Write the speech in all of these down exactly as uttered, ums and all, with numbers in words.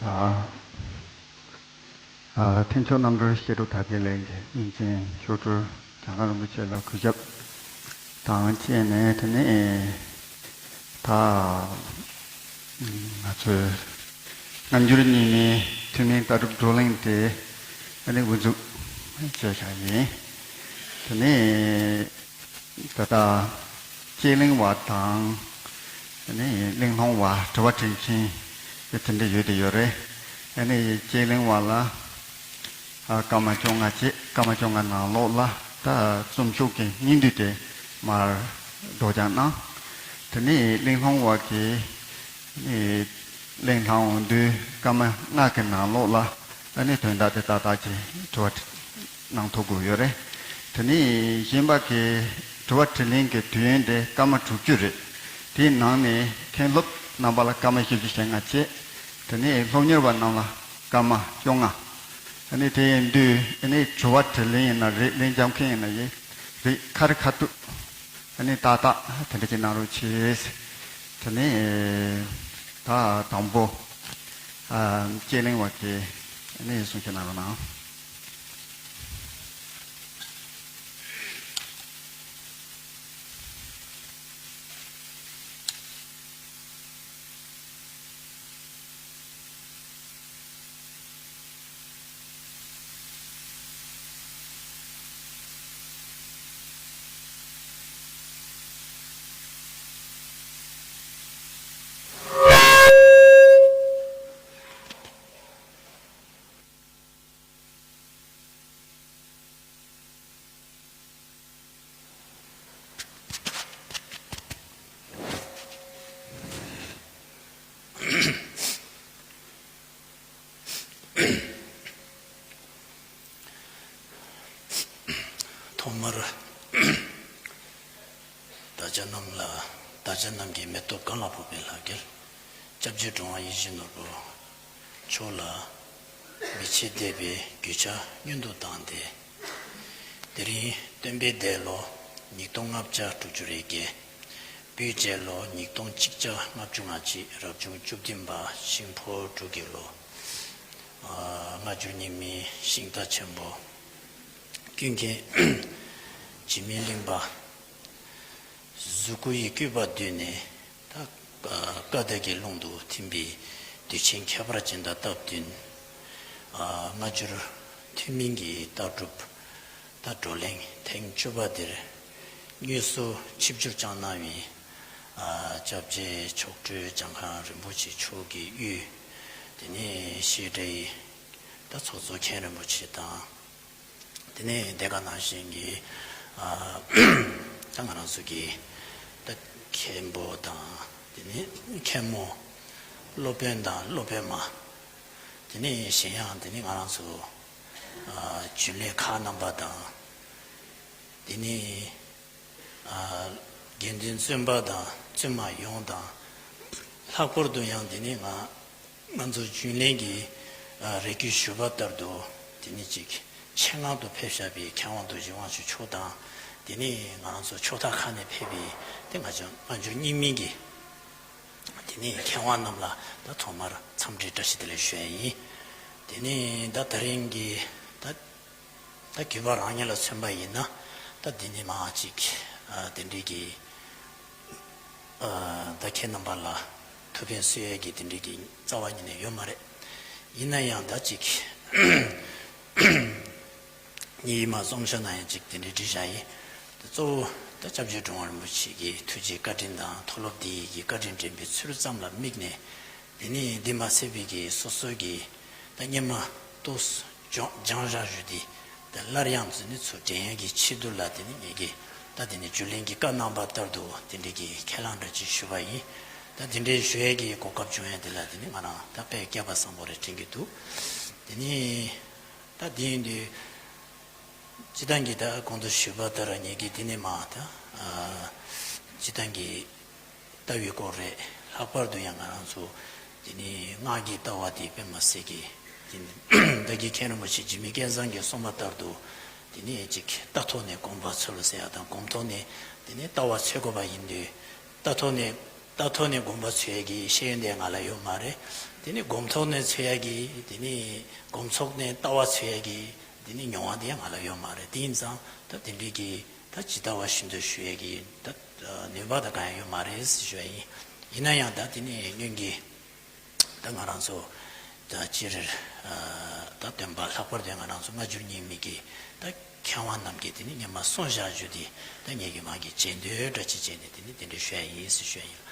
ཨ། ཨ། མཐུན་ཕྱོགས་རྣམ་གྲོལ་བཤད་སྒྲུབ་དར་རྒྱས་གླིང་གི་དབུ་འཛིན་མཆོག་སྤྲུལ་བྱང་ཁ་རིན་པོ་ཆེ་ལ་གུས་ཞབས་དང་བཅས་ནས། དེ་ནས་ད་ང་ཚོའི་སྔ་འགྱུར་རྙིང་མའི་ཐུན་མིན་ལྟ་གྲུབ་བགྲོ་གླེང་དེ་ཨ་ནི་དབུ་འཛུགས་བྱས་བཞག་ཡིན། དེ་ནས་ད་ལྟ་དཔྱད་གླེང་བ་དང་། ཨ་ནི་གླེང་སློང་བ། དྲི་བ་དྲི་མཁན་དེ་དེ་འདྲ་ཡོད་དེ་ཡོད་རེད། ཨ་ནི་དཔྱད་གླེང་བ་ལ་ཨ་སྐར་མ་བཅོ་ལྔ་བཅས། སྐར་མ་བཅོ་ལྔ་ནང་ལོགས་ལ་ད་རྩོམ་ཤོག་གི་སྙིང་བསྡུས་དེ་མར་སྒྲོག་སྦྱང་གནང་། དེ་ནས་གླེང་སློང་བ་གིས་ཨ་ནི་གླེང་སློང་དུས་སྐར་མ་ལྔ་གི་ནང་ལོགས་ལ་ཨ་ནི་དོན་དག་དེ་ཏག་ཏག་ཅིག་དྲི་བ་དྲི་གནང་ཐུབ་དགོས་ཡོད་རེད། དེ་ནས་གཞན་པ་གི་དྲི་བ་དྲིས་ལན་གྱི་དུས་ཡུན་དེ་སྐར་མ་དྲུག་ཅུ་རེད། དེའི་ནང་ནས་མཁན་སློབ་རྣམ་པ་ལ་སྐར་མ་བཞི་བཅུ་ཞེ་ལྔ་བཅས། དེ་ནས་སློབ་གཉེར་བ་རྣམས་ལ་སྐར་མ་བཅོ་ལྔ། ཨ་ནི་དེ་ཡིན་དུས་ཨ་ནི་དྲི་བ་དྲིས་ལན་ཡིན་ན་རེད། ལན་རྒྱག་མཁན་ཡིན་ན་ཡིན་རེད། ཁ་རི་ཁ་ཐུག་ཨ་ནི་ཏག་ཏག་དེ་འདྲ་ཅིག་གནང་རོགས་གྱིས། དེ་ནས་ད་དང་པོ་ཨ་དཔྱད་གླེང་བ་དེ་ཨ་ནི་གསུང་བཤད་གནང་རོགས་གནང་། ཐོག་མར་བདག་ཅག་རྣམས་ལ། བདག་ཅག་རྣམས་ཀྱི་མེ་ཏོག་གང་ལ་ཕོག་པའི་ལྷ་སྐལ། སྐྱབས་རྗེ་འགྲོ་བ་ཡིད་བཞིན་ནོར་བུ་མཆོག་ལ་མི་ཕྱེད་དད་པའི་གུས་ཕྱག་སྔོན་དུ་བཏང་སྟེ། དེ་རིང་སྟོན་པའི་འདས་ལོ་ཉིས་སྟོང་ལྔ་བརྒྱ་དྲུག་ཅུ་རེ་བརྒྱད། སྤོས་རྒྱལ་ལོ་ཉིས་སྟོང་གཅིག་བརྒྱ་ལྔ་བཅུ་ང་གཅིག་རབ་བྱུང་བཅུ་བདུན་པ་ཤིང་ཕོ་འབྲུག་གི་ལོ། ཨ། སྔ་འགྱུར་རྙིང་མའི་ཤིང་རྟ་ཆེན་པོ་ཀུན་མཁྱེན་འཇིགས་མེད་གླིང་པ། གཟུགས་སྐུ་ཡི་བཀོད་པ་བསྡུས་ནས། ད་བཀའ་བརྡ་གི་ཀློང་དུ་ཐིམ་པའི་དུས་ཆེན་ཁྱད་པར་ཅན་དང་སྟབས་བསྟུན། ཨ། སྔ་འགྱུར་ཐུན་མིན་གྱི་ལྟ་གྲུབ་ད་བགྲོ་གླེང་ཐེངས་བཅུ་པ་འདིར་དངོས་སུ་ཆིབས་བསྒྱུར་བསྐྱངས་གནང་བའི། ཨ། སྐྱབས་རྗེ་མཆོག་སྤྲུལ་བྱང་ཁམས་རིན་པོ་ཆེ་མཆོག་གི་དབུས། དེ་ནས་བཤད་གྲྭའི་ད་ཚོགས་གཙོ་མཁན་རིན་པོ་ཆེ་དང་། དེ་ནས་དེ་ག་ནང་བཞིན་གྱི། ཨ། ད་ང་རང་ཚོ་གི་ད་མཁན་པོ་དང་། དེ་ནས་མཁན་མོ། སློབ་དཔོན་དང་སློབ་དཔོན་མ། དེ་ནས་གཞན་ཡང་དེ་ནས་ང་རང་ཚོ། ཨ། རྒྱུན་ལས་ཁག་རྣམ་པ་དང་། དེ་ནས། ཨ། དགེ་འདུན་བཙུན་པ་དང་བཙུན་མ་ཡོངས་དང་། ལྷག་པར་དུ་ཡང་དེ་ནས་ང་ང་ཚོ་རྒྱུན་ལས་ཀྱི། ཨ། རེ་སྐུལ་ཞུས་པ་ལྟར་དུ། དེ་ནས་ཅིག་ཆེད་མངགས་དུ་ཕེབས་བཞག་པའི་མཁས་དབང་རྡོ་རྗེ་དབང་ཕྱུག་མཆོག་དང་། དེ་ནས་ང་རང་ཚོ་ཕྱོགས་མཐའ་ཁག་ནས་ཕེབས་པའི་དེ་ང་ཚོ་སྔ་འགྱུར་རྙིང་མའི་གི། དེ་ནས་མཁས་དབང་རྣམས་ལ་ད་ཐོག་མར་འཚམས་འདྲི་བཀྲ་ཤིས་བདེ་ལེགས་ཞུ་ཡ་ཡིན། དེ་ནས་ད་དེ་རིང་གི་ད། ད་གུས་པ་རང་ཉིད་ལ་མཚོན་པ་ཡིན་ན། ད་འདི་ནས་མར་ཅིག་ཨ། དེ་འདྲའི་གི། ཨ། ད་ཁྱེད་རྣམ་པ་ལ་ཐུགས་ཕན་གསོས་ཡས་ཀྱི་དེ་འདྲའི་གི་རྩ་བ་ཉིད་ནས་ཡོད་མ་རེད། ཡིན་ན་ཡང་ད་ཅིག་ངས་ཡིད་མ་རྩོམ་བྱ་ན་ཡང་ཅིག་དེ་འདྲའི་བྲིས་བཞག་ཡིན། ད་གཙོ་བོ་ད་སྐྱབས་རྗེ་འགྲོ་བ་རིན་པོ་ཆེ་གི་ཐུགས་རྗེ་བཀའ་དྲིན་དང་མཐོ་སློབ་འདི་ཡི་གི་བཀའ་དྲིན་དྲན་པའི་ཚུལ་ཙམ་ལ་དམིགས་ནས། དེ་ནས་འདི་མ་ཟད་པའི་གི་སོ་སོའི་གི་ད་སྙན་མ་ཏོག་ཙམ་སྦྱང་བཞག་རྒྱུ་དེ། ད་སླར་ཡང་དེ་ནས་ཚུར་དྲན་ཡས་ཀྱི་ཆེད་དུ་ལ། དེ་ནས་ངེད་ཀྱིས་ད་དེ་ནས་རྒྱུན་ལས་ཀྱིས་བཀའ་གནང་བ་ལྟར་དུ་དེ་འདྲའི་གི་ཁས་བླངས་འདྲ་ཅིག་ཞུས་པ་ཡིན། ད་དེ་འདྲའི་ཞུ་ཡས་ཀྱི་གོ་སྐབས་བྱུང་ཡས་དེ་ལ་དེ་ནས་ང་རང་ད་དཔེ་སྐལ་པ་བཟང་པོ་རེད་དྲན་གྱི་འདུག་དེ་ནས་ད་དེ་ཡིན་དུས། སྤྱིར་བཏང་གི་ད་གོང་དུ་ཞུས་པ་ལྟར་ངེད་ཀྱིས་འདི་ནས་མར་ད། ཨ། སྤྱིར་བཏང་གི་ལྟ་བའི་སྐོར་རེད། ལྷག་པར་དུ་ཡང་ང་རང་ཚོ་འདི་ནས་སྔགས་ཀྱི་ལྟ་བ་དེ་དཔེ་མ་སྲིད་ཀྱི། འདི་ནས་ད་གིན་མཁན་རིན་པོ་ཆེ་འཇིགས་མེད་སྐལ་བཟང་གིས་གསུངས་པ་ལྟར་དུ། འདི་ནས་ཅིག་ལྟ་ཐོག་ནས་སྒོམ་པ་འཚོལ་ཟེར་ཡ་དང་། སྒོམ་ཐོག་ནས་འདི་ནས་ལྟ་བ་འཚོལ་དགོས་པ་ཡིན་དུས། ལྟ་ཐོག་ནས་ལྟ་ཐོག་ནས་སྒོམ་པ་འཚོལ་ཡས་ཀྱི་ཤེས་ཡོན་དེ་ང་ལ་ཡོད་མ་རེད། དེ་ནི་སྒོམ་ཐོག་ནས་འཚོལ་ཡ་གི། དེ་ནི་སྒོམ་ཚོགས་ནས་ལྟ་བ་འཚོལ་ཡ་གི། དེ་ནི་མྱོང་བ་དེ་ཡང་ང་ལ་ཡོད་མ་རེད། དེ་ཡིན་ཙང་ད་དེ་འདྲའི་གི་ད་ཇི་ལྟ་བ་བཞིན་དུ་ཞུ་ཡ་གི་ད་ནུས་པ་ད་གང་ཡང་ཡོད་མ་རེད་ཞུ་ཡ་ཡིན། ཡིན་ན་ཡང་ད་དེ་ནི་སྔོན་གྱི་ད་ང་རང་ཚོ་ད་སྤྱིར་ད་སྟོན་པ་ལྷག་པར་དུ་ང་རང་ཚོ་སྔ་འགྱུར་རྙིང་མའི་གི་ད་མཁས་དབང་རྣམས་ཀྱིས་དེ་ནི་སྔོན་མ་གསུངས་བཞག་རྒྱུ་དེ་ད་ངེད་ཀྱི་མ་གི་རྗེས་ཟློས་འདྲ་ཅིག་བྱས་ནས་དེ་ནི་དེ་འདྲ་ཞུ་ཡ་ཡིན་ཞུ་ཡ་ཡིན།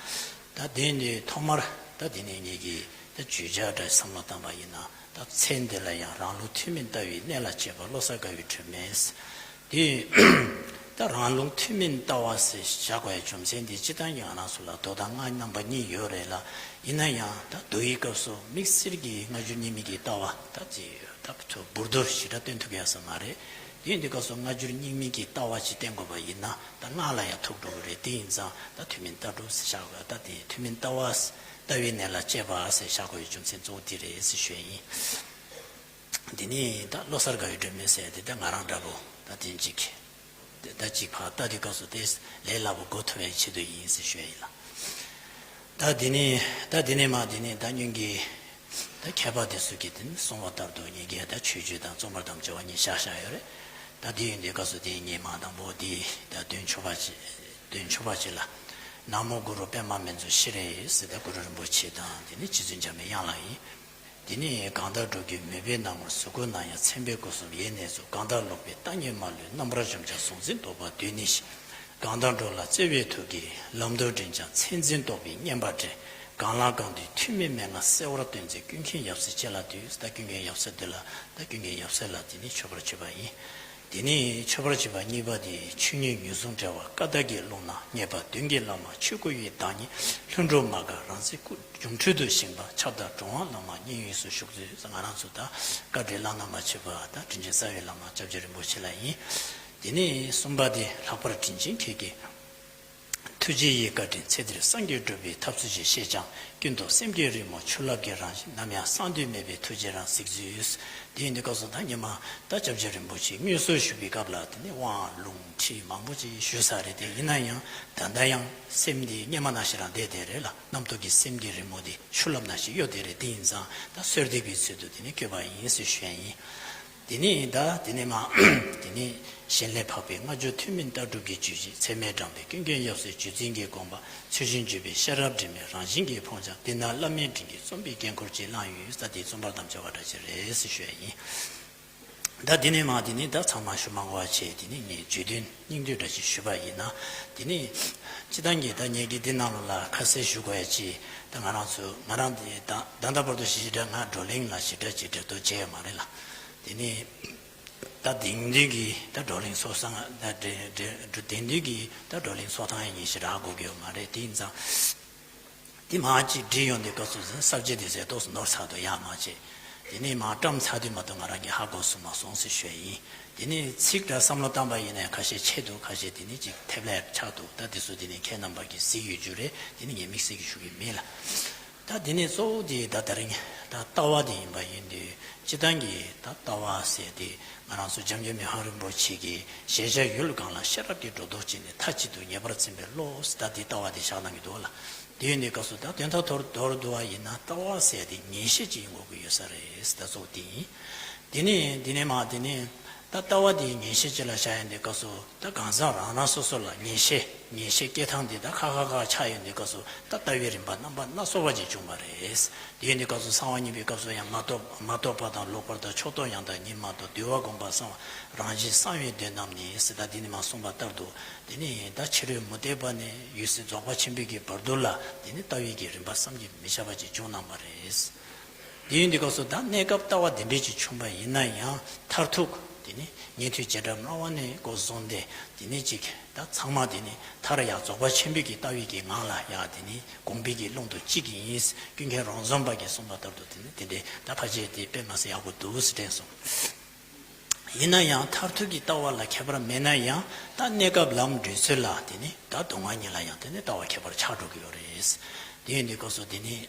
ད་དེ་ནི་ཐོག་མར་ད་དེ་ནི་ངེད་ཀྱི་ད་བརྗོད་བྱ་འདྲ་བསམ་བློ་བཏང་པ་ཡིན་ན། ད་ཚེ་འདི་ལ་ཡང་རང་ལུགས་ཐུན་མིན་ལྟ་བའི་གནས་ལ་དཔྱད་པ་བློ་གསར་དགའ་བའི་སྒྲོན་མེ། དེ་ད་རང་ལུགས་ཐུན་མིན་ལྟ་བ་ཟེར་བཞག་དགོས་ཡ་རྒྱུ་མཚན་དེ་སྤྱིར་བཏང་གི་ང་རང་ཚོ་ལ་མདོ་དང་སྔགས་རྣམ་པ་གཉིས་ཡོད་རེད་ལ། ཡིན་ན་ཡང་ད་མདོ་ཡི་སྐབས་སུ་དམིགས་བསལ་གྱི་སྔ་འགྱུར་རྙིང་མའི་གི་ལྟ་བ་ད་ཅི་ད་ཚོ་འབུར་དོ་ཞེ་དྲག་སྟོན་ཐུབ་ཡ་ས་མ་རེད། དེ་ཡིན་དུས་སྐབས་སུ་སྔ་འགྱུར་རྙིང་མའི་གི་ལྟ་བ་ཅིག་བསྟན་དགོས་པ་ཡིན་ན་ད་སྔགས་ལ་ཡང་ཐུག་འགྲོ་གི་རེད། དེ་ཡིན་ཙང་ད་ཐུན་མིན་ལྟ་གྲུབ་ཟེར་བཞག་དགོས། ད་དེ་ཐུན་མིན་ལྟ་བ་ལྟ་བའི་གནས་ལ་དཔྱད་པ་ཟེར་བཞག་དགོས་ཡ་རྒྱུ་མཚན་གཙོ་བོ་དེ་རེད་ཟེར་ཞུ་ཡ་ཡིན། དེ་ནས་ད་བློ་གསར་དགའ་བའི་སྒྲོན་མེ་ཟེར་དེ་ད་ང་རང་འདྲ་པོ་ད་དེ་གཅིག་ད་གཅིག་ཕར་ལྟ་དུས་སྐབས་སུ་དེ་ལས་སླ་པོ་གོ་ཐུབ་པའི་ཆེད་དུ་ཡིན་ཟེར་ཞུ་ཡ་ཡིན་ལ། ད་དེ་ནས་ད་དེ་ནས་མ་དེ་ནས་ད་སྔོན་གྱི་ད་མཁས་པ་དེ་ཚོ་གིས་དེ་ནས་གསུངས་པ་ལྟར་དུ་ངེད་ཀྱིས་ད་མཆོད་བརྗོད་དང་རྩོམ་པར་དམ་བཅའ་བ་གཉིས་བཞག་བཞག་ཡོད་རེད། ད་དེ་ཡིན་དུས་སྐབས་སུ་དེ་ངས་མ་དང་པོ་དེ་ད་དོན་མཆོད་པ་ཅིག་དོན་མཆོད་པ་ཅིག་ལ། ན་མོ་གུ་རུ་པདྨ་མི་འཛུགས་ཤྲཱི་ཟེར་ད་གུ་རུ་རིན་པོ་ཆེ་དང་དེ་ནས་རྗེ་བཙུན་འཇམ་པའི་དབྱངས་ལ་ཡིན། དེ་ནས་གང་དག་འགྲོ་ཀུན་མོས་པའི་སྣང་ངོར་གཟུགས་སྐུ་ན་ཡང་མཚན་དཔེའི་སྐུ་གསུམ་ཡེ་ནས་རྫོགས། གང་དག་ལོག་པའི་རྟག་གཉིས་མ་ལུས་རྣམ་པར་འཇོམས་ཀྱང་གཟུང་འཛིན་ལྡོག་པ་དུས་ནི་ཞི། གང་དག་འགྲོ་ལ་བརྩེ་བའི་ཐུགས་ཀྱིས་ལམ་དུ་འདྲེན་ཀྱང་མཚན་འཛིན་རྟོག་པའི་བསྙེན་པ་བྲལ། གང་ལ་གང་འདུལ་ཐུན་མིན་མན་ངག་གསལ་བར་སྟོན་མཛད་ཀུན་མཁྱེན་ཡབ་སྲས་ཁྱེད་ལ་འདུད། ད་ཀུན་མཁྱེན་ཡབ་སྲས་འདི་ལ་ད་ཀུན་མཁྱེན་ཡབ་སྲས་ལ་དེ་ནས་མཆོད་པར་བྱེད་པ་ཡིན། དེ་ནས་མཆོད་པར་བྱེད་པ་གཉིས་པ་དེ་ཆོས་ཉིད་ངོས་བཟུང་བྲལ་བ་ཀ་དག་གི་ཀློང་ན་ངེས་པ་མདུན་གྱི་བླ་མ་ཆོས་སྐུ་ཡི་བདག་ཉིད་ལྷུན་གྲུབ་མ་འགགས་རང་གཟིགས་སྐུ་སྒྱུ་འཕྲུལ་དུ་བཞེངས་པ་ཁྱབ་བདག་འགྲོ་དབང་བླ་མ་མཉན་ཡོད་སུ་བཞུགས་མཛོད། ང་རང་ཚོ་ད་བཀའ་དྲིན་བླ་ན་མ་མཆིས་པ་ད་དྲིན་ཅན་རྩ་བའི་བླ་མ་སྐྱབས་རྗེ་རིན་པོ་ཆེ་ལ་ཡིན། དེ་ནས་གསུམ་པ་དེ་ལྷག་པར་དྲིན་ཅན་ཁྱེད་ཀྱི་ཐུགས་རྗེ་ཡི་བཀའ་དྲིན་ཚེ་འདིར་སངས་རྒྱས་འགྲུབ་པའི་ཐབས་ཚུལ་ཞིག་ཤེས་ཀྱང་། ཀུན་ཏུ་སེམས་ཀྱི་རི་མོ་ཆུ་རླབས་ཀྱི་རང་བཞིན་ནམ་ཡང་སངས་དུས་མེད་པའི་ཐུགས་རྗེ་རང་གཟིགས་མཛོད། དེ་ཡིན་དུས་སྐབས་སུ་ད་ཉི་མ་ད་སྐྱབས་རྗེ་རིན་པོ་ཆེ་དངོས་སུ་བཞུགས་པའི་སྐབས་ལ་དེ་ནི་དབང་ལུང་ཁྲིད་མང་པོ་ཅིག་ཞུས་ས་རེད་དེ། ཡིན་ན་ཡང་ད་ལྟ་ཡང་སེམས་འདི་སྔོན་མ་ནང་བཞིན་རང་བསྡད་བསྡད་རེད་ལ། རྣམ་རྟོག་གི་སེམས་ཀྱི་རི་མོ་འདི་ཆུ་རླབས་ནང་བཞིན་གཡོ་བསྡད་རེད། དེ་ཡིན་ཙང་ད་གསོལ་འདེབས་ཀྱི་ཚུལ་དུ་དེ་ནི་བསྐྱོད་པ་ཡིན་ཟེར་ཞུ་ཡ་ཡིན། དེ་ནས་ད་དེ་ནས་མ་དེ་ནས་གཞན་ལས་འཕགས་པའི་སྔ་འགྱུར་ཐུན་མིན་ལྟ་གྲུབ་ཀྱི་བརྗོད་བྱེད་ཚད་མེད་དྲངས་པའི་ཀུན་མཁྱེན་ཡབ་སྲས་རྗེ་བཙུན་གྱི་དགོངས་པ་ཚུལ་བཞིན་བརྗོད་པའི་ཤེས་རབ་དྲི་མེད་རང་བཞིན་གྱིས་ཕོངས་ཀྱང་། འདི་ན་བླ་མའི་དྲིན་གྱིས་རྩོམ་པའི་འགན་ཁུར་ཅིག་བླངས་ཡོད། ད་དེ་རྩོམ་པར་དམ་བཅའ་བ་འདྲ་ཞིག་རེད་ཟེར་ཞུ་ཡ་ཡིན། ད་དེ་ནས་མ་དེ་ནས་ད་ཚང་མ་ཞུ་མ་དགོས་པ་བྱས། དེ་ནས་ངས་བརྗོད་དོན་སྙིང་བསྡུས་འདྲ་ཞིག་ཞུས་པ་ཡིན་ན། དེ་ནས་སྤྱིར་བཏང་གི་ད་ངེད་ཀྱིས་འདི་ནང་ལོགས་ལ་ཁ་གསལ་ཞུ་དགོས་ཡ་ཅིག་ད་ང་རང་ཚོ་ང་རང་དེ་ད་ད་ལྟ་བར་དུ་ཞེ་དྲག་ང་བགྲོ་གླེང་ལ་ཞེ་དྲག་ཅིག་འབྲེལ་གཏོགས་བྱས་ཡོད་མ་རེད་ལ། དེ་ནས་ད་དེང་དུས་ཀྱི་ད་བགྲོ་གླེང་ཚོགས་ས་ད་དེ་དེ་དེང་དུས་ཀྱི་ད་བགྲོ་གླེང་ཚོགས་སྟངས་ཡིན་ཞེ་དྲག་གོ་གི་ཡོད་མ་རེད། དེ་ཡིན་ཙང་དེ་མ་ཅིག་བྲིས་ཡོང་དུས་སྐབས་སུ་ས་བཅད་དེ་ཟེར་ཏོག་ཙམ་ནོར་ཚར་འདུག་ཡག་མ་བྱས། དེ་ནས་མ་བཀྲམ་ཚར་དུས་མ་གཏོགས་ང་རང་གིས་ཧ་གོ་སོང་མ་སོང་ཟེར་ཞུ་ཡ་ཡིན། དེ་ནས་ཚིག་འདྲ་བསམ་བློ་བཏང་པ་ཡིན་ན་ཁ་ཤས་ཆད་འདུག་ཁ་ཤས་དེ་ནས་ཅིག་ཐེབས་ལ་ཆགས་འདུག་ད་དེ་ཚོ་དེ་ནས་ཁྱེད་རྣམ་པ་གིས་གཟིགས་ཡོད་རྒྱུ་རེད། དེ་ནས་ངས་དམིགས་བསལ་གྱི་ཞུ་གི་མེད་ལ། ད་དེ་ནས་གཙོ་བོ་དེ་ད་དེ་རིང་ད་ལྟ་བ་དེ་ཡིན་པ་ཡིན་དུས་སྤྱིར་བཏང་གི་ད་ལྟ་བ་ཟེར་དེ་ང་རང་ཚོ་འཇམ་མགོན་མི་ཕམ་རིན་པོ་ཆེ་གིས་གཞལ་བྱ་ཡུལ་གང་ལ་ཤེས་རབ་ཀྱིས་སྒྲོ་འདོགས་བཅད་ནས་མཐའ་གཅིག་ཏུ་ངེས་པར་འཛིན་པའི་བློ་ཟེར་ད་དེ་ལྟ་བ་དེ་བཞག་གནང་གི་འདུག་ལ། དེ་ཡིན་དུས་སྐབས་སུ་ད་དོན་དག་མདོར་མདོར་བསྡུ་བ་ཡིན་ན་ལྟ་བ་ཟེར་དེ་ངེས་ཤེས་ཅིག་ཡིན་དགོས་ཀྱི་ཡོད་ས་རེད་ཟེར་ད་གཙོ་བོ་དེ་ཡིན། དེ་ནས་དེ་ནས་མ་དེ་ནས་ད་ལྟ་བ་དེ་ངེས་ཤེས་ཅིག་ལ་བཞག་ཡོང་དུས་སྐབས་སུ་ད་གང་ཟག་རང་རང་སོ་སོ་ལ་ངེས་ཤེས་ངེས་ཤེས་སྐྱེ་སྟངས་དེ་ད་ཁ་ཁ་ཁ་ཆགས་ཡོང་དུས་སྐབས་སུ་ད་ལྟ་བའི་རིམ་པ་རྣམ་པ་སྣ་ཚོགས་པ་ཅིག་བྱུང་བ་རེད། དེ་ཡིན་དུས་སྐབས་སུ་གསང་བ་གཉིས་པའི་སྐབས་སུ་ཡང་མ་རྟོགས་མ་རྟོགས་པ་དང་ལོག་པར་དང་ཕྱོགས་རྟོགས་ཡང་དག་ཉིད་མ་རྟོགས། འདུལ་བ་སྒོམ་པ་གསང་བ་རང་བཞིན་གསང་བའི་དོན་རྣམས་ནི་ཟེར་ད་འདི་ནི་མ་གསུངས་པ་ལྟར་དུ། དེ་ནི་ད་ཕྱི་རོལ་མུ་སྟེགས་པ་ནས་འོད་གསལ་རྫོགས་པ་ཆེན་པོའི་གི་བར་དུ་ལ་དེ་ནི་ལྟ་བའི་གི་རིམ་པ་བསམ་གྱིས་མི་ཁྱབ་པ་ཅིག་བྱུང་གནང་བ་རེད། དེ་ཡིན་དུས་སྐབས་སུ་ད་གནས་སྐབས་ལྟ་བ་བདེན་པའི་ཅིག་བྱུང་པ་ཡིན་ན་ཡང་མཐར་ཐུག་དེ་ནི་ཉན་ཐོས་བྱེ་བྲག་སྨྲ་བ་ནས་འགོ་བཟུང་སྟེ་དེ་ནི་ཅིག་ད་ཚང་མ་དེ་ནི་མཐར་ཡང་རྫོགས་པ་ཆེན་པོའི་གི་ལྟ་བའི་གི་ངང་ལ་ཡང་དེ་ནི་དགོངས་པའི་གི་ཀློང་དུ་གཅིག་ཡིན། ཀུན་མཁྱེན་རོང་ཟོམ་པ་གིས་གསུངས་པ་ལྟར་དུ་དེ་ནི་དེ་འདྲའི་ད་ཕལ་ཆེར་དེ་དཔེ་མ་སྲིད་ཡག་པོ་འདུག་ཟེར་དྲན་སོང་། ཡིན་ན་ཡང་མཐར་ཐུག་གི་ལྟ་བ་ལ་ཁྱད་པར་མེད་ན་ཡང་ད་གནས་སྐབས་ལམ་འགྲོ་ཚུལ་ལ་དེ་ནི་ད་སྡུག་བསྔལ་གཉིས་ལ་ཡང་དེ་ནི་ལྟ་བ་ཁྱད་པར་ཆགས་འགྲོ་གི་ཡོད་རེད། དེ་ཡིན་དུས་སྐབས་སུ་དེ་ནི་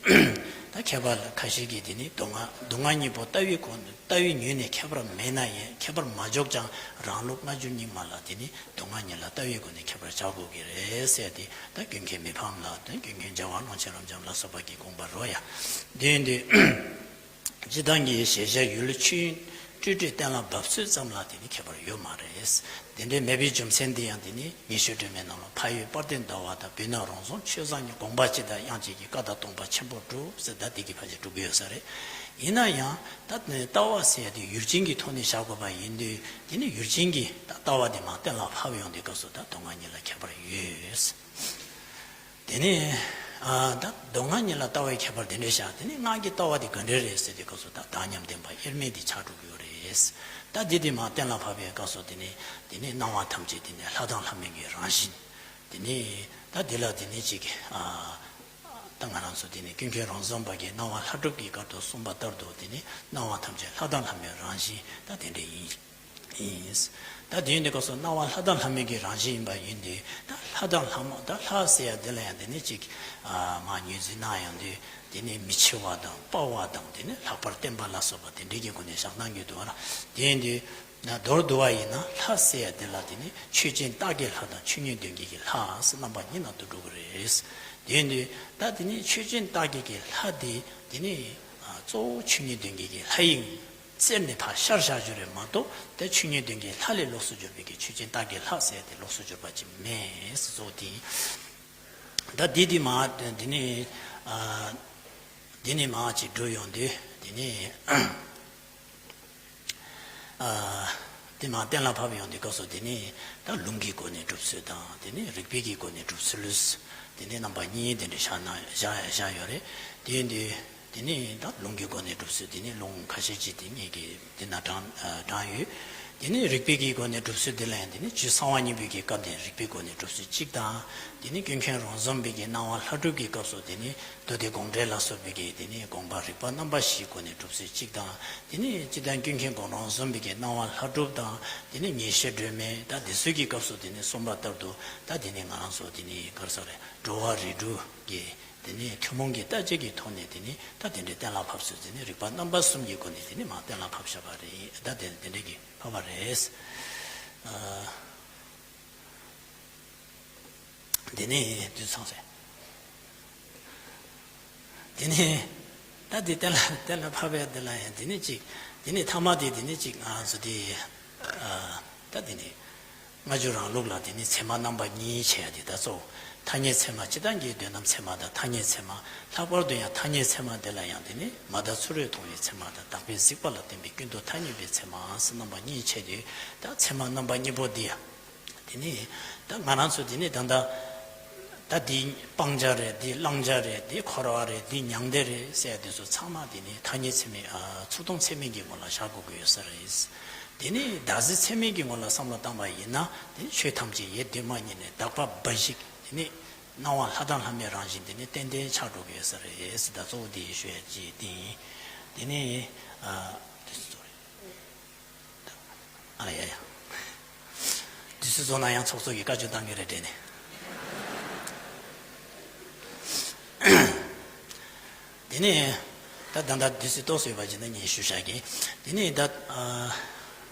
ད་མཁས་པ་ཁ་ཤས་ཀྱིས་དེ་ནི་མདོ་སྔགས་མདོ་སྔགས་གཉིས་པོ་ལྟ་བའི་སྒོ་ནས་ལྟ་བའི་ངོས་ནས་ཁྱད་པར་མེད་ན་ཡང་ཁྱད་པར་མ་འཇོག་ཀྱང་རང་ལུགས་སྔ་འགྱུར་རྙིང་མ་ལ་དེ་ནི་མདོ་སྔགས་གཉིས་ལ་ལྟ་བའི་སྒོ་ནས་ཁྱད་པར་བྱ་དགོས་ཀྱི་རེད་ཟེར་ཏེ། ད་ཀུན་མཁྱེན་མི་ཕམ་ལ་དང་ཀུན་མཁྱེན་རྒྱལ་བ་ཀློང་ཆེན་རབ་འབྱམས་ལ་སོགས་པ་གི་དགོངས་པ་རེད་ཡ། དེ་ཡིན་དུས། སྤྱིར་བཏང་གི་ཞལ་བཞག་ཡུལ་ཆོས་དབྱིངས་སྤྲོས་བྲལ་གཏན་ལ་དབབ་ཚུལ་ཙམ་ལ་དེ་ནི་ཁྱད་པར་ཡོད་མ་རེད། དེ་འདྲའི་མེད་པའི་རྒྱུ་མཚན་དེ་ཡང་དེ་ནི་ཉི་ཤུ་སྒྲོན་མེའི་ནང་ལ་ཕ་ཡུལ་དཔལ་ལྡན་ཟླ་བ་དང་བོད་ན་རང་བྱུང་ཆོས་བཟང་གཉིས་དགོངས་པ་གཅིག་དང་དབྱངས་གཅིག་གིས་བཀའ་དང་སྟོང་པ་ཆེན་པོར་སྒྲུབ་ཟེར། ད་དེ་གི་ཕལ་ཆེར་སྒྲུབ་ཀྱི་ཡོད་ས་རེད། ཡིན་ན་ཡང་ད་ལྟ་བ་ཟེར་ཡ་དེ་ཡུལ་ཅན་གྱི་ཐོག་ནས་བཞག་དགོས་པ་ཡིན་དུས། དེ་ནི་ཡུལ་ཅན་གྱི་ད་ལྟ་བ་དེ་མར་གཏན་ལ་ཕབ་ཡོང་དུས་སྐབས་སུ་ད་མདོ་སྔགས་གཉིས་ལ་ཁྱད་པར་ཡོད། དེ་ནས་ཨ་ད་མདོ་སྔགས་གཉིས་ལ་ལྟ་བའི་ཁྱད་པར་དེ་འདྲ་བཞག་དེ་ནས་སྔགས་ཀྱི་ལྟ་བ་དེ་ག་འདྲ་རེད་ཟེར་དུས་སྐབས་སུ། ད་བདག་ཉིད་བདེན་པ་དབྱེར་མེད་དེ་ཆགས་འགྲོ་གི་ཡོད་རེད། ད་འདི་དེ་མར་གཏན་ལ་ཕབ་པའི་སྐབས་སུ་དེ་ནས་དེ་ནས་སྣང་བ་ཐམས་ཅད་དེ་ནས་ལྷ་དང་ལྷ་མིན་གྱི་རང་བཞིན། དེ་ནས་ད་འདི་ལ་དེ་ནས་ཅིག་ཨ་ད་ང་རང་ཚོ་དེ་ནས་ཀུན་མཁྱེན་རང་བྱུང་པ་གི་སྣང་བ་ལྷ་སྒྲུབ་ཀྱི་སྐབས་སུ་གསུངས་པ་ལྟར་དུ། དེ་ནས་སྣང་བ་ཐམས་ཅད་ལྷ་དང་ལྷ་མིན་རང་བཞིན་ད་དེ་འདྲ་ཡིན། ཡིན། ད་དེ་ཡིན་དུས་སྐབས་སུ་སྣང་བ་ལྷ་དང་ལྷ་མིན་གྱི་རང་བཞིན་ཡིན་པ་ཡིན་དུས། ད་ལྷ་དང་ལྷ་མོ། ད་ལྷ་ཟེར་ཡ་དེ་ལ་ཡང་དེ་ནི་ཅིག་ཨ་མར་ངོས་འཛིན་གནང་ཡོང་དུས། དེ་ནི་མི་འཆི་བ་དང་དཔའ་བ་དང་། དེ་ནི་ལྷག་པར་བརྟན་པ་ལ་སོགས་པ་དེ་འདྲའི་གི་སྒོ་ནས་བཞག་གནང་གི་འདུག་བ་ལ། དེ་ཡིན་དུས་ན་མདོར་བསྡུ་བ་ཡིན་ན་ལྷ་ཟེར་ཡ་དེ་ལ་དེ་ནི་ཆོས་ཅན་རྟག་གཅིག་གི་ལྷ་དང་ཆོས་ཉིད་དོན་གཅིག་གི་ལྷ་ཟེར་རྣམ་པ་གཉིས་ནང་དུ་འགྲོ་གི་རེད། དེ་ཡིན་དུས་ད་དེ་ནི་ཆོས་ཅན་རྟག་གཅིག་གི་ལྷ་དེ་དེ་ནི་ཨ་གཙོ་བོ་ཆོས་ཉིད་དོན་གཅིག་གི་ལྷ་ཡིན། རྩལ་ནས་ཕར་ཤར་བཞག་རྒྱུ་རེད་མ་གཏོགས། དེ་ཆོས་ཉིད་དོན་གཅིག་ལྷ་ལས་ལོགས་སུ་གྱུར་པའི་གི་ཆོས་ཅན་རྟག་གཅིག་ལྷ་ཟེར་ཏེ་ལོགས་སུ་གྱུར་པ་ཅིག་མེད་ཟེར་གཙོ་བོ་དེ་ཡིན། ད་འདི་འདི་མར་འདི་ནས་ཨ་འདི་ནས་མར་ཅིག་འགྲོ་ཡོང་དུས། འདི་ནས་ཨ་འདི་མར་གཏན་ལ་ཕབ་ཡོང་དུས་སྐབས་སུ། འདི་ནས་ད་ལུང་གི་སྒོ་ནས་སྒྲུབ་ཚུལ་དང་། འདི་ནས་རིགས་པའི་གི་སྒོ་ནས་སྒྲུབ་ཚུལ། འདི་ནས་རྣམ་པ་གཉིས་དེ་འདྲ་བཞག་ན་བཞག་བཞག་ཡོད་རེད། དེ་ཡིན་དུས། དེ་ནས་ད་ལུང་གི་སྒོ་ནས་སྒྲུབ་ཚུལ། དེ་ནས་ལུང་ཁ་ཤས་ཅིག་དེ་ངེད་ཀྱིས་འདི་ན་དྲངས་ཨ་དྲངས་ཡོད། དེ་ནས་རིགས་པའི་གི་སྒོ་ནས་སྒྲུབ་ཚུལ་འདི་ལ་ཡང་དེ་ནས་རྒྱུད་གསང་བ་སྙིང་པོའི་གི་སྐབས་དེ་རིགས་པའི་སྒོ་ནས་སྒྲུབ་ཚུལ་གཅིག་དང་། དེ་ནས་ཀུན་མཁྱེན་རང་བྱུང་པའི་གི་སྣང་བ་ལྷ་སྒྲུབ་ཀྱི་སྐབས་སུ། དེ་ནས་མདོ་སྡེ་དགོངས་འགྲེལ་ལ་སོགས་པའི་གི་དེ་ནས་དགོངས་པ་རིགས་པ་རྣམ་པ་བཞིའི་སྒོ་ནས་སྒྲུབ་ཚུལ་གཅིག་དང་། དེ་ནས་སྤྱིར་བཏང་ཀུན་མཁྱེན་གོ་རང་བྱུང་པའི་གི་སྣང་བ་ལྷ་སྒྲུབ་དང་། དེ་ནས་ཉེར་ཞི་སྒྲོན་མེ། ད་འདི་ཚོའི་གི་སྐབས་སུ་དེ་ནས་གསུངས་པ་ལྟར་དུ། ད་དེ་ནས་ང་རང་ཚོ་དེ་ནས་ག་རེ་ཟེར་རེད། འགྲོ་བ་རིགས་དྲུག་གི་དེ་ནས་ཐུན་མོང་གི་ལྟ་བྱེད་ཀྱི་ཐོག་ནས། དེ་ནས་ད་དེ་འདྲའི་གཏན་ལ་ཕབ་ཚུལ། དེ་ནས་རིགས་པ་རྣམ་པ་གསུམ་གྱི་སྒོ་ནས་དེ་ནས་མར་གཏན་ལ་ཕབ་བཞག་པ་རེད། ད་དེ་དེ་འདྲའི་གི་ཕབ་པ་རེད། ཨ་དེ་ནས་དུས་ཚང་ཟེར། དེ་ནས་ད་དེ་གཏན་ལ་གཏན་ལ་ཕབ་པའི་དེ་ལ་ཡང་དེ་ནས་ཅིག་དེ་ནས་ཐ་མ་དེ་དེ་ནས་ཅིག་ང་རང་ཚོ་དེ་ཨ་ད་དེ་ནས། སྔ་འགྱུར་རང་ལུགས་ལ་དེ་ནི་ཚད་མ་རྣམ་པ་གཉིས་བྱས་ཡ་དེ། ད་གཙོ་བོ་ཐ་སྙད་ཚད་མ། སྤྱིར་བཏང་གི་དོན་དམ་ཚད་མ་དང་ཐ་སྙད་ཚད་མ། ལྷག་པར་དུ་ཡང་ཐ་སྙད་ཚད་མ་དེ་ལ་ཡང་དེ་ནི་མ་དག་ཚུ་རོལ་མཐོང་བའི་ཚད་མ་དང་། དག་པའི་གཟིགས་པ་ལ་བརྟེན་པའི་ཀུན་རྟོག་ཐ་སྙད་པའི་ཚད་མ་ཟེར་རྣམ་པ་གཉིས་བྱས་ཏེ། ད་ཚད་མ་རྣམ་པ་གཉིས་པོ་འདི་ཡང་དེ་ནི་ད་ང་རང་ཚོ་དེ་ནི་ད་ལྟ་ད་འདི་སྤང་བྱ་རེད། འདི་བླང་བྱ་རེད། འདི་འཁོར་བ་རེད། འདི་མྱང་འདས་རེད་ཟེར་ཡ་དེ་ཚོ་ཚང་མ་དེ་ནི་ཐ་སྙད་ཚད་མའི་ཨ་ཚུགས་དང་ཚད་མིན་གྱི་ངོ་ལ་བཞག་དགོས་ཀྱི་ཡོད་ས་རེད། དེ་ནས་བདག་གཟིགས་ཚད་མིན་གྱི་ངོ་ལ་བསམ་བློ་བཏང་བ་ཡིན་ན། དེ་ནས་ཆོས་ཐམས་ཅད་ཡེ་གདོད་མ་ཉིད་ནས་དག་པ་འབའ་ཞིག་དེ་ནས་སྣང་བ་ལྷ་དང་ལྷ་མིན་རང་བཞིན་དེ་ནས་ཏན་ཏན་ཆགས་འགྲོ་གི་ཡོད་ས་རེད། ད་གཙོ་བོ་དེ་ཡིན་ཞུ་ཡ་ཅིག་དེ་ཡིན། དེ་ནས་ཨ་དེ་ཚོ་རེད། ཨ་ཡ་ཡ། དུས་ཚོད་རྫོགས་ན་ཡང་ཚོགས་གཙོ་གིས་བཀའ་བཀྱོན་གཏང་གི་རེད་དྲན་ནས། དེ་ནས་ད་ད་ལྟ་དུས་ཚོད་ཏོག་ཙམ་ཡོད་པ་ཅིག་ན་ངས་ཞུ་བཞག་གི། དེ་ནས་ད་ཨ་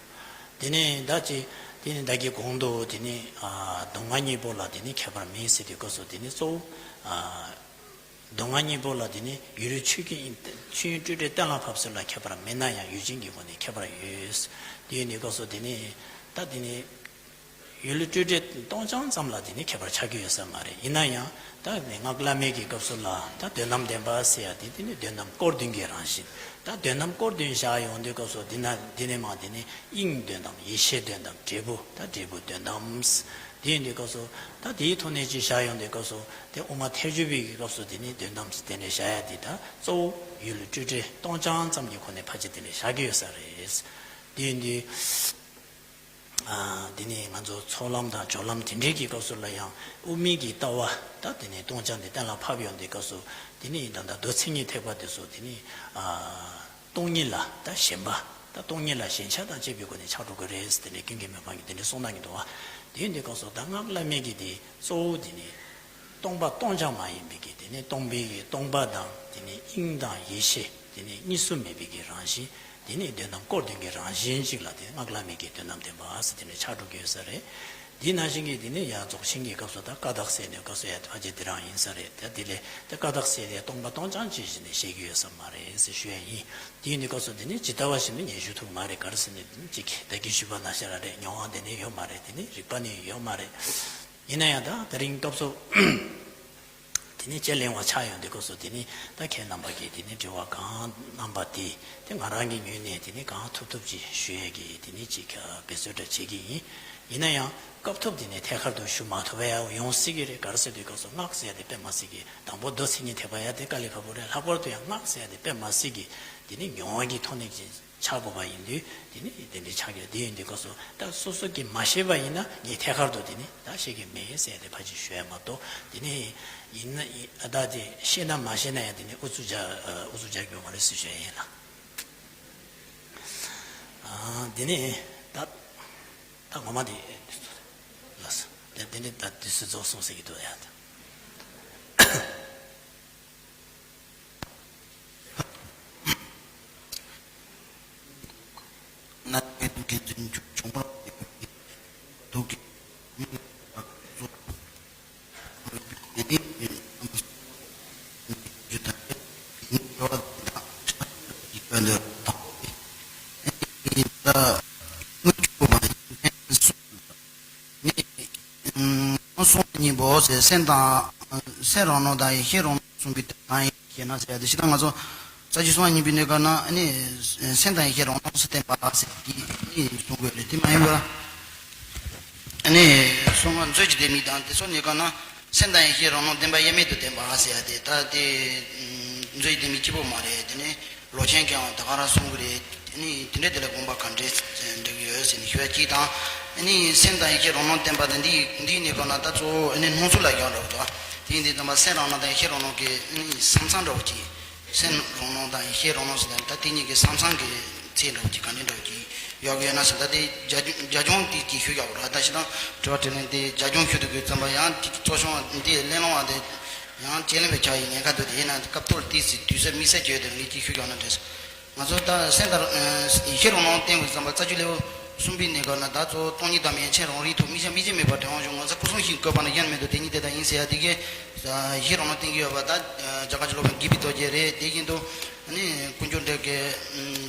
དེ་ནས་ད་ཅི་དེ་ནས་ད་གི་གོང་དུ་དེ་ནས་ཨ་མདོ་སྔགས་གཉིས་པོ་ལ་དེ་ནས་ཁྱད་པར་མེད་ཟེར་དུས་སྐབས་སུ། དེ་ནས་གཙོ་བོ་ཨ་མདོ་སྔགས་གཉིས་པོ་ལ་དེ་ནས་ཡུལ་ཆོས་ཀྱི་ཆོས་དབྱིངས་སྤྲོས་བྲལ་གཏན་ལ་ཕབ་ཚུལ་ལ་ཁྱད་པར་མེད་ན་ཡང་ཡུལ་ཅན་གྱི་སྒོ་ནས་ཁྱད་པར་ཡོད། དེ་ཡིན་དུས་སྐབས་སུ་དེ་ནས་ད་དེ་ནས། ཡུལ་སྤྲོས་བྲལ་སྟོང་རྐྱང་ཙམ་ལ་དེ་ནི་ཁྱད་པར་ཆགས་ཀྱི་ཡོད་ས་མ་རེད། ཡིན་ན་ཡང་ད་ནི་སྔགས་བླ་མེད་ཀྱི་སྐབས་སུ་ལ་ད་དོན་དམ་བདེན་པ་ཟེར་ཡ་དེ་དེ་ནི་དོན་དམ་སྐོར་བདུན་གྱི་རང་བཞིན། ད་དོན་དམ་སྐོར་བདུན་བཞག་ཡོང་དུས་སྐབས་སུ། དེ་ན་དེ་ནི་མ་དེ་ནི་དབྱིངས་དོན་དམ། ཡེ་ཤེས་དོན་དམ། འབྲས་བུ་ད་འབྲས་བུ་དོན་དམ། དེ་ཡིན་དུས་སྐབས་སུ་ད་དེའི་ཐོག་ནས་ཅིག་བཞག་ཡོང་དུས་སྐབས་སུ། དེ་དབུ་མ་ཐལ་འགྱུར་བའི་གི་སྐབས་སུ་དེ་ནི་དོན་དམ་ཟེར་དེ་འདྲ་བཞག་ཡ་དེ། ད་གཙོ་བོ་ཡུལ་སྤྲོས་བྲལ་སྟོང་རྐྱང་ཙམ་གྱི་སྒོ་ནས་ཕལ་ཆེར་དེ་འདྲ་བཞག་གི་ཡོད་ས་རེད། དེ་ཡིན་དུས། ཨ་འདི་ནི་ང་ཚོ་ཚོགས་ལམ་དང་སྦྱོར་ལམ་དེ་འདྲའི་གི་སྐབས་སུ་ལ་ཡང་དབུ་མའི་གི་ལྟ་བ་ད་དེ་ནི་སྟོང་རྐྱང་དེ་གཏན་ལ་ཕབ་ཡོང་དུས་སྐབས་སུ། དེ་ནི་ད་ལྟ་མདོ་མཚན་ཉིད་ཐེག་པ་དེ་ཚོ་དེ་ནི་ཨ་སྟོང་ཉིད་ལ་ད་ཞེན་པ། ད་སྟོང་ཉིད་ལ་ཞེན་ཆགས་དང་བཅས་པའི་སྒོ་ནས་ཆགས་འགྲོ་གི་རེད་ཟེར་དེ་འདྲའི་ཀུན་མཁྱེན་མི་ཕམ་གྱིས་དེ་འདྲའི་གསུངས་གནང་གི་འདུག་བ། དེ་ཡིན་དུས་སྐབས་སུ་ད་སྔགས་བླ་མེད་ཀྱི་དེ་གཙོ་བོ་དེ་ནི། སྟོང་པ་སྟོང་རྐྱང་མ་ཡིན་པའི་གི་དེ་ནི་སྟོང་པའི་གི་སྟོང་པ་དང་དེ་ནི་དབྱིངས་དང་ཡེ་ཤེས་དེ་ནི་གཉིས་སུ་མེད་པའི་གི་རང་བཞིན། དེ་ནི་དོན་དམ་དཀོར་ལྡན་གྱི་རང་བཞིན་ཅིག་ལ་དེ་སྔགས་བླ་མེད་ཀྱི་དོན་དམ་བདེན་པ་ཟེར་དེ་ནི་ཆགས་འགྲོ་གི་ཡོད་ས་རེད། དེ་ནང་བཞིན་གྱི་དེ་ནི་ཡང་རྫོགས་ཆེན་གྱི་སྐབས་སུ་ད་ཀ་དག་སེལ་ནས་སྐབས་སུ་ཡང་ཕལ་ཆེར་དེ་རང་ཡིན་ས་རེད། ད་དེ་ལས་ད་ཀ་དག་སེལ་ནས་སྟོང་པ་སྟོང་རྐྱང་ཅིག་བཞིན་ནས་བཤད་ཀྱི་ཡོད་ས་མ་རེད་ཟེར་ཞུ་ཡ་ཡིན། དེ་ཡིན་དུས་སྐབས་སུ་དེ་ནི་ཇི་ལྟ་བ་བཞིན་དུ་ཉན་ཞུ་ཐུབ་མ་རེད། ག་རེ་ཟེར་ནས་དེ་ནི་གཅིག་བདག་གིས་ཞུས་པ་ནང་བཞིན་ར་རེད། མྱོང་བ་དེ་ནི་ཡོད་མ་རེད། དེ་ནི་རིག་པ་ནི་ཡོད་མ་རེད། ཡིན་ན་ཡང་ད་དེ་རིང་སྐབས་སུ་དེ་ནི་དཔྱད་གླེང་བ་ཆགས་ཡོང་དུས་སྐབས་སུ་དེ་ནི་ད་ཁྱེད་རྣམ་པ་གིས་དེ་ནི་དྲི་བ་གང་གནང་པ་དེ་དེ་ང་རང་གི་ངོས་ནས་དེ་ནི་གང་ཐུབ་ཐུབ་ཅིག་ཞུ་ཡས་ཀྱི་དེ་ནི་ཅིག་འབད་བརྩོན་འདྲ་བྱེད་ཀྱི་ཡིན། ཡིན་ན་ཡང་སྐབས་ཐོབ་དེ་ནི་ཐད་ཀར་དུ་ཞུ་མ་ཐུབ་པ་ཡང་ཡོང་སྲིད་ཀྱི་རེད། ག་རེ་ཟེར་དུས་སྐབས་སུ་སྔགས་ཟེར་ཡ་དེ་དཔེ་མ་སྲིད་ཀྱི་དང་པོ་མདོ་མཚན་ཉིད་ཐེག་པ་ཡ་དེ་དཀའ་ལས་ཁག་པོ་རེད། ལྷག་པར་དུ་ཡང་སྔགས་ཟེར་ཡ་དེ་དཔེ་མ་སྲིད་ཀྱི་དེ་ནི་མྱོང་བ་གི་ཐོག་ནས་ཀྱི་ཆགས་དགོས་པ་ཡིན་དུས་དེ་ནི་དེ་འདྲའི་ཆགས་ཀྱི་རེད། དེ་ཡིན་དུས་སྐབས་སུ་ད་སོ་སོ་གིས་མ་ཤེས་པ་ཡིན་ན་ངས་ཐད་ཀར་དུ་དེ་ནི་ད་ཤེས་ཀྱི་མེད་ཟེར་ཏེ་ཕར་ཅིག་ཞུ་ཡ་མ་གཏོགས། དེ་ནི་ཡིན་ན་ཡིན་ད་དེ་ཤེས་ན་མ་ཤེས་ན་ཡང་དེ་ནི་ཨུ་ཚུགས་རྒྱག་ཨུ་ཚུགས་རྒྱག་རྒྱུ་མ་རེད་ཟེར་ཞུ་ཡ་ཡིན་ལ། ཨ་དེ་ནི་ད་ད་ངོ་མ་དེ་ལ་སོ་དེ་དེ་ནི་ད་དུས་ཚོད་རྫོགས་སོང་ཟེར་གྱི་འདུག་ཡ་ད། ན་ཚ་དུག་གི་འཛིན་སྐྱོང་བྱུང་བར་དུག་གི་མི་ལ་བཟོ་དེ་ནི་ཇུ་ད་ནི་ཡོ་ད་ཡི་ག་ལ་དང་ད་ངུ་ཆུ་མ་ཡིན་སོང་། ནི། ཨང་། སོང་གཉིས་པོ་ཟེར་སེམས་དང་། སེམས་རང་སྣང་དང་ཡེ་ཤེས་རང་སྣང་གསུངས་པའི་དོན་གང་ཡིན་ཞེ་ན་ཟེར་ཡ་དེ་ཞེ་ད་ང་ཚོ་རྩ་རྒྱུད་གསང་བ་གཉིས་པའི་གནས་སྐབས་ན་ནི་སེམས་དང་ཡེ་ཤེས་རང་སྣང་སུ་བསྟན་པ་ཟེར་གྱི་ནི་གསུང་དགོས་རེད། དེ་མ་ཡིན་པ་ནི་གསང་བ་མཛོད་ཀྱི་ལྡེ་མིག་དང་དེ་ཚོ་གནས་སྐབས་ན་སེམས་དང་ཡེ་ཤེས་རང་སྣང་བསྟན་པ་དབྱེར་མེད་དུ་བསྟན་པ་ཟེར་ཡ་དེ་ད་དེ་མཛོད་ཀྱི་ལྡེ་མིག་གཅིག་པོ་མ་རེད། དེ་ནི། ལོ་ཆེན་གྱིས་ཡང་ད་ག་རང་གསུང་གི་རེད། ཨ་ནི་དེ་འདྲ་དེ་ལ་དགོངས་པ་ག་འདྲས་འགྲིག་གི་ཡོད་ཟེར་ནས་ཞུ་ཡ་གཅིག་དང་། ཨ་ནི་སེམས་དང་ཡེ་ཤེས་རང་སྣང་བསྟན་པ་དང་འདི་འདིའི་གནས་སྐབས་ན་ད་གཙོ་བོ་ཨ་ནི་སྣང་ཚུལ་ལ་སྦྱངས་འདྲ་བོ་འདུག་དེ་ཡིན་དུས་ཙམ་པ་སེམས་རང་སྣང་དང་ཡེ་ཤེས་རང་སྣང་གི་ཨ་ནི་ས་མཚམས་འདྲ་བོ་ཅིག་སེམས་རང་སྣང་དང་ཡེ་ཤེས་རང་སྣང་ཟེར་ན་ད་དེ་གཉིས་ཀྱི་ས་མཚམས་ཀྱི་ཚད་འདྲ་བོ་ཅིག་ག་འདྲས་འདྲ་བོ་ཅིག་ཡོད་གི་ཡོད་ན་ཟེར། ད་དེ་རྒྱ་རྒྱ་སྦྱོང་དེ་ཅིག་ཞུ་ཡག་ར། ད་ཞེ་ད་དྲི་བ་དྲིས་ལན་དེ་རྒྱ་སྦྱོང་ཞུ་དུས་དགོས་ཙམ་པ་ཡང་དེ་གཙོ་བྱུང་བ་འདི་གླེང་སློང་བ་དེ། ཡང་དཔྱད་གླེང་བའི་ཆ་ཡི་ཉེན་ཁ་འདུག་དེ་ཡིན་ན་སྐབས་ཐོག་ཏོག་ཙམ་དུས་ཚོད་དམིགས་བསལ་གྱི་ཡོད་དེ་ངས་ཅིག་ཞུ་ཡོང་ན་འདྲ། ང་ཚོ་ད་སེམས་དང་ཡེ་ཤེས་རང་སྣང་བསྟན་དགོས་བསམ་པ་རྩ་རྒྱུད་ལེའུ་གསུམ་པའི་གནས་སྐབས་ན་ད་གཙོ་བོ་སྟོང་ཉིད་དམ་ཡན་ཆད་རང་རིག་ཐོབ། དམིགས་བྱ་དམིགས་བྱེད་མེད་པར་གྲོལ་འོང་ཞིང་། ངོ་མཚར་སྐུ་གསུམ་ཞིག་བཀོད་པ་ནི་གཞན་མེད་དོ། དེ་ཉིད་དེ་ལྟར་ཡིན་ཟེར་ཡ་དེ་གའི་ཡེ་ཤེས་རང་སྣང་བསྟན་གྱི་ཡོད་པ་ད་རྒྱ་གར་གྱི་སློབ་དཔོན་དགྱེས་པའི་རྡོ་རྗེ་རེད། དེ་བཞིན་དུ་ཨ་ནི་དཀོན་མཆོག་འགྲེལ་གྱི་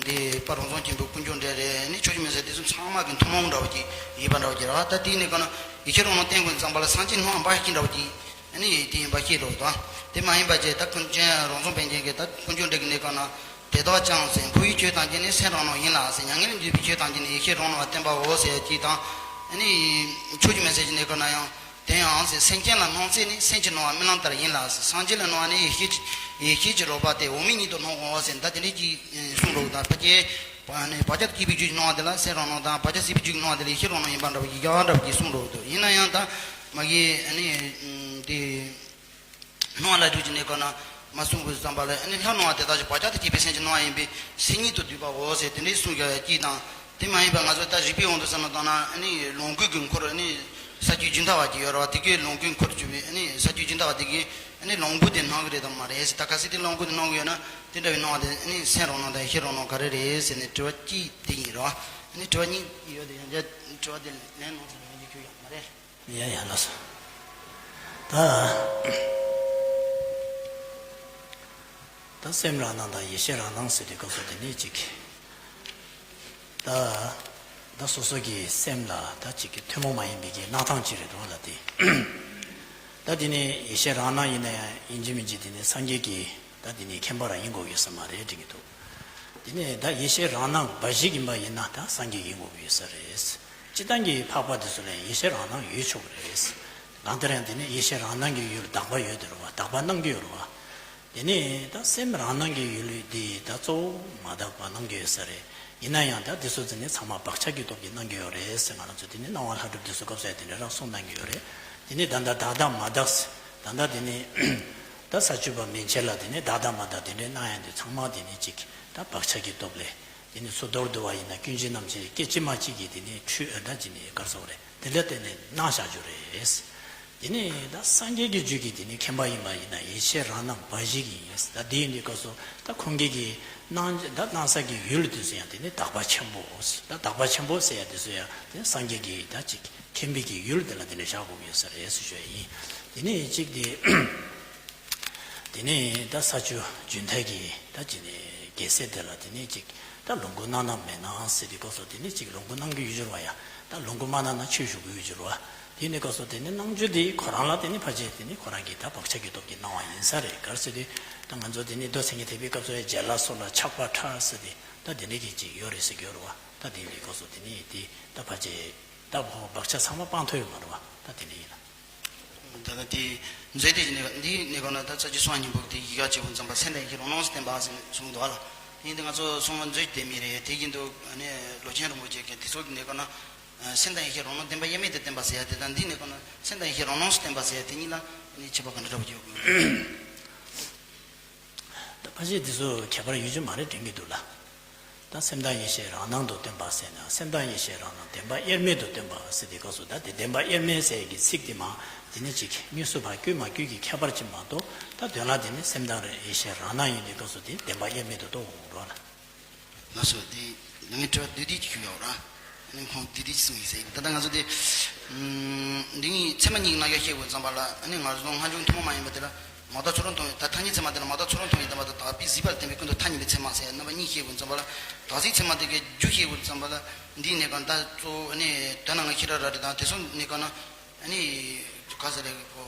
འདི་དཔལ་རོང་ཟོམ་ཆེན་པོའི་དཀོན་མཆོག་འགྲེལ་རེད། ཨ་ནི་ཕྱོགས་བཅུའི་མུན་སེལ་དེ་ཚོ་ཚང་མ་གི་ཐུན་མོང་འདྲ་བོ་ཅིག་ཡིན་པ་འདྲ་བོ་ཅིག་རེད་བ། ད་དེའི་གནས་སྐབས་ན་ཡེ་ཤེས་རང་སྣང་བསྟན་དགོས་བསམ་པ་ལ་སངས་རྒྱས་སྣང་བ་འབའ་ཞིག་འདྲ་བོ་ཅིག་ཨ་ནི་དེ་ཡིན་པ་ཤེས་རོགས་དང་། དེ་མ་ཡིན་པ་བྱས་ད་ཀུན་མཁྱེན་རོང་ཟོམ་པཎ་ཆེན་གྱིས་ད་དཀོན་མཆོག་འགྲེལ་གྱི་གནས་སྐབས་ན། དེ་དག་ཀྱང་ཟེར། འཁོར་བའི་ཆོས་ཐམས་ཅད་ནི་སེམས་རང་སྣང་ཡིན་ལ་ཟེར། མྱ་ངན་ལས་འདས་པའི་ཆོས་ཐམས་ཅད་ནི་ཡེ་ཤེས་རང་སྣང་བ་བསྟན་པའོ་ཟེར་གཅིག་དང་། ཨ་ནི་ཕྱོགས་བཅུའི་མུན་སེལ་གྱི་གནས་སྐབས་ན་ཡང་དེ་ཡང་ཟེར། སེམས་ཅན་ལ་སྣང་ཚད་ནི་སེམས་ཀྱི་སྣང་བ་རྨི་ལམ་ལྟར་ཡིན་ལ་ཟེར། སངས་རྒྱས་ལ་སྣང་བ་ནི་ཡེ་ཤེས་ཀྱི་ཡེ་ཤེས་ཀྱི་རོལ་པ་སྟེ་འོག་མིན་ཉིད་དུ་སྣང་ངོ་ཟེར། ད་དེ་འདྲའི་གཅིག་གསུང་རོགས་དང་། ཕལ་ཆེར་ཨ་ནི་བག་ཆགས་སྐྱེས་པའི་རྒྱུད་ཀྱི་སྣང་བ་དེ་ལ་སེམས་རང་སྣང་དང་། བག་ཆགས་སད་པའི་རྒྱུད་ཀྱི་སྣང་བ་དེ་ལ་ཡེ་ཤེས་རང་སྣང་ཡིན་པ་འདྲ་བོ་ཞིག་ཡག་འདྲ་བོ་ཞིག་གསུང་རོགས་འདུག་ཡིན་ན་ཡང་ད་མ་གི་ཨ་ནི་དེ། སྣང་བ་ལྷ་སྒྲུབ་ཀྱི་གནས་སྐབས་ན་མ་གསུང་དགོས་བསམ་པ་ལ། ཨ་ནི་ལྷ་སྣང་བ་དེ་དག་ཀྱང་བག་ཆགས་དང་བཅས་པའི་སེམས་ཀྱི་སྣང་བ་ཡིན་པས་སེམས་ཉིད་དུ་བསྡུས་པའོ་ཟེར་དེ་འདྲའི་གསུང་རྒྱག་ཡ་གཅིག་དང་། དེ་མ་ཡིན་པ་ང་ཚོ་ད་རིགས་པའི་དབང་དུ་བསམ་བློ་བཏང་ན་ཨ་ནི་ལོངས་སྐུ་གི་འཁོར། ཨ་ནི་ས་བཅུའི་སྦྱིན་བདག་བ་ཅིག་ཡོད་རེད་བ། དེ་གའི་ལོངས་སྐུའི་འཁོར་གྱུར་པའི་ཨ་ནི་ས་བཅུའི་སྦྱིན་བདག་བ་དེ་གའི་ཨ་ནི་ལོངས་སྐུ་དེ་སྣང་གི་རེད་དམ་མ་རེད་ཟེར། ད་གལ་སྲིད་དེ་ལོངས་སྐུ་དེ་སྣང་གི་ཡོད་ན་དེ་འདྲ་བའི་སྣང་བ་དེ་ཨ་ནི་སེམས་རང་སྣང་དང་ཡེ་ཤེས་རང་སྣང་ག་རེ་རེད་ཟེར་ནས་དྲི་བ་གཅིག་དེ་ཡིན་རེད་བ། ཨ་ནི་དྲི་བ་གཉིས་ཡོད་དེ་ཡང་དྲི་བ་དེ་ལན་གནང་ཟེར་ན་ཡང་ཁྱོད་ཡོད་མ་རེད། ཡ་ཡ་ལགས་སོ། ད་ད་སེམས་རང་སྣང་དང་ཡེ་ཤེས་རང་སྣང་ཟེར་དུས་སྐབས་སུ་དེ་ནས་ཅིག་ད་ད་སོ་སོ་གི་སེམས་ལ་ད་ཅིག་གི་ཐུན་མོང་མ་ཡིན་པའི་གི་སྣང་སྟངས་ཅིག་རེད་འགྲོ་ལ། དེ་ད་དེ་ནས་ཡེ་ཤེས་རང་སྣང་ཡིན་ན་ཡང་ཡིན་གཅིག་མིན་གཅིག་དེ་ནས་སངས་རྒྱས་ཀྱི་ད་དེ་ནས་མཁྱེན་པ་རང་ཡིན་དགོས་ཡོད་ས་མ་རེད་དྲན་གྱི་འདུག་དེ་ནས་ད་ཡེ་ཤེས་རང་སྣང་འབའ་ཞིག་ཡིན་པ་ཡིན་ན་ད་སངས་རྒྱས་ཡིན་དགོས་ཀྱི་ཡོད་ས་རེད། སྤྱིར་བཏང་གི་འཕགས་པ་དེ་ཚོ་ལ་ཡེ་ཤེས་རང་སྣང་ཡོད་ཆོག་གི་རེད། གང་ལྟར་ཡང་དེ་ནི་ཡེ་ཤེས་རང་སྣང་གི་ཡུལ་དག་པ་ཡོད་དེ་རེད་བ། དག་པ་སྣང་གི་ཡོད་རེད་བ། དེ་ནི་ད་སེམས་རང་སྣང་གི་ཡུལ་དེ་ད་གཙོ་བོ་མ་དག་པ་སྣང་གི་ཡོད་ས་རེད། ཡིན་ན་ཡང་ད་དེ་ཚོ་ཚོ་ནི་ཚང་མ་བག་ཆགས་ཀྱི་སྟོབས་ཀྱིས་སྣང་གི་ཡོད་རེད་ཟེར་ང་རང་ཚོ་དེ་ནི་སྣང་བ་ལྷ་གྲུབ་དེ་ཚོ་སྐབས་སུ་ཡང་དེ་འདྲ་རང་གསུངས་གནང་གི་ཡོད་རེད། དེ་ནི་ད་ལྟ་དག་དང་མ་དག་ཟེར། ད་ལྟ་དེ་ནི་ད་ས་བཅུ་པ་མན་ཆད་ལ་དེ་ནི་དག་དང་མ་དག་དེ་འདྲའི་སྣང་ཡང་དེ་ཚང་མ་དེ་ནི་གཅིག་ད་བག་ཆགས་ཀྱི་སྟོབས་ལས། དེ་ནི་ཚུར་མདོར་བསྡུ་བ་ཡིན་ན་ཀུན་གཞི་རྣམ་འབྱེད་སྐད་ཅིག་མ་གཅིག་གིས་དེ་ནི་འཁྲུལ་ཨ་ད་ཅི་ནི་གར་སོགས་རེད། དེ་འདྲ་བརྟེན་ནས་སྣང་བཞག་རྒྱུ་རེད། དེ་ནས་ད་སངས་རྒྱས་ཀྱི་རྒྱུད་ཀྱི་དེ་ནས་མཁྱེན་པ་ཡིན་པ་ཡིན་ན་ཡེ་ཤེས་རང་སྣང་འབའ་ཞིག་ཡིན། ད་དེ་ཡིན་དུས་སྐབས་སུ་ད་ཁོང་གིས་ཀྱི་སྣང་ད་སྣང་ས་ཀྱི་ཡུལ་དེ་ཚོ་ཡང་དེ་ནས་དག་པ་ཆེན་པོ། ད་དག་པ་ཆེན་པོ་ཟེར་ཡ་དེ་ཚོ་ཡང་དེ་ནས་སངས་རྒྱས་ཀྱི་ད་ཅིག་མཁྱེན་པའི་གི་ཡུལ་དེ་ལ་དེ་ནས་བཞག་དགོས་ཀྱི་ཡོད་ས་རེད་ཟེར་ཞུ་ཡ་ཡིན། དེ་ནས་གཅིག་དེ། དེ་ནས་ད་ས་བཅུ་རྒྱུན་མཐའི་གི་ད་ཅི་ནས་རྒྱལ་སྲས་དེ་ལ་དེ་ནས་ཅིག་ད་ལུང་ཁུག་གནང་ན་མེད་ན་ཟེར་དུས་སྐབས་སུ་དེ་ནས་ཅིག་ལུང་ཁུག་གནང་གི་ཡོད་འགྱུར་བ་ཡ། ད་ལུང་ཁུག་མ་གནང་ན་ཆོས་ཞུ་གི་ཡོད་འགྱུར་བ། དེ་ནས་སྐབས་སུ་དེ་ནས་གནང་རྒྱུ་དེ་ཁོ་རང་ལ་དེ་ནས་ཕལ་ཆེར་དེ་ནས་ཁོ་རང་གི་ད་བག་ཆགས་ཀྱི་སྟོབས་ཀྱིས་གནང་བ་ཡིན་ས་རེད། ག་རེ་ཟེར་དུས་ད་ང་ཚོ་དེ་ནས་མདོ་མཚན་ཉིད་ཐེག་པའི་སྐབས་སུ་ཡ་རྒྱལ་ལ་སོགས་ལ་ཆགས་པ་ཕྲ་ཟེར་དུས་ད་དེ་འདྲ་གི་ཅིག་ཡོད་རེད་ཟེར་གྱི་ཡོད་རེད་བ། ད་དེ་འདྲའི་སྐབས་སུ་དེ་ནས་དེ་ད་ཕལ་ཆེར་ད་བག་ཆགས་ཚང་མ་སྤང་ཐུབ་ཡོད་མ་རེད་བ། ད་དེ་འདྲ་ཡིན་ན། ད་ལྟ་དེ་མཛོད་དེ་གནས་འདིའི་གནས་སྐབས་ན་ད་རྩ་བཅུ་གསང་བ་སྙིང་པོ་དེ་ཡི་ག་བྱེད་དགོས་ཙམ་པ་སེམས་དང་ཡེ་ཤེས་རང་སྣང་སུ་བསྟན་པ་ཟེར་ནས་གསུངས་འདུག་ཨ་ལ། དེ་ཡིན་དུས་ང་ཚོ་གསང་བ་མཛོད་དེ་མི་རེད། དེ་ཡིན་དུས་ཨ་ནི་ལོ་ཆེན་རིན་པོ་ཆེ་གིས་དེ་ཚོ་གི་གནས་སྐབས་ན་སེམས་དང་ཡེ་ཤེས་རང་སྣང་བསྟན་པ་དབྱེར་མེད་དུ་བསྟན་པ་ཟེར་ཡ་དེ་དང་འདིའི་གནས་སྐབས་ན་སེམས་དང་ཡེ་ཤེས་རང་སྣང་སུ་བསྟན་པ་ཟེར་ཡ་དེ་གཉིས་ལ་ཨ་ནི་ཁྱད་པར་ག་འདྲ་འདྲ་པོ་ཡོད་དགོས། ད་ཕལ་ཆེར་དེ་ཚོ་ཁྱད་པར་ཡོད་རྒྱུ་མ་རེད་དྲན་གྱི་འདུག་ལ། ད་སེམས་དང་ཡེ་ཤེས་རང་སྣང་དུ་བསྟན་པ་ཟེར་ན་སེམས་དང་ཡེ་ཤེས་རང་སྣང་བདེན་པ་དབྱེར་མེད་དུ་བསྟན་པ་ཟེར་དུས་སྐབས་སུ་ད་དེ་བདེན་པ་དབྱེར་མེད་ཟེར་ཡ་གི་ཚིག་དེ་མ་དེ་ནི་ཅིག་དངོས་སུ་ཕར་བཀོད་མ་བཀོད་ཀྱི་ཁྱད་པར་ཅིག་མ་གཏོགས་ད་དོན་ལ་དེ་ནི་སེམས་དང་ཡེ་ཤེས་རང་སྣང་ཡིན་དུས་སྐབས་སུ་དེ་བདེན་པ་དབྱེར་མེད་དུ་རྟོགས་དགོས་རོགས་ལ། ལགས་སོ། དེ་ང་ཚོ་འདྲི་བ་བསྡུས་བསྡུས་ཅིག་ཞུ་ཡོད་ར། ཨ་ནི་ཁོང་བསྡུས་བསྡུས་ཅིག་གསུངས་ཡིན་ཟེར། ད་ལྟ་ང་ཚོ་དེ་འདི་ངའི་ཚད་མ་གཉིས་ནང་ཡ་བཤད་དགོས་ཙམ་པ་ལ་ཨ་ནི་ང་ཚོ་སྔ་འཇུག་ཐུན་མོང་མ་ཡིན་པ་དེ་ལ་མ་དག་ཚུལ་ཁྲིམས་མཐོང་བའི་ད་ཐ་སྙད་ཚད་མ་དེ་ལ་མ་དག་ཚུལ་ཁྲིམས་མཐོང་བའི་བདེན་པ་དང་དག་པའི་གཟིགས་པ་ལ་བརྟེན་པའི་ཀུན་རྟོག་ཐ་སྙད་པའི་ཚད་མ་ཟེར་རྣམ་པ་གཉིས་བཤད་དགོས་ཙམ་པ་ལ་དག་གཟིགས་ཚད་མ་དེ་གའི་རྒྱུ་བཤད་དགོས་ཙམ་པ་ལ་འདིའི་གནས་སྐབས་ད་གཙོ་བོ་ཨ་ནི་དོན་ལ་ང་ཤེས་རབ་ར་རེ་དང་དེ་ཚོ་གནས་སྐབས་ན། ཨ་ནི། ག་ཟེར་རེད་ཁོ།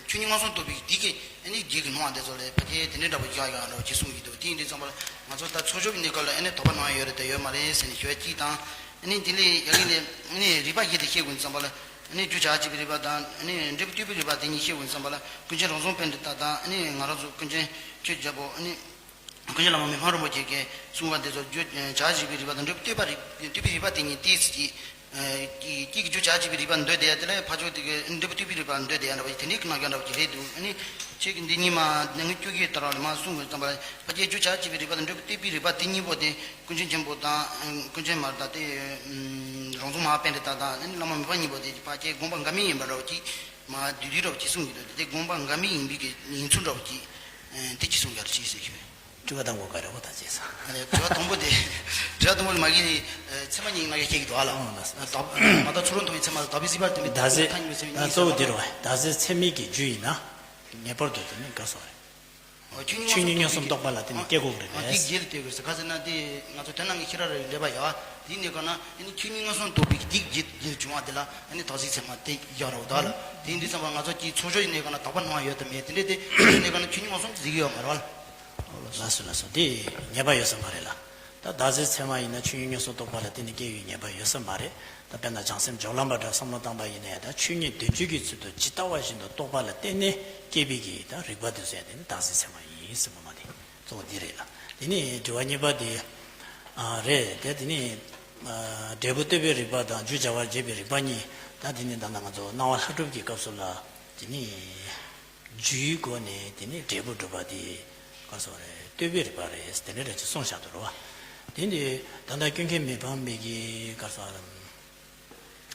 ཆོས་ཉིད་མངོན་སུམ་རྟོགས་པའི་འདི་གི་ཨ་ནི་རྒྱུད་ཀྱི་སྣང་བ་འདི་ཚོ་ལས་ཕ་གིའི་དེ་འདྲའི་འདྲ་པོ་ཡག་ཡག་འདྲ་པོ་ཅིག་གསུང་གི་འདུག་དེ་ཡིན་དུས་ཙམ་པ་ལ་ང་ཚོ་ད་ཚོགས་ཞུགས་ཀྱི་གནས་སྐབས་ལ་ཨ་ནི་དོགས་པ་སྣང་ཡོད་རེད་དང་ཡོད་མ་རེད་ཟེར་ནས་ཞུ་བ་གཅིག་དང་། ཨ་ནི་དེ་ལས་ཡ་གི་ནས་ཨ་ནི་རིགས་པ་བཞི་དེ་བཤད་དགོས་ཙམ་པ་ལ་ཨ་ནི་རྒྱུ་བྱ་བྱེད་པའི་རིགས་པ་དང་ཨ་ནི་འབྲས་བུ་ལྟོས་པའི་རིགས་པ་དེ་གཉིས་བཤད་དགོས་ཙམ་པ་ལ་ཀུན་མཁྱེན་རོང་ཟོམ་པཎྜི་ཏ་དང་ཨ་ནི་ང་རང་ཚོ་ཀུན་མཁྱེན་ཆོས་རྒྱལ་པོ་ཨ་ནི། ཀུན་མཁྱེན་བླ་མ་མི་ཕམ་རིན་པོ་ཆེ་གིས་གསུངས་པ་དེ་ཚོ་རྒྱུ་བྱ་བྱེད་པའི་རིགས་པ་དང་འབྲས་བུ་ལྟོས་པ་རིགས་ལྟོས་པའི་རིགས་པ་དེ་གཉིས་ཏོག་ཙམ་གཅིག་ཀྱི་ཀྱི་རྒྱུ་བྱ་བྱེད་པའི་རིགས་པ་འདོད་བསྡད་ཡ་དེ་ལ་ཕར་ཕྱོགས་དེ་གི་འབྲས་བུ་ལྟོས་པའི་རིགས་པ་འདོད་བསྡད་ཡ་འདྲ་བ་ཞིག་དེ་འདྲའི་གི་རྣམ་གཞག་འདྲ་བ་ཞིག་རེད་འདུག་ཨ་ནི་ཁྱེད་ཀྱིས་འདི་གཉིས་མ་ནང་གི་བཅུ་གི་ལྟར་བ་ལ་མ་གསུངས་དགོས་ཙམ་པ་ལ་ཕལ་ཆེར་རྒྱུ་བྱ་བྱེད་པའི་རིགས་པ་དང་འབྲས་བུ་ལྟོས་པའི་རིགས་པ་དེ་གཉིས་པོ་དེ་ཀུན་མཁྱེན་ཆེན་པོ་དང་ཀུན་མཁྱེན་མར་དང་དེ་རོང་ཟོམ་མ་པཎྜི་ཏ་དང་བླ་མ་མི་ཕམ་གཉིས་པོ་དེ་ཕལ་ཆེར་དགོངས་པ་འགལ་མེད་ཡིན་པ་འདྲ་བ་ཅིག་མ་བསྡུས་བསྡུས་འདྲ་བ་ཅིག་གསུངས་ཡོད་དེ་དེ་དགོངས་པ་འགལ་མེད་ཡིན་པའི་གི་ཡིན་ཚུལ་འདྲ་བ་ཅིག་དེ་ཅིག་གསུངས་ཡོད་རེད་ཅེས་ཟེར་ཞུ། དྲི་བ་དང་པོ་ག་རེ་འོ་ད་ཅེས་ས། ཨ་ནི་དྲི་བ་དང་པོ་དེ། དྲི་བ་དང་པོ་ལ་མ་གི་ནི་ཚད་མ་གཉིས་ནང་ཡང་བཤད་ཀྱི་འདུག་ཨ་ལ། ཨོ་ལགས་སོ། ད་མ་དག་ཚུལ་ཁྲིམས་མཐོང་བའི་ཚད་མ་དང་དག་པའི་གཟིགས་པ་ལ་བརྟེན་པའི་ད་ཟེར་ཐ་སྙད་པའི་ཚད་མ་གཉིས་གཙོ་བོ་ཟེར་བ། འདི་རུ་བ་ད་ཟེར་ཚད་མའི་གི་རྒྱུ་ཡིན་ན། ངེས་པར་དུ་དེ་ནི་ག་སོ་རེད། ཨོ་ཆོས་ཉིད་མངོན་སུམ་རྟོགས་པ་ལ་བརྟེན་ནས་སྐྱེ་དགོས་རེད་ཨ་དེ་པས། རྒྱུད་ལ་ལྟོས་དགོས་ཟེར་ག་ཟེར་ན་དེ་ང་ཚོ་དོན་ནང་གི་ཤེས་རབ་རེ་འདྲེས་པ་ཡོད་ཨ་དེའི་གནས་སྐབས་ན་ཨ་ནི་ཆོས་ཉིད་མངོན་སུམ་རྟོགས་པའི་གི་རྒྱུད་རྒྱུད་བྱུང་བ་དེ་ལ་ཨ་ནི་དག་གཟིགས་ཚད་མ་དེ་ཡོད་རེད་འོ་ད་ལ་དེ་ཡིན་དུས་ཙམ་པ་ང་ཚོ་གི་ཚོགས་ཞུགས་ཀྱི་གནས་སྐབས་ན་དོགས་པ་སྣང་བ་ཡོད་དམ་མེད་དེ་འདྲས་དེ་དེའི་གནས་སྐབས་ན་ཆོས་ཉིད་མངོན་སུམ་གཟིགས་ཀྱི་ཡོད་མ་རེད་བ། ལགས་སོ་ལགས་སོ་དེ་ཉེས་པ་ཡོད་ས་མ་རེད་ལ། ད་བདག་གཟིགས་ཚད་མ་ཡིན་ན་ཆོས་ཉིད་མངོན་སུམ་རྟོགས་པ་ལ་བརྟེན་ནས་སྐྱེ་བའི་ཉེས་པ་ཡོད་ས་མ་རེད། ད་དཔེར་ན་བྱང་སེམས་སྦྱོར་ལམ་པ་འདྲ་བསམ་བློ་བཏང་པ་ཡིན་ན་ཡང་ད་ཆོས་ཉིད་བདེན་བརྗོད་ཀྱི་ཚུལ་དུ་ཇི་ལྟ་བ་བཞིན་དུ་རྟོགས་པ་ལ་བརྟེན་ནས་སྐྱེས་པའི་གི་ད་རིགས་པ་དེ་ཚོ་ཡང་དེ་ནི་བདག་གཟིགས་ཚད་མ་ཡིན་ཟེར་བ་མ་དེ་གཙོ་བོ་འདི་རེད་ལ། དེ་ནི་དྲི་བ་གཉིས་པ་དེ་རེད་དེ་དེ་ནི་འབྲས་བུ་ལྟོས་པའི་རིགས་པ་དང་རྒྱུ་བྱ་བ་བྱེད་པའི་རིགས་པ་གཉིས་ད་དེ་ནི་ད་ལྟ་ང་ཚོ་སྣང་བ་ལྷ་གྲུབ་ཀྱི་སྐབས་སུ་ལ་དེ་ནི། རྒྱུའི་སྒོ་ནས་དེ་ནས་འབྲས་བུ་སྒྲུབ་པ་དེ་ག་སོ་རེད་ལྟོས་པའི་རིགས་པ་རེད་དེ་འདྲ་རེད་ཅེས་གསུངས་བཞག་འདུག་རོ། དེ་འདི་ད་ལྟ་ཀུན་མཁྱེན་མི་ཕམ་པའི་གི་ག་སོ་རེད།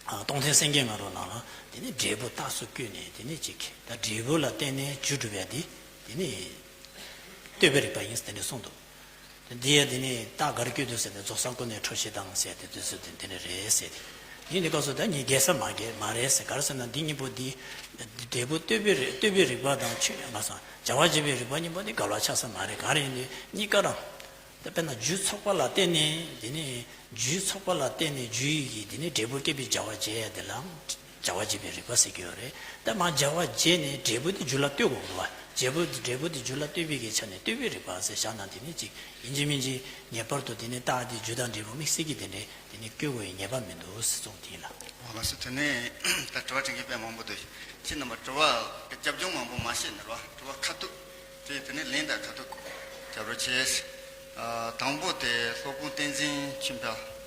སྟོང་ཐུན་སེང་གེའི་ང་རོ་ནང་ལ་དེ་ནས་འབྲས་བུ་རྟགས་སུ་བཀོད་ནས་དེ་ནས་ཅིག་ད་འབྲས་བུ་ལ་བརྟེན་ནས་རྒྱུ་སྒྲུབ་ཡ་དེ་དེ་ནས་ལྟོས་པའི་རིགས་པ་ཡིན་དེ་འདྲ་གསུངས་འདུག་འདི་ཡ་འདི་ནི་རྟགས་ག་རེ་བཀོད་འདུག་ཟེར་ན་རྫོགས་སངས་སྐུ་ནི་འཕྲོ་ཞེས་དང་ཟེར་ཏེ་དུས་སུ་དེ་འདི་ནི་རེད་ཟེར་ཏེ། ཡིན་ནི་སྐབས་སུ་ད་ངས་འགལ་ས་མ་འགལ་མ་རེད་ཟེར་ག་རེ་ཟེར་ན་འདི་གཉིས་པོ་འདི། འབྲས་བུ་ལྟོས་པའི་རིགས་ལྟོས་པའི་རིགས་པ་དང་ཆོས་ང་སང་བྱ་བ་བྱེད་པའི་རིགས་པ་གཉིས་པོ་འདི་འགལ་བ་ཆགས་ས་མ་རེད་ག་རེ་ཡིན་ནི་གཉིས་ཀ་རང་། ད་དཔེར་ན་རྒྱུ་ཚོགས་པ་ལ་བརྟེན་ནས་འདི་ནི་རྒྱུ་ཚོགས་པ་ལ་བརྟེན་ནས་རྒྱུ་ཡི་གི་འདི་ནི་འབྲས་བུ་སྐྱེད་པའི་བྱ་བ་བྱེད་ཡ་དེ་ལ། བྱ་བ་བྱེད་པའི་རིགས་པ་ཟེར་གྱི་ཡོད་རེད། ད་མ་བྱ་བ་བྱས་ནས་འབྲས་བུ་དེ་རྒྱུ་ལ་ལྟོས་དགོས་རེད་བ། འབྲས་བུ་འབྲས་བུ་དེ་རྒྱུ་ལ་ལྟོས་པའི་གི་ཆ་ནས་ལྟོས་པའི་རིགས་པ་ཟེར་བཞག་ན་དེ་ནི་གཅིག་ཡིན་གཅིག་མིན་གཅིག་ངེས་པར་དུ་དེ་ནི་རྟགས་དེ་རྒྱུ་དང་འབྲས་བུ་དམིགས་བསལ་གྱི་དེ་འདྲའི་དེ་ནི་བཀོད་དགོས་པའི་ངེས་པ་མི་འདུག་ཟེར་གསུངས་དེ་ཡིན་ལ། ཨོ་ལགས་སོ། དེ་ནས་ད་དྲི་བ་དྲི་མཁན་དཔེ་མང་པོ་འདུག་ཁྱེད་རྣམ་པ་དྲི་བ་རྒྱབ་ལྗོངས་མང་པོ་མ་བཤད་ན་རོ། དྲི་བ་ཁ་ཐུག་དེ་དེ་ནས་ལན་དང་ཁ་ཐུག་རྒྱབ་རོགས་བྱེད། དང་པོ་དེ་སློབ་དཔོན་བསྟན་འཛིན་ཆོས་འཕེལ།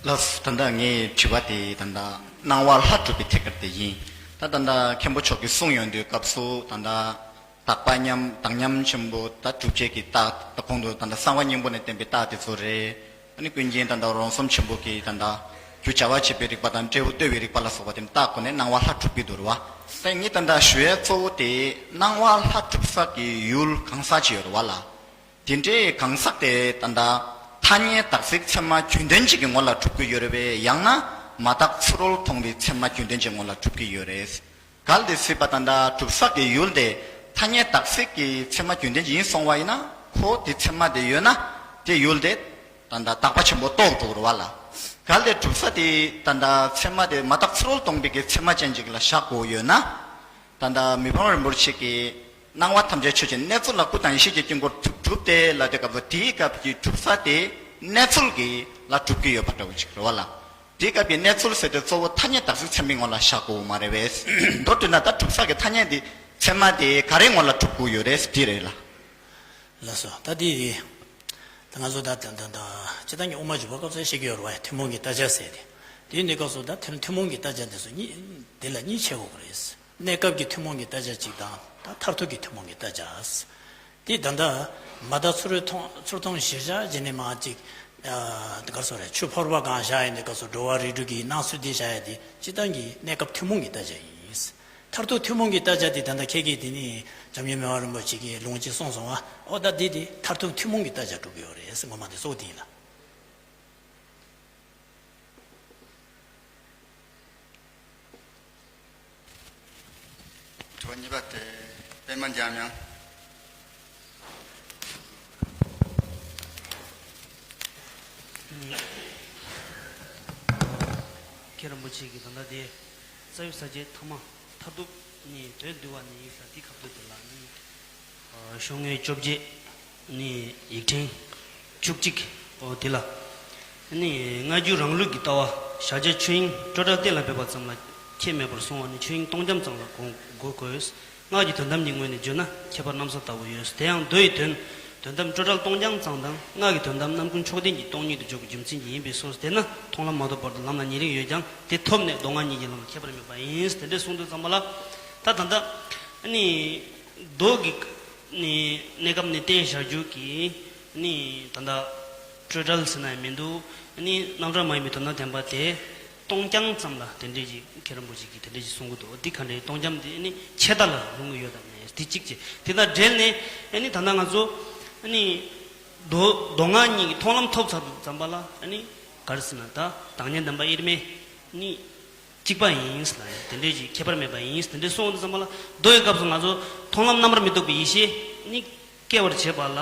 ལགས། ད་ལྟ་ངའི་དྲི་བ་དེ་ད་ལྟ་སྣང་བ་ལྷ་གྲུབ་པའི་ཐད་ཀར་དེ་ཡིན། ད་ད་ལྟ་མཁན་པོ་མཆོག་གིས་གསུངས་ཡོང་དུས་སྐབས་སུ་ད་ལྟ་དག་པ་མཉམ་དག་མཉམ་ཆེན་པོ་ད་གྲུབ་བྱེད་ཀྱི་རྟགས་ད་གོང་དུ་ད་ལྟ་གསང་བ་སྙིང་པོ་ནས་བསྟན་པའི་རྟགས་དེ་ཚོ་རེད། ཨ་ནི་ཀུན་མཁྱེན་ད་ལྟ་རོང་ཟོམ་ཆེན་པོ་གི་ད་ལྟ་རྒྱུ་བྱ་བ་བྱེད་པའི་རིགས་པ་དང་འབྲས་བུ་གཏོད་པའི་རིགས་པ་ལ་སོགས་པ་དེ་ནི་རྟགས་ཁོ་ནས་སྣང་བ་ལྷ་གྲུབ་ཀྱི་འདུག་རེད་བ། ད་ངས་ད་ལྟ་ཞུ་ཡས་གཙོ་བོ་དེ་སྣང་བ་ལྷ་གྲུབ་ས་གི་ཡུལ་གང་ཟག་ཅིག་ཡོད་རེད་བ་ལ། དེ་འདྲའི་གང་ཟག་དེ་ད་ལྟ་ཐ་སྙད་བདག་ཚིག་ཚད་མ་རྒྱུན་ལྡན་ཅིག་གི་ངོ་ལ་གྲུབ་ཀྱི་ཡོད་རེད་པས། ཡང་ན་མ་དག་ཚུ་རོལ་མཐོང་བའི་ཚད་མ་རྒྱུན་ལྡན་ཅིག་ངོ་ལ་གྲུབ་ཀྱི་ཡོད་རེད། གལ་ཏེ་སྲིད་པ་ད་ལྟ་གྲུབ་ས་གི་ཡུལ་དེ་ཐ་སྙད་བདག་ཚིག་གི་ཚད་མ་རྒྱུན་ལྡན་ཅིག་ཡིན་སོང་བ་ཡིན་ན། ཁོ་དེ་ཚད་མ་དེ་ཡོད་ན་དེ་ཡུལ་དེ་ད་ལྟ་དག་པ་ཆེན་པོ་རྟོགས་འགྲོ་གི་རེད་བ་ལ། གལ་ཏེ་གྲུབ་ས་དེ་ད་ལྟ་ཚད་མ་དེ་མ་དག་ཚུ་རོལ་སྟོང་པའི་གི་ཚད་མ་ཅན་ཅིག་ལ་བཞག་དགོས་ཡོད་ན། ད་ལྟ་མི་ཕམ་རིན་པོ་ཆེ་གིས་སྣང་བ་ཐམས་ཅད་ཆོས་ཅན། གནས་ཚུལ་ལ་སྐུ་དང་ཡེ་ཤེས་ཀྱི་དཀྱིལ་འཁོར་གྲུབ་གྲུབ་སྟེ་ལ། དེ་སྐབས་སུ་དེའི་སྐབས་ཀྱི་གྲུབ་ས་དེ་གནས་ཚུལ་གྱི་ལ་གྲུབ་ཀྱི་ཡོད་པ་འདྲ་བོ་ཅིག་རེད་བ་ལ། དེའི་སྐབས་ཀྱི་གནས་ཚུལ་ཟེར་དུས་གཙོ་བོ་ཐ་སྙད་བདག་ཚིག་ཚད་མའི་ངོ་ལ་བཞག་དགོས་མ་རེད་པས། མདོར་བསྡུས་ན་ད་གྲུབ་ས་གི་ཐ་སྙད་དེ་ཚད་མ་དེ་ག་རེའི་ངོ་ལ་གྲུབ་དགོས་ཡོད་རེད་དེ་རེད་ལ། ལགས་སོ། ད་དེ་ད་ང་ཚོ་ད་ད་ད་ད་སྤྱིར་བཏང་གི་དབུ་མ་འཇུག་པ་སྐབས་སུ་བཤད་ཀྱི་ཡོད་རེད་བ། ཐུན་མོང་གི་བརྟག་བྱ་ཟེར་ཏེ། དེའི་འདི་སྐབས་སུ་ད་ཐུན་ཐུན་མོང་གི་བརྟག་བྱ་དེ་ཚོ་གཉིས་དེ་ལ་གཉིས་ཕྱེ་དགོས་ཀྱི་རེད། གནས་སྐབས་ཀྱི་ཐུན་མོང་གི་བརྟག་བྱ་གཅིག་དང་ད་མཐར་ཐུག་གི་ཐུན་མོང་གི་བརྟག་བྱ། དེ་ད་ལྟ་མ་དག་ཚུ་རོལ་མཐོང་ཚུར་མཐོང་གཞིར་བཞག་བྱས་ནས་མ་གཅིག་ཨ་དེ་ག་རེ་ཟེར་རེད། ཆུ་ཕོར་པ་གང་བཞག་ཡིན་དུས་སྐབས་སུ་འགྲོ་བ་རིགས་དྲུག་གི་སྣང་ཚུལ་དེ་བཞག་ཡ་དེ་སྤྱིར་བཏང་གི་གནས་སྐབས་ཐུན་མོང་གི་བརྟག་བྱ་ཡིན། མཐར་ཐུག་ཐུན་མོང་གི་བརྟག་བྱ་དེ་ད་ལྟ་ཁྱེད་ཀྱིས་དེ་ནི་འཇམ་མགོན་མི་དབང་རིན་པོ་ཆེ་གིས་ལུང་གཅིག་གསུངས་སོང་བ། ཨོ་ད་འདི་དེ་མཐར་ཐུག་ཐུན་མོང་གི་བརྟག་བྱ་གྲུབ་ཀྱི་ཡོད་རེད་ཟེར། ངོ་མ་དེ་གཙོ་བོ་དེ་ཡིན་ལ། དྲི་བ་གཉིས་པ་དེ་པད་མ་འཇམ་དབྱངས། མཁན་རིན་པོ་ཆེ་གིས་ད་ལྟ་དེ་རྩ་བའི་ས་བཅད་ཐ་མ་མཐར་ཐུག་ནི་དོན་བསྡུ་བ་ནི་ཡིན་ས་དེ་ཁ་ཐུག་དེ་ལ་ནི། ཤོག་ངོས་བཅོ་བརྒྱད་ནས་ཡིག་ཕྲེང་བཅུ་གཅིག་ཨོ་དེ་ལ། ནི་སྔ་འགྱུར་རང་ལུགས་ཀྱི་ལྟ་བ་བཞག་བྱ་ཆོས་དབྱིངས་སྤྲོས་བྲལ་གཏན་ལ་ཕེབས་པ་ཙམ་ལ་ཁྱད་མེད་པར་གསུངས་པ་ནི་ཆོས་དབྱིངས་སྟོང་རྐྱང་ཙམ་ལ་གོ་གོ་དགོས། སྔགས་ཀྱི་དོན་དམ་གྱི་ངོས་ནས་བརྗོད་ན་ཁྱད་པར་རྣམ་གསལ་ལྟ་བུ་ཡོད། དེ་ཡང་མདོ་ཡི་དོན་དོན་དམ་སྤྲོས་བྲལ་སྟོང་རྐྱང་ཙམ་དང་སྔགས་ཀྱི་དོན་དམ་རྣམ་ཀུན་མཆོག་ལྡན་གྱི་སྟོང་ཉིད་དུ་འཇོག་པའི་རྒྱུ་མཚན་གྱིས་ཡིན་པས་སོ། དེས་ན་མཐོང་ལམ་མ་ཐོབ་བར་དུ་ལམ་ལ་ཉེ་རིང་ཡོད་ཀྱང་དེ་ཐོབ་ནས་མདོ་སྔགས་གཉིས་ཀྱི་ལམ་ལ་ཁྱད་པར་མེད་པ་ཡིན། དེ་འདྲས་གསུངས་དུས་ཙམ་པ་ལ། ད་ད་ལྟ་ནི། མདོ་གི་ནི་གནས་སྐབས་ནས་བསྟན་བཞག་རྒྱུ་གི་ནི་ད་ལྟ་སྤྲོས་བྲལ་ཟེར་ན་ཡང་མི་འདུག་ནི་རྣམ་གྲངས་མ་ཡིན་པའི་དོན་དམ་བདེན་པ་དེ་སྟོང་རྐྱང་ཙམ་ལ་དེ་འདྲས་ཀྱི་མཁན་རིན་པོ་ཆེ་གིས་དེ་འདྲས་ཀྱི་གསུང་གི་འདུག་འདི་ག་འདྲའི་སྟོང་རྐྱང་དེ་ནི་ཆད་ལྟ་ལ་རུང་གི་ཡོད་དམ་མེད་དེ་གཅིག་བྱས། དེ་དང་འབྲེལ་ནས་ནི་ད་ལྟ་ང་ཚོ་ནི་མདོ་མདོ་སྔགས་གཉིས་ཀྱི་མཐོང་ལམ་ཐོབ་ཚར་དུས་ཙམ་པ་ལ་ནི་ག་རེ་ཟེར་ན་ད་བདག་ཉིད་བདེན་པ་དབྱེར་མེད་ནི། གཅིག་པ་ཡིན་ལ་ཡང་དེ་འདྲའི་ཅིག་ཁྱད་པར་མེད་པ་ཡིན་དེ་འདྲའི་གསུངས་དུས་ཙམ་པ་ལ་མདོ་ཡི་སྐབས་སུ་ང་ཚོ་མཐོང་ལམ་རྣམ་པར་མི་རྟོག་པའི་ཡེ་ཤེས་ནི་སྐྱེ་བར་བྱེད་པ་ལ་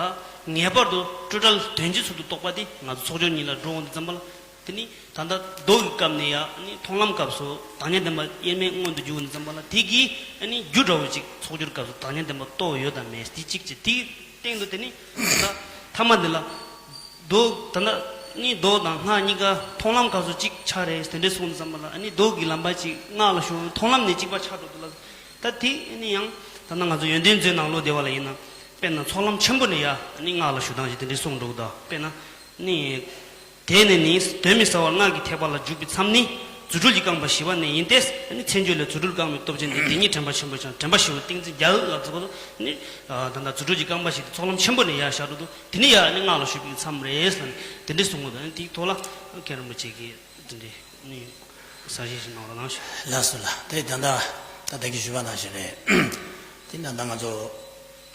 ངེས་པར་དུ་སྤྲོས་བྲལ་དོན་སྤྱིའི་ཚུལ་དུ་རྟོགས་པ་དེ་ང་ཚོ་ཚོགས་སྦྱོར་གཉིས་ལ་འགྲོ་འོང་དུས་ཙམ་པ་ལ་དེ་ནི་ད་ལྟ་མདོ་གི་སྐབས་ནས་ཡང་ནི་མཐོང་ལམ་སྐབས་སུ་བདག་ཉིད་བདེན་པ་དབྱེར་མེད་མངོན་དུ་གྱུར་འོང་དུས་ཙམ་པ་ལ་དེ་གིས་ནི་རྒྱུ་འདྲ་བོ་ཅིག་ཚོགས་སྦྱོར་སྐབས་སུ་བདག་ཉིད་བདེན་པ་རྟོགས་ཡོད་དམ་མེད་དེ་གཅིག་བྱས། དེའི་སྟེང་དུ་དེ་ནི་ད་ལྟ་ཐ་མ་འདི་ལ། མདོ་ད་ལྟ་ནི་མདོ་དང་སྔགས་གཉིས་ཀ་མཐོང་ལམ་སྐབས་སུ་གཅིག་ཆགས་རེད་དེ་འདྲས་གསུངས་དུས་ཙམ་པ་ལ་ནི་མདོ་གི་ལམ་པ་གཅིག་སྔགས་ལ་ཞུགས་མཐོང་ལམ་ནས་གཅིག་པ་ཆགས་འགྲོ་འདུག་ལ། ད་དེ་ནི་ཡང་ད་ལྟ་ང་ཚོ་ཡོན་ཏན་མཛོད་ནང་ལོགས་བསྡད་པ་ལ་ཡིན་ན་དཔེར་ན་ཚོགས་ལམ་ཆེན་པོ་ནས་ཡ་ནི་སྔགས་ལ་ཞུགས་སྟངས་ཤིག་དེ་འདྲས་གསུངས་འགྲོ་གི་འདུག་དཔེར་ན་ནི་དེ་ནས་ནི་གདོན་མི་ཟ་བར་སྔགས་ཀྱི་ཐེག་པ་ལ་འཇུག་པའི་མཚམས་ནི། རྫུ་འཕྲུལ་གྱི་རྐང་པ་བཞི་པ་ནས་ཡིན་ཏེ། ནི་མཚན་བརྗོད་ལས་རྫུ་འཕྲུལ་རྐང་པའི་སྟོབས་ཆེན་ཏེ། དེ་ཉིད་དྲན་པ་ཆེན་པོ་ཞིང་དྲན་པ་བཞི་པོ་ཏིང་འཛིན་རྒྱལ་ལ་སོགས་པ་ནི། ད་ལྟ་རྫུ་འཕྲུལ་གྱི་རྐང་པ་བཞི་དེ་ཚོགས་ལམ་ཆེན་པོ་ནས་ཡར་བཞག་འགྲོ་འདུག་དེ་ནི་ཡར་ནི་སྔགས་ལ་ཞུགས་པའི་མཚམས་རེད་ཟེར་ནས་དེ་འདྲའི་གསུང་གི་འདུག་ནི་དེའི་ཐོག་ལ་མཁན་རིན་པོ་ཆེ་གིས་དེ་འདྲའི་ནི་གསལ་བཤད་ཞིག་གནང་རོགས་གནང་ཞུ། ལགས་སོ་ལགས། དེ་ད་ལྟ་ད་ལྟ་གི་ཞུས་པ་ནང་བཞིན་རེད། དེ་ད་ལྟ་ང་ཚོ་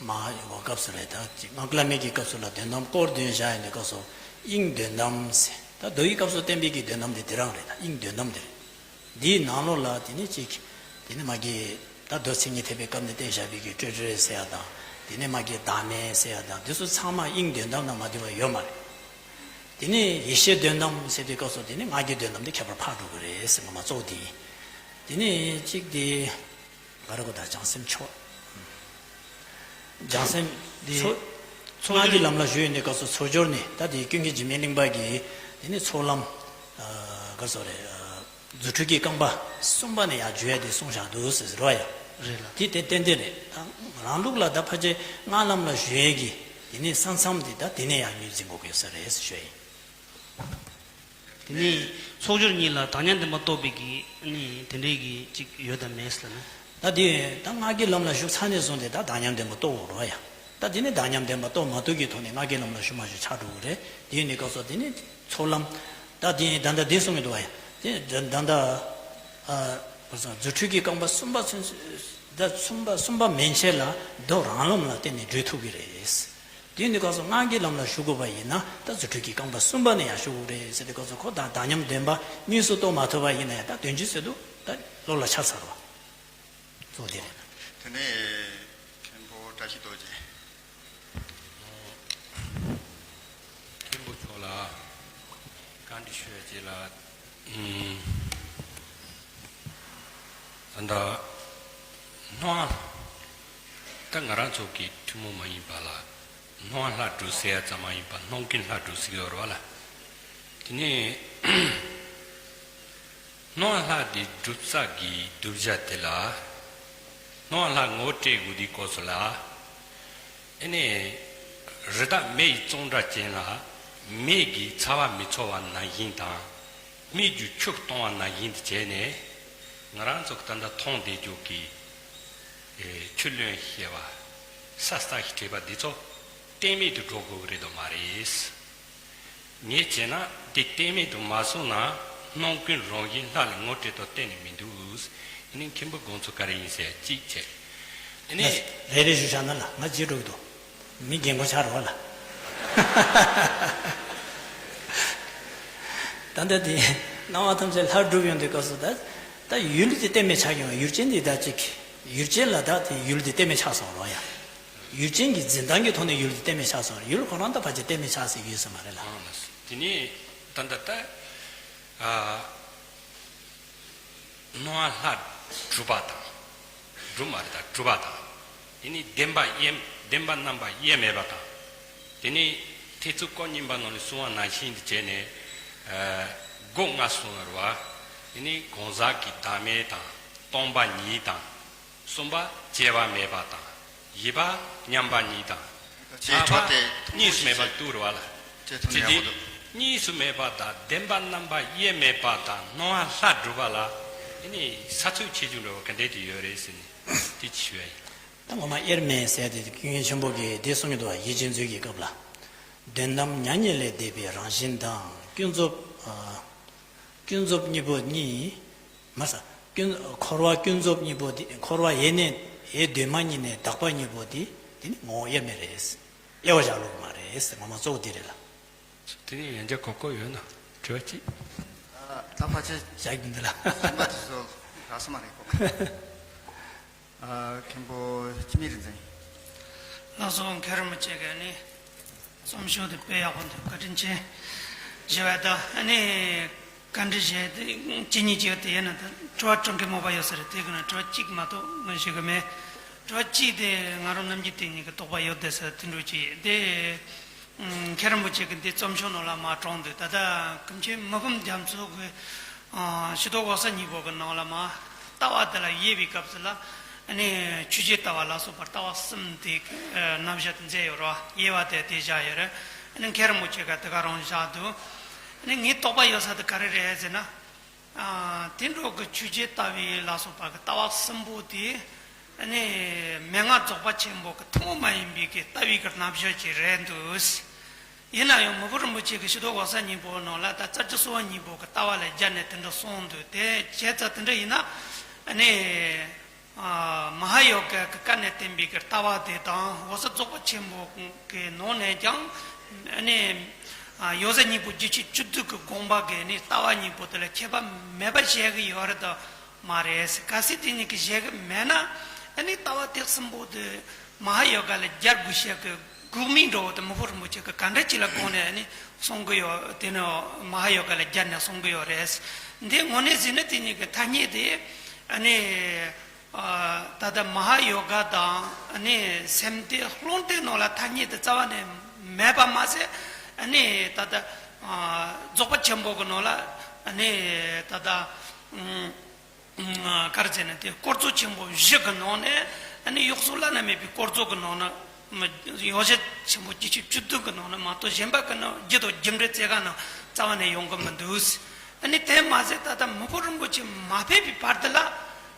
མ་ཡོང་བ་སྐབས་སུ་རེད། ད་ཅིག་སྔགས་བླ་མེད་ཀྱི་སྐབས་སུ་ལ་དོན་དམ་སྐོར་བདུན་བཞག་ཡོད་པའི་སྐབས་སུ་དབྱིངས་དོན་དམ་ཟེར། ད་མདོ་ཡི་སྐབས་སུ་བསྟན་པའི་གི་དོན་དམ་དེ་དེ་རང་རེད། ད་དབྱིངས་དོན་དམ་དེ་རེད། འདིའི་ནང་ལོགས་ལ་དེ་ནི་གཅིག་དེ་ནི་མ་གི་ད་མདོ་མཚན་ཉིད་ཐེག་པའི་སྐབས་ནས་བསྟན་བཞག་པའི་གི་སྤྲོས་བྲལ་ཟེར་ཡ་དང་། དེ་ནི་མ་གི་བདག་མེད་ཟེར་ཡ་དང་། འདི་ཚོ་ཚང་མ་དབྱིངས་དོན་དམ་ནང་མ་འདུས་པ་ཡོད་མ་རེད། དེ་ནི་ཡེ་ཤེས་དོན་དམ་ཟེར་དུས་སྐབས་སུ་དེ་ནི་ང་རྒྱལ་དོན་དམ་དེ་ཁྱད་པར་འཕགས་འགྲོ་གི་རེད་ཟེར་ངོ་མ་གཙོ་བོ་དེ་ཡིན། དེ་ནི་གཅིག་དེ། ག་རེ་གོ་ད་བྱང་སེམས་ཕྱོགས། བྱང་སེམས་འདི་ཚོ་ཚོགས་སྔགས་ཀྱི་ལམ་ལ་ཞུགས་ཡོད་པའི་སྐབས་སུ་ཚོགས་སྦྱོར་ནི་ད་དེ་ཀུན་མཁྱེན་འཇིགས་མེད་གླིང་པ་གིས་དེ་ནི་ཚོགས་ལམ། ག་རེ་ཟེར་རེད། རྫུ་འཕྲུལ་གྱི་རྐང་པ་གསུམ་པ་ནས་ཡར་བརྗོད་ཡ་དེ་གསུངས་བཞག་འདུག་ཟེར་རོ་ཡ། རེད་ལ། དེ་དེ་ཏན་ཏན་རེད། ད་རང་ལུགས་ལ་ད་ཕལ་ཆེར་སྔགས་ལམ་ལ་ཞུགས་ཡས་ཀྱི་དེ་ནི་ས་མཚམས་དེ་ད་དེ་ནས་ཡར་ངོས་འཛིན་དགོས་ཀྱི་ཡོད་ས་རེད་ཟེར་ཞུ་ཡ་ཡིན། དེ་ནས་ཚོགས་སྦྱོར་གཉིས་ལ་བདག་ཉིད་བདེན་པ་རྟོགས་པའི་གི་ནི་དེ་འདྲའི་གི་ཅིག་ཡོད་དམ་མེད་ཟེར་ན། ད་དེ་ད་སྔགས་ཀྱི་ལམ་ལ་ཞུགས་ཚར་ནས་བཟུང་སྟེ་ད་བདག་ཉིད་བདེན་པ་རྟོགས་དགོས་རེད་བ་ཡ། ད་དེ་ནི་བདག་ཉིད་བདེན་པ་རྟོགས་མ་ཐུབ་ཀྱི་ཐོག་ནས་ང་རྒྱལ་ལམ་ལ་ཞུགས་མ་ཞུགས་ཆགས་འགྲོ་གི་རེད། དེ་ཡིན་དུས་སྐབས་སུ་དེ་ནི་ཚོགས་ལམ། ད་དེ་ད་ལྟ་འདི་གསུང་གི་འདུག་བ་ཡ། དེ་ད་ད་ལྟ་ཨ་བར་སང་རྫུ་འཕྲུལ་གྱི་རྐང་པ་གསུམ་པ་ཚུན་ད་གསུམ་པ་གསུམ་པ་མན་ཆད་ལ་རྡོ་རང་ལམ་ལ་བརྟེན་ནས་བགྲོད་ཐུབ་ཀྱི་རེད། དེ་ཡིན་དུས་སྐབས་སུ་ང་རྒྱལ་ལམ་ལ་ཞུགས་དགོས་པ་ཡིན་ན་ད་རྫུ་འཕྲུལ་གྱི་རྐང་པ་གསུམ་པ་ནས་ཡང་ཞུགས་དགོས་རེད་ཟེར་དུས་སྐབས་སུ་ཁོ་ད་བདག་ཉིད་བདེན་པ་དངོས་སུ་རྟོགས་མ་ཐུབ་པ་ཡིན་ན་ཡང་ད་དོན་སྤྱི་ཟེར་དུས་ད་བློ་ལ་འཆར་ཚར་བ། གཙོ་བོ་དེ་རེད། དེ་ནས་མཁན་པོ་བཀྲ་ཤིས་རྡོ་རྗེ། མཁན་པོ་མཆོག་ལ་བཀའ་འདྲི་ཞུ་ཡ་ཅིག་ལ། ཨུམ། ད་ལྟ་སྣང་བ་ད་ང་རང་ཚོ་གི་ཐུན་མོང་མ་ཡིན་པ་ལ་སྣང་བ་ལྷ་སྒྲུབ་ཟེར་ཡ་ཙམ་མ་ཡིན་པ་སྣང་ཀུན་ལྷ་སྒྲུབ་ཟེར་གྱི་ཡོད་རེད་བ་ལ། དེ་ནས་སྣང་བ་ལྷ་དེ་སྒྲུབ་ས་གི་གདུལ་བྱ་དེ་ལ་སྣང་བ་ལྷ་ངོ་སྤྲད་དགོས་དུས་སྐབས་སུ་ལ། ཨེ་ནས། རི་དྭགས་མེ་ཡི་གཙང་སྦྲ་ཅན་ལ་མེ་གིས་ཚ་བ་མི་ཚོར་བ་ནང་བཞིན་དང་། མེ་རྒྱུ་ཆུ་གཏོང་བ་ནང་བཞིན་དུ་བྱས་ནས། ང་རང་ཚོ་གི་ད་ལྟ་མཐོང་བསྡད་རྒྱུ་གི་ཨེ། ཆུ་རློན་ཞེས་པ། ས་སྟག་ཞིག་བྲིས་པ་འདི་ཚོ་གཏན་མེད་དུ་འགྲོ་དགོས་ཀྱི་རེད་དོ་མ་རེད། ངས་བྱས་ན་དེ་གཏན་མེད་དུ་མ་སོང་ན་སྣང་ཀུན་རང་བཞིན་ལྷ་ལ་ངོ་སྤྲད་དོ་གཏན་ནས་མི་འདུག་ཨ་ནི་མཁན་པོ་དགོངས་ཚུལ་ག་རེ་ཡིན་ཟེར་གཅིག་བྱས། ཨ་ནི། རེ་རེ་ཞུ་བྱ་ན་ལ་ང་བརྗེད་འགྲོ་གི་འདུག་མི་རྒན་གོག་ཆགས་རོགས་ལ། ད་ལྟ་དེ་སྣང་བ་ཐམས་ཅད་ལྷར་གྲུབ་ཡོང་དུས་སྐབས་སུ་ད་ད་ཡུལ་དེ་གཏན་མེད་ཆགས་ཡོང་ཡུལ་ཅན་དེ་ད་ཅིག་ཡུལ་ཅན་ལ་ད་དེ་ཡུལ་དེ་གཏན་མེད་ཆགས་སོང་རོགས་ཡ། ཡུལ་ཅན་གྱི་འཛིན་སྟངས་ཀྱི་ཐོག་ནས་ཡུལ་དེ་གཏན་མེད་ཆགས་སོང་ཡུལ་ཁོ་རང་ད་ཕལ་ཆེར་གཏན་མེད་ཆགས་ཟེར་ཡོད་ས་མ་རེད་ལ། དེ་ནས་ད་ལྟ་ད། ཨ། སྣང་བ་ལྷ་སྒྲུབ་པ་དང་། སྒྲུབ་མ་རེད་ད་སྒྲུབ་པ་དང་། དེ་ནི་བདེན་པ་དབྱེར་བདེན་པ་རྣམ་པ་དབྱེར་མེད་པ་དང་། དེ་ནི་ཐེག་མཆོག་སྐོར་གཉིས་པ་ནང་ནས་གསུངས་པ་ནང་བཞིན་དུ་བྱས་ནས། ཨ། སྒོ་ལྔ་གསུངས་པ་རེད་བ། དེ་ནི་གང་ཟག་གི་བདག་མེད་དང་སྟོང་པ་ཉིད་དང་། གསུམ་པ་སྐྱེ་བ་མེད་པ་དང་། བཞི་པ་མཉམ་པ་ཉིད་དང་། ལྔ་པ་གཉིས་སུ་མེད་པ་དུ་རུ་བ་ལ། དེ་དུས་གཉིས་སུ་མེད་པ་དང་བདེན་པ་རྣམ་པ་དབྱེར་མེད་པ་དང་སྣང་བ་ལྷ་སྒྲུབ་པ་ལ། ཨ་ནི་ས་ཚིགས་ཆེ་ཆུང་འདྲ་བ་ག་འདྲས་དེ་ཡོད་རེད་ཟེར་ནས་དེ་ཅི་ཞུ་ཡ་ཡིན། ད་ངོ་མ་དབྱེར་མེད་ཟེར་དེ་ཀུན་མཁྱེན་ཆེན་པོ་གིས་དེ་གསུང་གི་འདུག་བ། ཡིད་ཅན་མཛོད་ཀྱི་སྐབས་ལ། དོན་དམ་མྱ་ངན་ལས་འདས་པའི་རང་བཞིན་དང་ཀུན་རྫོབ། ཨ། ཀུན་རྫོབ་གཉིས་པོ་གཉིས། མ་ས། ཀུན། འཁོར་བ་ཀུན་རྫོབ་གཉིས་པོ་དེ་འཁོར་བ་ཡེ་ནས་ཡེ་གདོད་མ་ཉིད་ནས་དག་པ་གཉིས་པོ་དེ་དེ་ནི་ངོ་བོ་དབྱེར་མེད་རེད། དབྱེ་བ་བཞག་ལུགས་མ་རེད། ངོ་མ་གཙོ་བོ་དེ་རེད་ལ། དེ་ནི་ཡང་བསྐྱར་གོ་སྐབས་ཡོད་ན་དྲི་བ་གཅིག་ད་ཕལ་ཆེར་བཞག་གི་འདུག་ལ། གཞན་པ་དེ་ཚོ་རག་ས་མ་རེད་གོ། ཨ། མཁན་པོ་འཆི་མེད་རིག་འཛིན། ལགས་སོ། མཁན་རིན་པོ་ཆེ་གིས་ནི་རྩོམ་ཤོག་དེ་དཔེ་ཡག་པོ་འདུག་བཀའ་དྲིན་ཆེ་ཞུ་བ་དང་ཨ་ནི་བཀའ་འདྲི་བྱས་ཏེ་ཅི་ཉིད་ཅིག་དེ་ཡིན་ན་ད་དྲི་བ་དྲི་མཁན་མོ་པ་ཡོད་ས་རེད། དེ་གི་ནང་དྲི་བ་གཅིག་མ་གཏོགས་ངས་ཞུ་གི་མེད། དྲི་བ་གཅིག་དེ་ང་རང་རྣམ་འགྱུར་དེ་ཉིད་ཀྱི་དོགས་པ་ཡོད་བསྡད་ས་དེ་འདྲ་ཅིག་དེ། མཁན་རིན་པོ་ཆེ་གིས་འདི་རྩོམ་ཤོག་ནང་ལ་མར་དྲངས་འདུག་ད་ལྟ་ཀུན་མཁྱེན་མི་ཕམ་རྒྱ་མཚོ་གིས་ཨ་ཕྱི་ལྡོག་འོད་གསལ་སྙིང་པོ་གི་ནང་ལ་མར་ལྟ་བ་དེ་ལ་དབྱེ་བའི་སྐབས་སུ་ལ་ཨ་ནི་ཆོས་ཅན་ལྟ་བ་ལ་སོགས་པ་ལྟ་བ་གསུམ་དེ་ཨ་རྣམ་གཞག་དེ་མཛད་ཡོད་རེད་བ། དབྱེ་བ་དེ་དེ་བཞག་ཡོད་རེད། ཨ་ནི་མཁན་རིན་པོ་ཆེ་གིས་དེ་ག་རང་བཞག་འདུག་ཨ་ནི་ངའི་དོགས་པ་ཡོད་ས་དེ་ག་རེ་རེད་ཟེར་ན། ཨ། དེ་འདྲ་གི་ཆོས་ཅན་ལྟ་བའི་ལ་སོགས་པ་གི་ལྟ་བ་གསུམ་པོ་དེ་ཨ་ནི་མན་ངག་རྫོགས་པ་ཆེན་པོ་གི་ཐུན་མོང་མ་ཡིན་པའི་གི་ལྟ་བའི་གི་རྣམ་གཞག་ཅིག་རེད་འདུག་ཡིན་ན་ཡང་མི་ཕམ་རིན་པོ་ཆེ་གིས་ཕྱི་ལྡོག་འོད་གསལ་སྙིང་པོ་ནང་ལ་ད་རྩ་རྒྱུད་གསོལ་བ་སྙིང་པོ་གི་ལྟ་བ་ལ་སྦྱར་ནས་དེ་འདྲ་གསུངས་འདུག་དེ་བྱས་ཙང་དེ་འདྲ་ཡིན་ན་ཨ་ནི། ཨ། མ་ཧཱ་ཡོ་ག་གི་བཀའ་ནས་བསྟན་པའི་གི་ལྟ་བ་དེ་དང་འོད་གསལ་རྫོགས་པ་ཆེན་པོ་གི་ནང་ནས་ཀྱང་ཨ་ནི་ཨ་ཡོངས་གྲགས་སྙིང་པོ་རྒྱུད་ཆེན་བཅུ་བདུན་གྱི་དགོངས་པ་གི་ནི་ལྟ་བ་གཉིས་པོ་དེ་ལ་ཁྱད་པར་མེད་པ་བཤད་གི་ཡོད་རེད་དམ་མ་རེད། གལ་སྲིད་དེ་གཉིས་ཀྱིས་བཤད་གི་མེད་ན་ཨ་ནི་ལྟ་བ་དེ་གསུམ་པོ་དེ་མ་ཧཱ་ཡོ་ག་ལ་སྦྱར་དགོས་བཤད་གི་དགོས་མིན་འདྲ་བོ་དེ་མི་ཕམ་རིན་པོ་ཆེ་གིས་ག་འདྲ་ཅིག་ལ་དགོངས་ནས་ཨ་ནི་གསུང་གི་ཡོད། དེ་ནི་མ་ཧཱ་ཡོ་ག་ལ་སྦྱར་ནས་གསུང་གི་ཡོད་རེད། འདི་དངོས་གནས་ཟེར་ན་དེ་གཉིས་ཀྱི་ཐ་སྙད་དེ་ཨ་ནི། ཨ། ད་ལྟ་མ་ཧཱ་ཡོ་ག་དང་ཨ་ནི་སེམས་སྡེ་རླུང་སྡེ་ནང་ལ་ཐ་སྙད་དེ་རྩ་བ་ནས་མེད་པ་མ་ཟད་ཨ་ནི་ད་ལྟ་ཨ་རྫོགས་པ་ཆེན་པོ་གི་ནང་ལ་ཨ་ནི་ད་ལྟ་ཨ་ག་རེ་ཟེར་ན་དེ་དཀོར་མཛོད་ཆེན་པོ་བཞི་གི་ནང་ནས་ཨ་ནི་གཡོ་ཟོལ་བླ་ན་མེད་པའི་དཀོར་མཛོད་གི་ནང་ན་ཡོངས་གྲགས་ཆེན་པོ་རྒྱུད་ཆེན་བཅུ་བདུན་གི་ནང་ན་མ་གཏོགས་གཞན་པ་གི་ནང་རྒྱུད་དང་རྒྱུ་འབྲས་རྩེ་ག་ནང་རྩ་བ་ནས་ཡོང་གི་མི་འདུག་ཨ་ནི་དེ་མ་ཟད་ད་ལྟ་མི་ཕམ་རིན་པོ་ཆེ་མ་ཕེབས་པའི་བར་དུ་ལ་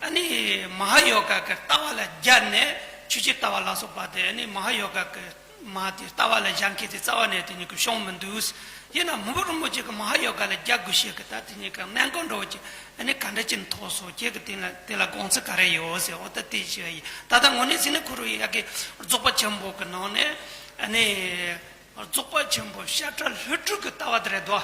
ཨ་ནི་མ་ཧཱ་ཡོ་ག་གི་ལྟ་བ་ལ་སྦྱར་ནས་ ཆོས་ཀྱི་ལྟ་བ་ལ་སོགས་པ་དེ་ནི་མ་ཧཱ་ཡོ་ག་གི་མ་དེ་ལྟ་བ་ལ་སྦྱང་མཁན་དེ་རྩ་བ་ནས་དེ་ནི་གི་བྱུང་མི་འདུག། ཡིན་ན་མི་བོ་རིན་པོ་ཆེ་གི་མ་ཧཱ་ཡོ་ག་ལ་རྒྱག་དགོས་ཤེས་གི་ད་དེ་ནི་གི་གནད་འགག་འདྲ་བོ་ཅིག་ནི་ག་འདྲ་ཅིག་ཐོགས་སོ་ཁྱེད་གི་དེ་ལ་དེ་ལ་དགོངས་ཚུལ་ག་རེ་ཡོད་ཟེར། འོ་ད་དེ་ཞུ་ཡ་ཡིན། ད་ལྟ་དངོས་གནས་ཟེར་ན་ཁོ་རང་ཡ་གི་རྫོགས་པ་ཆེན་པོ་གི་ནང་ནས་ནི་རྫོགས་པ་ཆེན་པོ་བཤད་གྲྭ་ལྷུན་གྲུབ་ཀྱི་ལྟ་བ་དེ་རེད་དོ།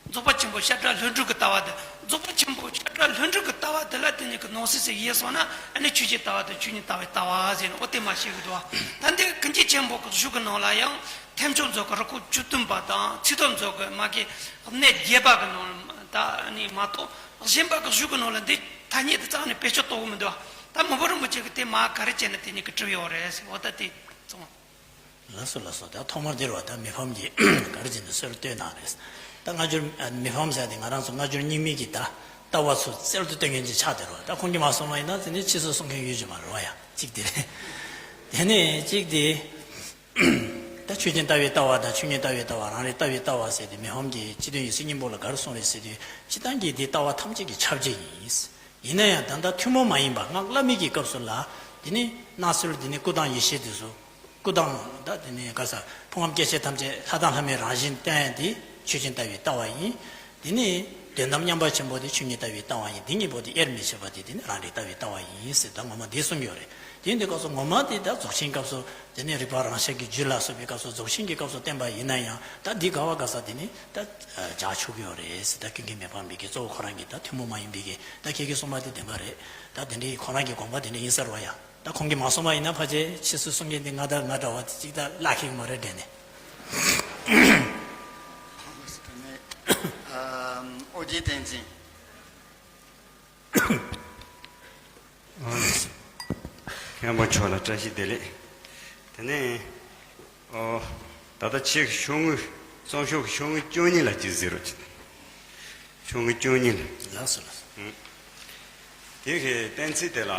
རྫོགས་པ་ཆེན་པོ་བཤད་གྲྭ་ལྷུན་གྲུབ་ཀྱི་ལྟ་བ་དེ། རྫོགས་པ་ཆེན་པོ་བཤད་གྲྭ་ལྷུན་གྲུབ་ཀྱི་ལྟ་བ་དེ་ལ་དེ་ཉིད་ཀྱི་ནང་གསེས་སུ་ཡིན་སོང་ན་ཨ་ནི་ཆོས་ཀྱི་ལྟ་བ་དང་ཆོས་ཉིད་ལྟ་བའི་ལྟ་བ་ཟེར་ནས་འོ་དེ་མ་བཤད་གི་འདུག། ད་འདི་ཀུན་མཁྱེན་ཆེན་པོ་གི་གཞུང་གི་ནང་ལ་ཡང་ཐེག་མཆོག་མཛོད་ཀྱི་རིགས་སྐོར་བཅུ་བདུན་པ་དང་ཚིག་ཐོ་མཛོད་ཀྱི་མ་གི་གནས་བརྒྱད་པ་གི་ནང་ད་ནི་མ་གཏོགས་གཞན་པ་གི་གཞུང་གི་ནང་ལ་འདི་ཐ་སྙད་དེ་རྩ་ནས་བེད་སྤྱོད་གཏོང་གི་མི་འདུག། ད་མི་བོ་རིན་པོ་ཆེ་གི་དེ་མ་ག་རེ་བྱས་ནས་དེ་ཉིད་ཀྱི་གྲུབ་ཡོད་རེད་ཟེར་འོ་ད་དེ་ཚང་། ལགས་སོ་ལགས་སོ། ད་ཐོག་མར་འདིར་བ་ད་མི་ཕམ་གྱིས་ག་རེ་བྱས་ནས་གསོལ་བཏོད་གནང་རེད། ད་སྔ་འགྱུར་མི་ཕམ་ཟེར་དེ་ང་རང་ཚོ་སྔ་འགྱུར་རྙིང་མའི་གི་ད་ལྟ་བ་ཚོ་གསལ་དུ་སྟོན་མཁན་ཅིག་ཆགས་བསྡད་རོགས། ད་ཁོང་གིས་མ་གསུངས་པ་ཡིན་ན་དེ་ནས་ཕྱིས་སུ་གསུང་མཁན་ཡོད་ཀྱི་མ་རེད་བ། ཡ་གཅིག་དེ་རེད། དེ་ནས་གཅིག་དེ་ད་ཆོས་ཅན་ལྟ་བའི་ལྟ་བ་དང་ཆོས་ཉིད་ལྟ་བའི་ལྟ་བ་རང་རིག་ལྟ་བའི་ལྟ་བ་ཟེར་དེ་མི་ཕམ་གྱིས་སྤྱི་དོན་ཡིག་གཟུགས་སྙིང་པོ་ལ་ག་རེ་གསུངས་རེད་ཟེར་དུས་སྤྱིར་བཏང་གི་དེ་ལྟ་བ་ཐམས་ཅད་ཀྱི་ཁྱབ་བྱེད་ཡིན། ཡིན་ན་ཡང་ད་ལྟ་ཐུན་མོང་མ་ཡིན་པ་སྔགས་བླ་མེད་ཀྱི་སྐབས་སུ་ལ་དེ་ནི་སྣང་ཚུལ་དེ་ནི་སྐུ་དང་ཡེ་ཤེས་དེ་ཚོ་སྐུ་དང་ད་དེ་ནི་ག་ས་ཕུང་ཁམས་སྐྱེ་མཆེད་ཐམས་ཅད་ལྷ་དང་ལྷ་མིན་རང་བཞིན་བསྟན་དེ་ཆོས་ཅན་ལྟ་བའི་ལྟ་བ་ཡིན། དེ་ནི་དོན་དམ་མཉམ་པ་ཆེན་པོ་དེ་ཆོས་ཉིད་ལྟ་བའི་ལྟ་བ་ཡིན། དེ་གཉིས་པོ་དེ་དབྱེར་མི་ཕྱེད་པ་དེ་དེ་ནི་རང་རིག་ལྟ་བའི་ལྟ་བ་ཡིན་ཟེར་ད་ངོ་མ་འདི་གསུངས་ཡོད་རེད། དེ་ཡིན་དུས་སྐབས་སུ་ངོ་མ་དེ་ད་རྫོགས་ཆེན་སྐབས་སུ་དེ་ནི་རིགས་པ་རང་ཞལ་གྱི་རྒྱུད་ལ་སོགས་པའི་སྐབས་སུ་རྫོགས་ཆེན་གྱི་སྐབས་སུ་བསྟན་པ་ཡིན་ན་ཡང་ད་འདི་ག་བ་ག་ས་དེ་ནི་ད་བྱ་ཆོག་གི་ཡོད་རེད་ཟེར། ད་ཀུན་མཁྱེན་མི་ཕམ་པའི་གི་གཙོ་བོ་ཁོ་རང་གི་ད་ཐུན་མོང་མ་ཡིན་པའི་གི་ད་ཁྱེད་ཀྱིས་གསུངས་པ་དེ་བདེན་པ་རེད། ད་དེ་འདྲའི་ཁོ་རང་གི་དགོངས་པ་དེ་འདྲ་ཡིན་ས་རེད་བ་ཡ། ད་ཁོང་གིས་མ་གསུངས་པ་ཡིན་ན་ཕལ་ཆེར་ཕྱིས་སུ་གསུང་མཁན་དེ་ང་ད་ང་འདྲ་བ་དེ་གཅིག་ད་བརླག་ཁེག་མ་རེད་དྲན་ནས། ཨ་ཨོ་རྒྱན་བསྟན་འཛིན། མཁན་པོ་མཆོག་ལ་བཀྲ་ཤིས་བདེ་ལེགས། དེ་ནས་ཨོ་ད་ལྟ་ཁྱེད་ཀྱི་ཤོག་ངོས་རྩོམ་ཤོག་གི་ཤོག་ངོས་བཅུ་གཉིས་ལ་ཅིག་གཟིགས་རོགས་གྱིས། ཤོག་ངོས་བཅུ་གཉིས་ལ། ལགས་སོ་ལགས་སོ། ཨང་། དེ་གི་གཏན་ཚིགས་དེ་ལ།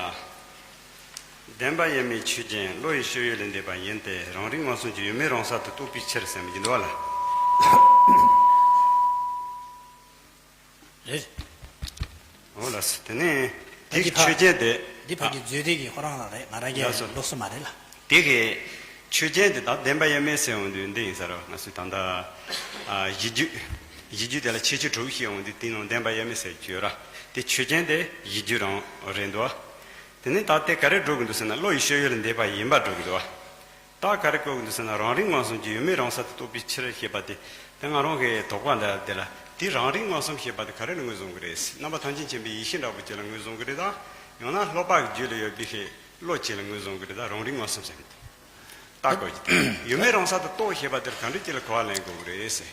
བདེན་པ་དབྱེར་མེད་ཆོས་ཅན། བློ་ཡི་སྤྱོད་ཡུལ་ལས་འདས་པ་ཡིན་ཏེ། རང་རིག་མངོན་སུམ་གྱི་ཡུལ་མེད་རང་གསལ་དུ་རྟོགས་པའི་ཕྱིར་ཟེར་མི་འདུག་བ་ལ། རེད། འོ་ལགས་སོ། དེ་ནས་དེ་གི་ཆོས་ཅན་དེ། འདི་ཕ་གི་མཛོད་དེ་གི་ཁོ་རང་ལ་རེད། ང་རང་གི་ལགས་སོ། ལོགས་སུ་མ་རེད་ལ། དེ་གི་ཆོས་ཅན་དེ་དག་བདེན་པ་དབྱེར་མེད་ཟེར་འོང་དུས་འདི་ཡིན་ས་རེད། ང་ཚོས་ད་ལྟ་ཨ་གཞི་རྒྱུད། གཞི་རྒྱུད་དེ་ལ་ཁྱད་ཆོས་དྲུག་བཤད་འོང་དུས་དེའི་ནང་བདེན་པ་དབྱེར་མེད་ཟེར་གྱི་ཡོད་ར། དེ་ཆོས་ཅན་དེ་གཞི་རྒྱུད་རང་རེད་འདུག། དེ་ནས་ད་དེ་ག་རེ་སྒྲུབ་དགོས་འདུག་ཟེར་ན་བློ་ཡི་སྤྱོད་ཡུལ་ལས་འདས་པ་ཡིན་པ་སྒྲུབ་དགོས་འདུག། ད་ག་རེ་བཀོད་དགོས་འདུག་ཟེར་ན་རང་རིག་མངོན་སུམ་གྱི་ཡུལ་མེད་རང་གསལ་དུ་རྟོགས་པའི་ཕྱིར་ཞེས་པ་དེ། དེ་ང་རང་གི་དོགས་པ་འདི་དེ་ལ་དེ་རང་རིག་མངོན་སུམ་ཞེས་པ་དེ་ག་རེ་ལ་ངོས་བཟུང་གི་རེད། རྣམ་པ་ཐམས་ཅད་མཁྱེན་པའི་ཡེ་ཤེས་འདྲ་པོ་ཅིག་ལ་ངོས་བཟུང་གི་རེད་དམ། ཡང་ན་ལྷག་པའི་རྒྱུད་ལ་ཡོད་པའི་ཤེས་བློ་ཅིག་ལ་ངོས་བཟུང་གི་རེད་དམ། རང་རིག་མངོན་སུམ་ཟེར་ནས་རྟགས་བཀོད་ཀྱི་དེ་ཡུལ་མེད་རང་གསལ་དུ་རྟོགས་ཞེས་པ་དེར་ག་འདྲ་ཅིག་ལ་གོ་བ་ལེན་དགོས་ཀྱི་རེད་ཟེར།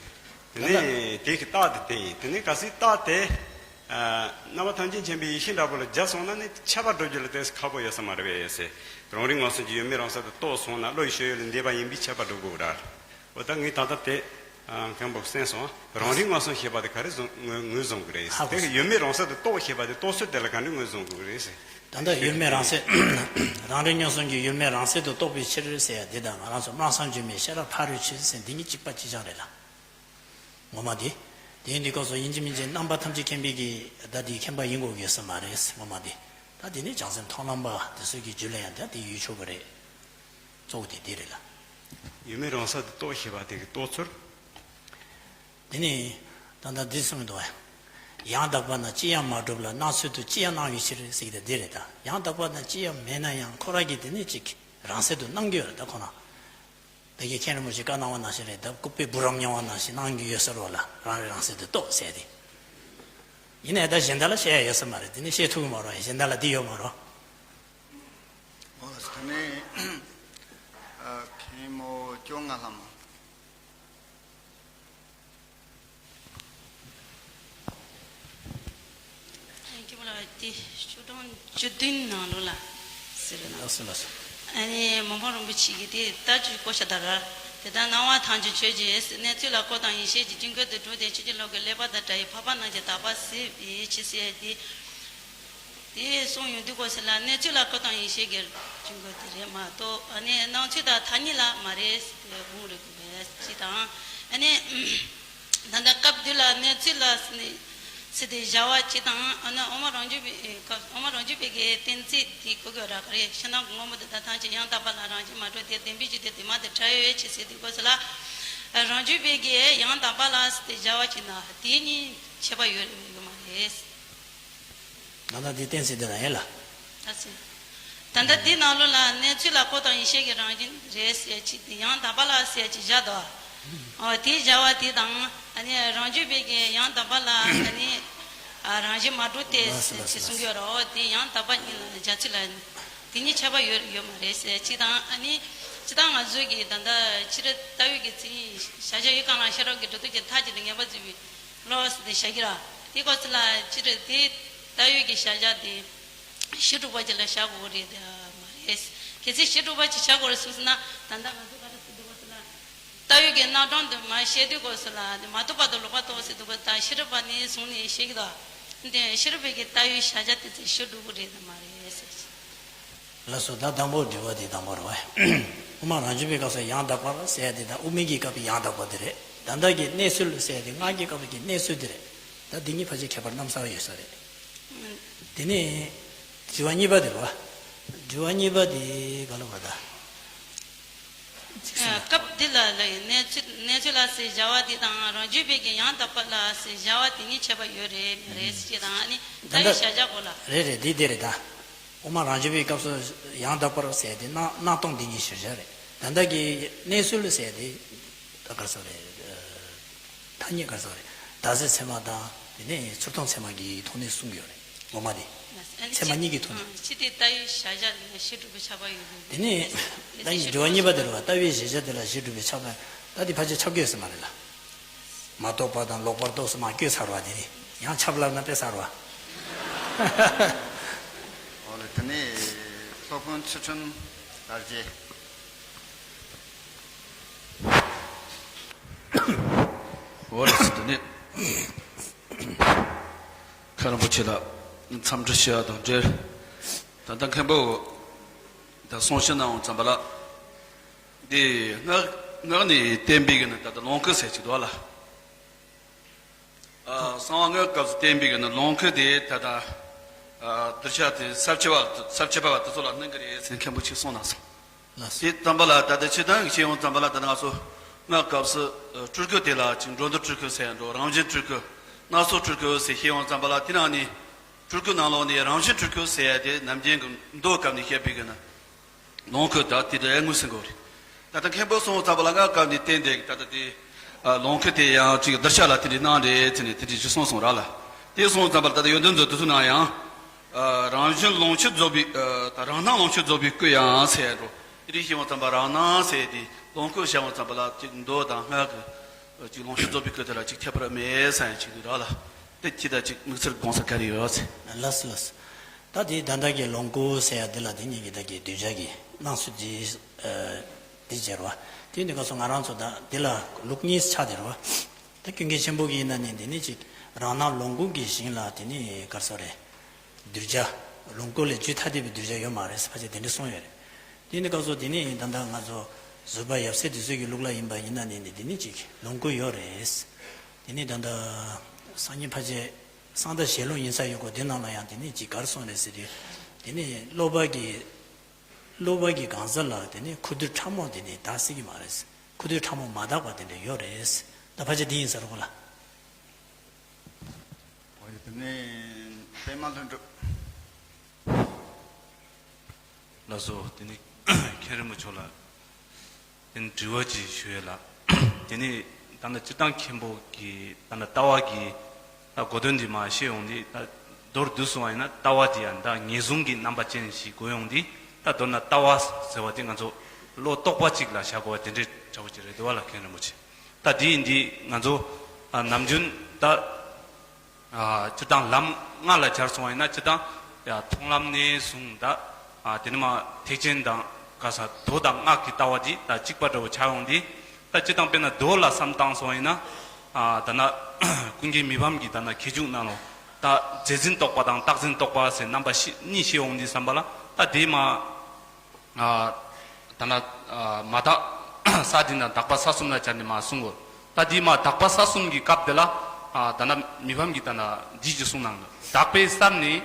དེ་ནས་དེ་གི་རྟགས་དེ་དེ་ཡིན། དེ་ནས་གལ་སྲིད་རྟགས་དེ། རྣམ་པ་ཐམས་ཅད་མཁྱེན་པའི་ཡེ་ཤེས་འདྲ་པོ་ལ་སྦྱར་སོང་ན་ནི་ཁྱབ་པ་སྒྲུབ་རྒྱུ་ལ་ཏོག་ཙམ་ཁག་པོ་ཡོད་ས་མ་རེད་པས་ཟེར། རང་རིག་མངོན་སུམ་གྱི་ཡུལ་མེད་རང་གསལ་དུ་རྟོགས་སོང་ན་བློ་ཡི་སྤྱོད་ཡུལ་ལས་འདས་པ་ཡིན་པས་ཁྱབ་པ་སྒྲུབ་དགོས་ར། འོ་ད་ངས་ད་ལྟ་དེ་མཁན་པོ་གསན་སོང་། རང་རིག་མངོན་སུམ་ཞེས་པ་དེ་ག་རེ་བཟུང་ངོས་ངོས་བཟུང་གི་རེད། ཧ་གོ་དེ་གི་ཡུལ་མེད་རང་གསལ་དུ་རྟོགས་ཞེས་པ་དེ་རྟོགས་ཚུལ་དེ་ལ་ག་འདྲ་ངོས་བཟུང་དགོས་ཀྱི་རེད་ཟེར། ད་ལྟ་ཡུལ་མེད་རང་གསལ། རང་རིག་མངོན་སུམ་གྱི་ཡུལ་མེད་རང་གསལ་དུ་རྟོགས་པའི་ཕྱིར་ཟེར་ཡ་འདི་དང་ང་རང་ཚོ་སྨྲ་བསམ་བརྗོད་མེད་ཤེས་རབ་ཕ་རོལ་ཕྱིན་ཟེར་འདི་གཉིས་གཅིག་པ་གཅིག་རྐྱང་རེད་ལ། ངོ་མ་དེ། དེ་ཡིན་དུས་སྐབས་སུ་ཡིན་གཅིག་མིན་གཅིག་རྣམ་པ་ཐམས་ཅད་མཁྱེན་པའི་གི་ད་དེའི་མཁྱེན་པ་ཡིན་དགོས་ཀྱི་ས་མ་རེད་ངོ་མ་དེ། ད་དེ་ནི་བྱང་སེམས་མཐོང་ལམ་པ་དེ་ཚོ་གི་རྒྱུད་ལ་ཡང་ད་དེ་ཡོད་ཆོག་གི་རེད། གཙོ་བོ་དེ་དེ་རེད་ལ། ཡུལ་མེད་རང་གསལ་དུ་རྟོགས་ཞེས་པ་དེ་གི་རྟོགས་ཚུལ། དེ་ནི་ད་ལྟ་འདི་གསུངས་འདུག་ཡང་དག་པ་ན་ཅི་ཡང་མ་གྲུབ་ལ། སྣང་ཚུལ་དུ་ཅི་ཡང་སྣང་བའི་ཕྱིར་ཟེར་གྱི་དེ་རེད་ད། ཡང་དག་པ་ན་ཅི་ཡང་མེད་ན་ཡང་ཁོ་རང་གི་དེ་ནི་ཅིག་རང་གསལ་དུ་སྣང་གི་ཡོད་རེད་ད་ཁོ་རང་། ད་གིན་མཁན་རིན་པོ་ཆེས་བཀའ་གནང་བ་ནང་བཞིན་རེད་ད། ལྐུགས་པས་བུ་རམ་མྱོང་བ་ནང་བཞིན་སྣང་གི་ཡོད་ཟེར་བ་ལ་རང་རེ་རང་གསལ་དུ་རྟོགས་ཟེར་ཏེ། ཡིན་ནའི་ད་གཞན་དག་ལ་བཤད་ཡ་ཡོད་ས་མ་རེད། དེ་ནི་བཤད་ཐུབ་ཀྱི་མ་རེད། གཞན་དག་ལ་འདི་ཡོད་མ་རེད། འོ་ལགས་སོ། དེ་ནས་ཨ་མཁན་མོ་སྐྱོ་ང་ལྷ་མོ། སྐྱོ་ང་ལྷ་དེ་ཆོས་གྲོང་བཅུ་བདུན་ནང་ལོགས་ལ་ཟེར་ན། ལགས་སོ་ལགས་སོ། ཨ་ནི་མི་ཕམ་རིན་པོ་ཆེ་གིས་དེ་ལྟ་ཅི་བཀོད་ཤག་ད་ར། དེ་ལྟར་སྣང་བ་ཐམས་ཅད་ཆོས་ཀྱི་གནས་ཚུལ་ལ་བཀོད་དང་ཡེ་ཤེས་ཀྱི་དཀྱིལ་འཁོར་དུ་གྲུབ་སྟེ་ཆོས་ཀྱི་ལུགས་ཀྱི་ཀླད་པ་དང་བྲལ་བའི་འཕགས་པ་རྣམས་ཀྱི་དག་པ་གཟིགས་པའི་ཕྱིར་ཟེར་ཏེ། དེ་གསུངས་ཡོང་དུས་སྐབས་སུ་ལ་གནས་ཚུལ་ལ་བཀོད་དང་ཡེ་ཤེས་ཀྱི་དཀྱིལ་འཁོར་དེ་རེད་མ་གཏོགས་ཨ་ནི་སྣང་ཚུལ་དང་ཐ་སྙད་ལ་མ་རེད་ཟེར་དགོངས་རེད་དགོས་པས་ཅི་དང་ཨ་ནི། ད་ལྟ་སྐབས་འདི་ལ་གནས་ཚུལ་ལ་ནི་ ཟེར་ཏེ་བྱ་བ་གཅིག་དང་། ཨ་ནི་དབུ་མ་རང་རྒྱུད་པའི་སྐབས། དབུ་མ་རང་རྒྱུད་པའི་གི་གཏན་ཚིགས་དེ་གོ་དགོས་ར། ག་རེ་ཕྱི་ནང་གི་དངོས་པོ་དེ་དག་ཐམས་ཅད་ཡང་དག་པ་ལ་རང་བཞིན་མ་གྲུབ་སྟེ། བདེན་པའི་རྒྱུ་དེ་དེ་མ་དེ་བྲལ་བའི་ཕྱིར་ཟེར་ཏེ་གོ་ས་ལ། རང་རྒྱུད་པའི་གི་ཡང་དག་པ་ལ་ཟེར་ཏེ་བྱ་བ་གཅིག་ན་དེ་གཉིས་ཁྱད་པར་ཡོད་རེད་ཡོད་མ་རེད། ད་ལྟ་འདི་གཏན་ཚིགས་འདི་ལ་ཡིན་ལ། ད་ཟེར། ད་ལྟ་འདི་ནང་ལོགས་ལ་གནས་ཚུལ་ལ་ཁོ་དང་ཡེ་ཤེས་ཀྱི་རང་བཞིན་རེད་ཟེར་ཅིག་དེ་ཡང་དག་པ་ལ་ཟེར་ཅིག་བཞག་འདུག་ཨོ་དེའི་བྱ་བ་དེ་དང་། ཨ་ནི་རང་རྒྱུད་པའི་གི་ཡང་དག་པ་ལ་ཨ་ནི་ཨ་རང་བཞིན་མ་གྲུབ་སྟེ་ལགས་སོ་ལགས་སོ་ཟེར་གསུང་ལགས་གི་ཡོད་རེད། ཨོ་དེ་ཡང་དག་པ་གཉིས་ལ་སྦྱར་ཚུལ་ལ་དེ་གཉིས་ཁྱད་པར་ཡོད་ཡོད་མ་རེད་ཟེར་ཅིག་དང་། ཨ་ནི་ཅི་ལྟར་ང་ཚོའི་གི་ད་ལྟ་ཕྱི་རོལ་ལྟ་བའི་གི་མཚན་ཉིད་གཞལ་བྱ་ཡུལ་གང་ལ་ཤེས་རབ་ཀྱི་སྒྲོ་འདོགས་ཀྱི་མཐའ་གཅིག་ཏུ་ངེས་པར་འཛིན་པའི་བློ་ཟེར་ཏེ་བཞག་གི་ར། དེ་སྐབས་སུ་ལ་སྤྱིར་དེ་ལྟ་བའི་གི་བཞག་བྱ་དེ་གཞི་གྲུབ་པ་ཅིག་ལ་བཞག་དགོས་རེད་མ་རེད། གལ་སྲིད་གཞི་གྲུབ་པ་ཅིག་བཞག་དགོས་རེད་གསུངས་སོང་ན། ད་ལྟ་ང་ཚོ་ག་རེ་ཟེར་འདུག་གོ་ཟེར་ན། ལྟ་བའི་གི་རྣམ་གྲངས་དུ་མ་བཤད་དུས་སྐབས་སུ་ལ་མ་རྟོགས་པ་དང་ལོག་པར་རྟོག་ཟེར་འདུག་གོ། ད་ཤེས་རབ་པ་ནས་བཟུང་ནས་བཤད་ཀྱི་འདུག་དེ་ཤེས་རབ་པའི་གི་ལྟ་བའི་བཞག་བྱ་དེ་ཚོ་གཞི་གྲུབ་ཀྱི་རེད་དམ་མ་རེད་ཟེར། ལགས་སོ། ད་དང་པོ་དྲི་བ་དེ་དང་པོ་རེད་བ། དབུ་མ་རང་རྒྱུད་པའི་སྐབས་སུ་ཡང་དག་པར་ཟེར་ཡ་དེ་དང་དབུ་མའི་གི་སྐབས་ཀྱི་ཡང་དག་པ་དེ་རེད། ད་ལྟ་གི་གནས་ཚུལ་ཟེར་ཡ་དེ་སྔགས་ཀྱི་སྐབས་ཀྱི་གནས་ཚུལ་དེ་རེད། ད་འདི་གཉིས་ཕལ་ཆེར་ཁྱད་པར་གནམ་ས་བ་ཡོད་ས་རེད། དེ་ནས་དྲི་བ་གཉིས་པ་དེ་རེད་བ། དྲི་བ་གཉིས་པ་དེ་ག་ལ་བ་ད། ཅིག་གསུངས་ན། སྐབས་འདི་ལ་ལ་ཡི་གནས་ཚུལ་གནས་ཚུལ་ལ་ཟེར་བྱ་བ་དེ་དང་རང་རྒྱུད་པའི་གི་ཡང་དག་པ་ལ་ཟེར་བྱ་བ་དེ་གཉིས་ཁྱད་པར་ཡོད་རེད་མ་རེད་ཟེར་ཅིག་དང་། ཨ་ནི་ད་ལྟ་ལྟ་བའི་བཞག་བྱ་སྐོར་ལ། རེད་རེད། འདི་འདི་རེད་ད། དབུ་མ་རང་རྒྱུད་པའི་སྐབས་སུ་ཡང་དག་པར་ཟེར་དེ་སྣང་སྣང་སྟོང་འདི་གཉིས་གཞིར་བཞག་རེད། ད་ལྟ་གི་གནས་ཚུལ་ཟེར་དེ་ད་ག་རེ་ཟེར་རེད། ཐ་སྙད་ག་རེ་ཟེར་རེད། ད་ཟེར་ཚད་མ་དང་དེ་ནས་ཚུར་མཐོང་ཚད་མ་གི་ཐོག་ནས་གསུངས་ཡོད་རེད། ངོ་མ་དེ་ཚད་མ་གཉིས་ཀྱི་ཐོག་ནས། ཕྱི་དེ་ལྟ་བའི་བཞག་བྱ་ལ་གཞི་གྲུབ་པའི་ཁྱབ་པ་ཡོད་དགོས། དེ་ནས་ད་ཡིན་དྲི་བ་གཉིས་པ་དེ་རེད་བ། ལྟ་བའི་གཞལ་བྱ་དེ་ལ་གཞི་གྲུབ་པའི་ཁྱབ་པ། ད་དེ་ཕལ་ཆེར་ཁྱབ་ཀྱི་ཡོད་ས་མ་རེད་ལ། མ་རྟོགས་པ་དང་ལོག་པར་རྟོག་ཟེར་མ་བཀོད་ཚར་བ་དེ་ནི་ཡང་ཁྱབ་ལབ་ན་དཔེ་གསར་བ། འོ་ལེ། དེ་ནས་སློབ་དཔོན་ཚུལ་ཁྲིམས་དར་རྒྱས། འོ་ལེ། དེ་ནས་མཁན་རིན་པོ་ཆེ་ལ་འཚམས་འདྲི་ཞུ་བ་དང་འབྲེལ། ད་ལྟ་མཁན་པོ་ད་གསུང་བཤད་གནང་བ་ཙམ་པ་ལ། འདི་སྔགས་སྔགས་ནས་བསྟན་པའི་གི་ནི་ད་ལྟ་ལོངས་སྐུ་ཟེར་གྱི་འདུག་ལ། ཨ་གསང་བ་སྔགས་སྐབས་སུ་བསྟན་པའི་གི་ནི་ལོངས་སྐུ་དེ་ད་ལྟ་ཨ་གདུལ་བྱ་དེ་ས་བཅུ་པ་ས་བཅུ་པ་བ་དེ་ཚོ་ལ་གནང་གི་རེད་ཟེར་མཁན་པོ་ཅིག་གསུངས་གནང་སོང་། ལགས་སོ། དེ་ཙམ་པ་ལ་ད་ལྟ་སྤྱིར་བཏང་གི་བཤད་ཡོང་ཙམ་པ་ལ། ད་ལྟ་ང་ཚོ་སྔགས་སྐབས་སུ་ཨ་སྤྲུལ་སྐུ་དེ་ལ་ཅིག་འགྲོ་འདུལ་སྤྲུལ་སྐུ་ཟེར་ཡ་འགྲོ། རང་བཞིན་སྤྲུལ་སྐུ། སྣ་ཚོགས་སྤྲུལ་སྐུ་ཟེར་བཤད་ཡོང་ཙམ་པ་ལ། དེ་ནང་ནས་སྤྲུལ་སྐུ་ནང་ལོགས་ནས་རང་བཞིན་སྤྲུལ་སྐུ་ཟེར་ཡ་དེ་ནམ་རྒྱུན་གྱི་མདོ་སྐབས་ནས་བཤད་པའི་གི་ནི། ལོངས་སྐུ་ད་དེ་འདྲ་ཡང་ངོས་ཟིན་དགོས་རེད། ད་ལྟ་མཁན་པོ་གསུངས་ཙམ་པ་ལ་སྔགས་སྐབས་ནས་བསྟན་ཏེ་ད་ལྟ་དེ་ཨ་ལོངས་སྐུ་དེ་ཡང་ཅིག་གདུལ་བྱ་ལ་དེ་འདྲའི་གནང་རེད་ཟེར་ནས་དེ་འདྲའི་ཅིག་གསུངས་སོང་ར་ལ། དེ་གསུངས་ཙམ་པ་ལ་ད་ལྟ་ཡོན་ཏན་མཛོད་དེ་ཚོ་ནང་ཡང་ཨ་རང་བཞིན་ལོངས་སྤྱོད་རྫོགས་པའི་ཨ་ད་རང་སྣང་ལོངས་སྤྱོད་རྫོགས་པའི་སྐུ་ཡང་ཟེར་འགྲོ། དེ་འདྲའི་བཤད་ཡོང་ཙམ་པ་རང་སྣང་ཟེར་དེ་ལོངས་སྐུ་བཤད་ཡོང་ཙམ་པ་ལ་ཅིག་མདོ་དང་སྔགས་ཀྱི་ཅིག་ལོངས་སྤྱོད་རྫོགས་པའི་སྐུ་དེ་ལ་ཅིག་ཁྱད་པར་མེད་ས་ཡང་ཅིག་འདུག་ར་ལ། དེ་ཅི་ད་ཅིག་དམིགས་བསལ་དགོངས་ས་ག་རེ་ཡོད་ཟེར། ལགས་སོ་ལགས་སོ། ད་དེ་ད་ལྟ་གི་ལོངས་སྐུ་ཟེར་ཡ་འདི་ལ་དེ་གཉིས་ཀྱི་ད་གི་གདུལ་བྱ་གི་སྣང་ཚུལ་འདི་ཨ་འདི་བྱེད་རོ། དེ་འདི་སྐབས་སུ་ང་རང་ཚོ་ད་འདི་ལ་ལུགས་གཉིས་ཆགས་དེ་རོ། ད་ཀུན་མཁྱེན་ཆེན་པོ་གི་ཡིན་ན་ནི་འདི་ནི་ཅིག་རང་སྣང་ལོངས་སྐུ་གི་ཞིང་ལ་དེ་ནི་ག་རེ་ཟེར་རེད། གདུལ་བྱ། ལོངས་སྐུ་ལས་རྒྱུད་ཐ་དད་པའི་གདུལ་བྱ་ཡོད་མ་རེད་ཟེར་ཕལ་ཆེར་དེ་འདྲ་གསུངས་ཡོད་རེད། དེ་འདི་སྐབས་སུ་དེ་ནི་ད་ལྟ་ང་ཚོ་བཟོད་པ་ཡབ་སྲས་དེ་ཚོའི་གི་ལུགས་ལ་ཡིན་པ་ཡིན་ན་ནི་ནི་འདི་ནི་ཅིག་ལོངས་སྐུ་ཡོད་རེད། དེ་ནི་ད་ལྟ་སངས་རྒྱས་ཕལ་ཆེར་གསང་བདག་ཞལ་ལུང་ཡིན་ས་ཡོད་གོ། དེ་ནང་ལ་ཡང་དེ་ནི་ཅིག་ག་རེ་གསུངས་རེད་ཟེར་དུས། དེ་ནི་སློབ་པ་གི་སློབ་པ་གི་གང་ཟག་ལ་དེ་ནི་ཁུ་རྡུལ་ཕྲ་མོ་དེ་ནི་དག་སྲིད་ཀྱི་མ་རེད། ཁུ་རྡུལ་ཕྲ་མོ་མ་དག་པ་དེ་འདྲ་ཡོད་རེད། ད་ཕལ་ཆེར་འདི་ཡིན་ས་རེད་གོ་ལ། འོ་ཡ། དེ་ནས་པདྨ་ལྷུན་གྲུབ། ལགས་སོ། དེ་ནི་མཁན་རིན་པོ་ཆེ་ལ་དེ་ནི་དྲི་བ་ཅིག་ཞུ་ཡས་ལ། དེ་ནི་ད་ནི་སྤྱིར་བཏང་མཁན་པོ་གི་ད་ནི་ལྟ་བ་གི་ད་གོ་དོན་འདི་མ་ཤེས་ཡོང་དུས། ད་མདོར་བསྡུས་སོང་བ་ཡིན་ན་ལྟ་བ་དེ་ཡང་ད་ངེས་བཟུང་གི་རྣམ་པ་ཅན་ཞིག་གོ་ཡོང་དུས། ད་མདོར་ན་ལྟ་བ་ཟེར་བ་དེ་ང་ཚོ་བློ་རྟོག་པ་ཅིག་ལ་བཞག་དགོས་པ་དེ་འདྲའི་འདྲ་བོ་ཅིག་རེད་འདུག་བ་ལ། མཁན་རིན་པོ་ཆེ། ད་དེ་ཡིན་དུས་ང་ཚོ་ཨ་ནམ་རྒྱུན་ད་ཨ་སྤྱིར་བཏང་ལམ་ལྔ་ལ་སྦྱར་སོང་བ་ཡིན་ན། སྤྱིར་བཏང་ཡ་མཐོང་ལམ་ནས་བཟུང་ད་ཨ་དེ་ནས་མ་ཐེག་ཆེན་དང་ག་ས་མདོ་དང་སྔགས་ཀྱི་ལྟ་བ་འདི་ད་གཅིག་པ་འདྲ་བོ་ཆགས་ཡོང་དུས། ད་སྤྱིར་བཏང་དཔེར་ན་མདོ་ལ་བསམ་བཏང་སོང་བ་ཡིན་ན། ཨ་ད་ན་ཀུན་མཁྱེན་མི་ཕམ་གྱི་ད་ན་ཁྱད་འཇུག་ནང་ལོ། ད་རྫས་འཛིན་རྟོག་པ་དང་རྟག་འཛིན་རྟོག་པ་ཟེར་རྣམ་པ་ཤི་གཉིས་ཤེས་འོང་དུས་ཙམ་པ་ལ། ད་དེ་མ་ཨ་ད་ན་ཨ་མ་དག་ས་འདི་ན་དག་པ་ས་གསུམ་ལ་སྦྱར་ནས་མ་གསུང་གོ། ད་དེ་མ་དག་པ་ས་གསུམ་གྱི་སྐབས་དེ་ལ། ཨ་ད་ན་མི་ཕམ་གྱི་ད་ན་འདི་ཅི་གསུང་གནང་། དག་པའི་སར་ནི་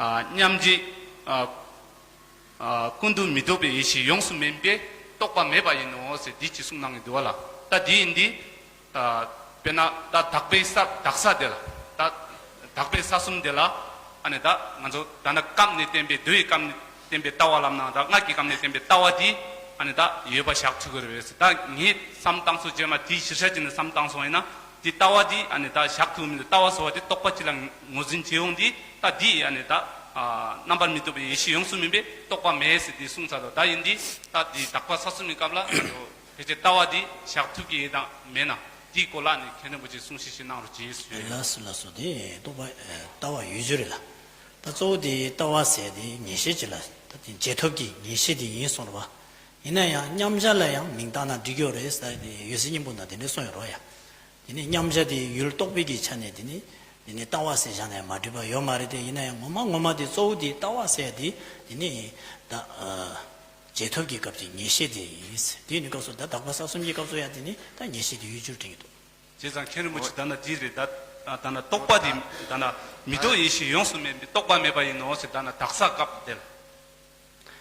ཨ་མཉམ་རྗེས་ཨ་ཨ་ཀུན་ཏུ་མི་རྟོག་པའི་ཡེ་ཤེས་ཡོངས་སུ་སྨིན་པས་རྟོག་པ་མེད་པ་ཡིན་ནོ་ཟེར་འདི་ཅི་གསུང་གནང་གི་འདུག་བ་ལ། ད་འདི་ཡིན་འདི། ཨ་དཔེར་ན་ད་དག་པའི་ས་དག་ས་དེ་ལ། ད་དག་པའི་ས་གསུམ་དེ་ལ། ཨ་ནི་ད་ང་ཚོ་ད་ནི་སྐབས་ནས་བསྟན་པའི་མདོ་ཡི་སྐབས་ནས་བསྟན་པའི་ལྟ་བ་ལབ་ན་ད་སྔགས་ཀྱི་སྐབས་ནས་བསྟན་པའི་ལྟ་བ་དེ་ཨ་ནི་ད་ཡོད་པ་བཞག་ཐུབ་ཀྱི་རེད་པས། ད་ངས་བསམ་བཏང་སོ་རྗེས་མ་དེའི་ཕྱིར་ཤ་ཅིག་ནས་བསམ་བཏང་སོང་ཡིན་ན་དེ་ལྟ་བ་དེ་ཨ་ནི་ད་བཞག་ཐུབ་མི་འདུག་ལྟ་བ་ཟེར་བ་དེ་རྟོག་པ་གཅིག་ལ་ངོས་འཛིན་བྱེད་ཡོང་དུས་ད་དེ་ཨ་ནི་ད་ཨ་རྣམ་པར་མི་རྟོག་པའི་ཡེ་ཤེས་ཡོངས་སུ་སྨིན་པས་རྟོག་པ་མེད་ཟེར་དེ་གསུངས་ཚར་འདུག་ད་ཡིན་དུས་ད་དེ་དག་པ་ས་གསུམ་གྱི་སྐབས་ལ་ང་ཚོ། ཕལ་ཆེར་ལྟ་བ་འདི་བཞག་ཐུབ་ཀྱི་ཡོད་དམ་མེད་ན། འདིའི་སྐོར་ལ་ནི་མཁན་རིན་པོ་ཆེ་གསུང་བཤད་ཞིག་གནང་རོགས་ཞེས་ཞུས་ཡོད། ལགས་སོ་ལགས་སོ། དེ་རྟོག་པ་ཨེ་ལྟ་བ་ཡུལ་ཅན་རེད་ལ། ད་གཙོ་བོ་དེ་ལྟ་བ་ཟེར་དེ་ངེས་ཤེས་ཅིག་ལ་ད་དེ་རྗེས་ཐོབ་ཀྱི་ངེས་ཤེས་དེ་ཡིན་གསུངས་རེད་པ། ཡིན་ན་ཡང་མཉམ་གཞག་ལ་ཡང་མིང་བཏགས་ན་འགྲིག་གི་ཡོད་རེད་ཟེར་ཏེ་འོད་གསལ་སྙིང་པོ་ན་དེ་འདྲ་གསུངས་ཡོད་རེད་པ་ཡ། དེ་ནས་མཉམ་གཞག་དེ་ཡུལ་རྟོག་པའི་གི་ཆ་ནས་དེ་ནི་དེ་ནི་ལྟ་བ་ཟེར་བཞག་ན་ཡང་མ་འགྲིག་པ་ཡོད་མ་རེད་དེ། ཡིན་ན་ཡང་ངོ་མ་ངོ་མ་དེ་གཙོ་བོ་དེ་ལྟ་བ་ཟེར་དེ་དེ་ནི་ད་ཨ། རྗེས་ཐོབ་ཀྱི་སྐབས་ཀྱི་ངེས་ཤེས་དེ་ཡིན། དེ་ནི་སྐབས་སུ་ད་དག་པ་ས་གསུམ་གྱི་སྐབས་སུ་ཡང་དེ་ནི་ད་ངེས་ཤེས་དེ་ཡུལ་ཅན་དྲན་གྱི་འདུག་བྱས་ཙང་མཁན་རིན་པོ་ཆེ་ད་ན་འདི་རེད། ད་ད་ན་རྟོག་པ་དེ་ད་ན་མི་རྟོག་ཡེ་ཤེས་ཡོངས་སུ་མེད་པའི་རྟོག་པ་མེད་པ་ཡིན་ནོ་ཟེར་ད་ན་དག་ས་སྐབས་དེ་ལ།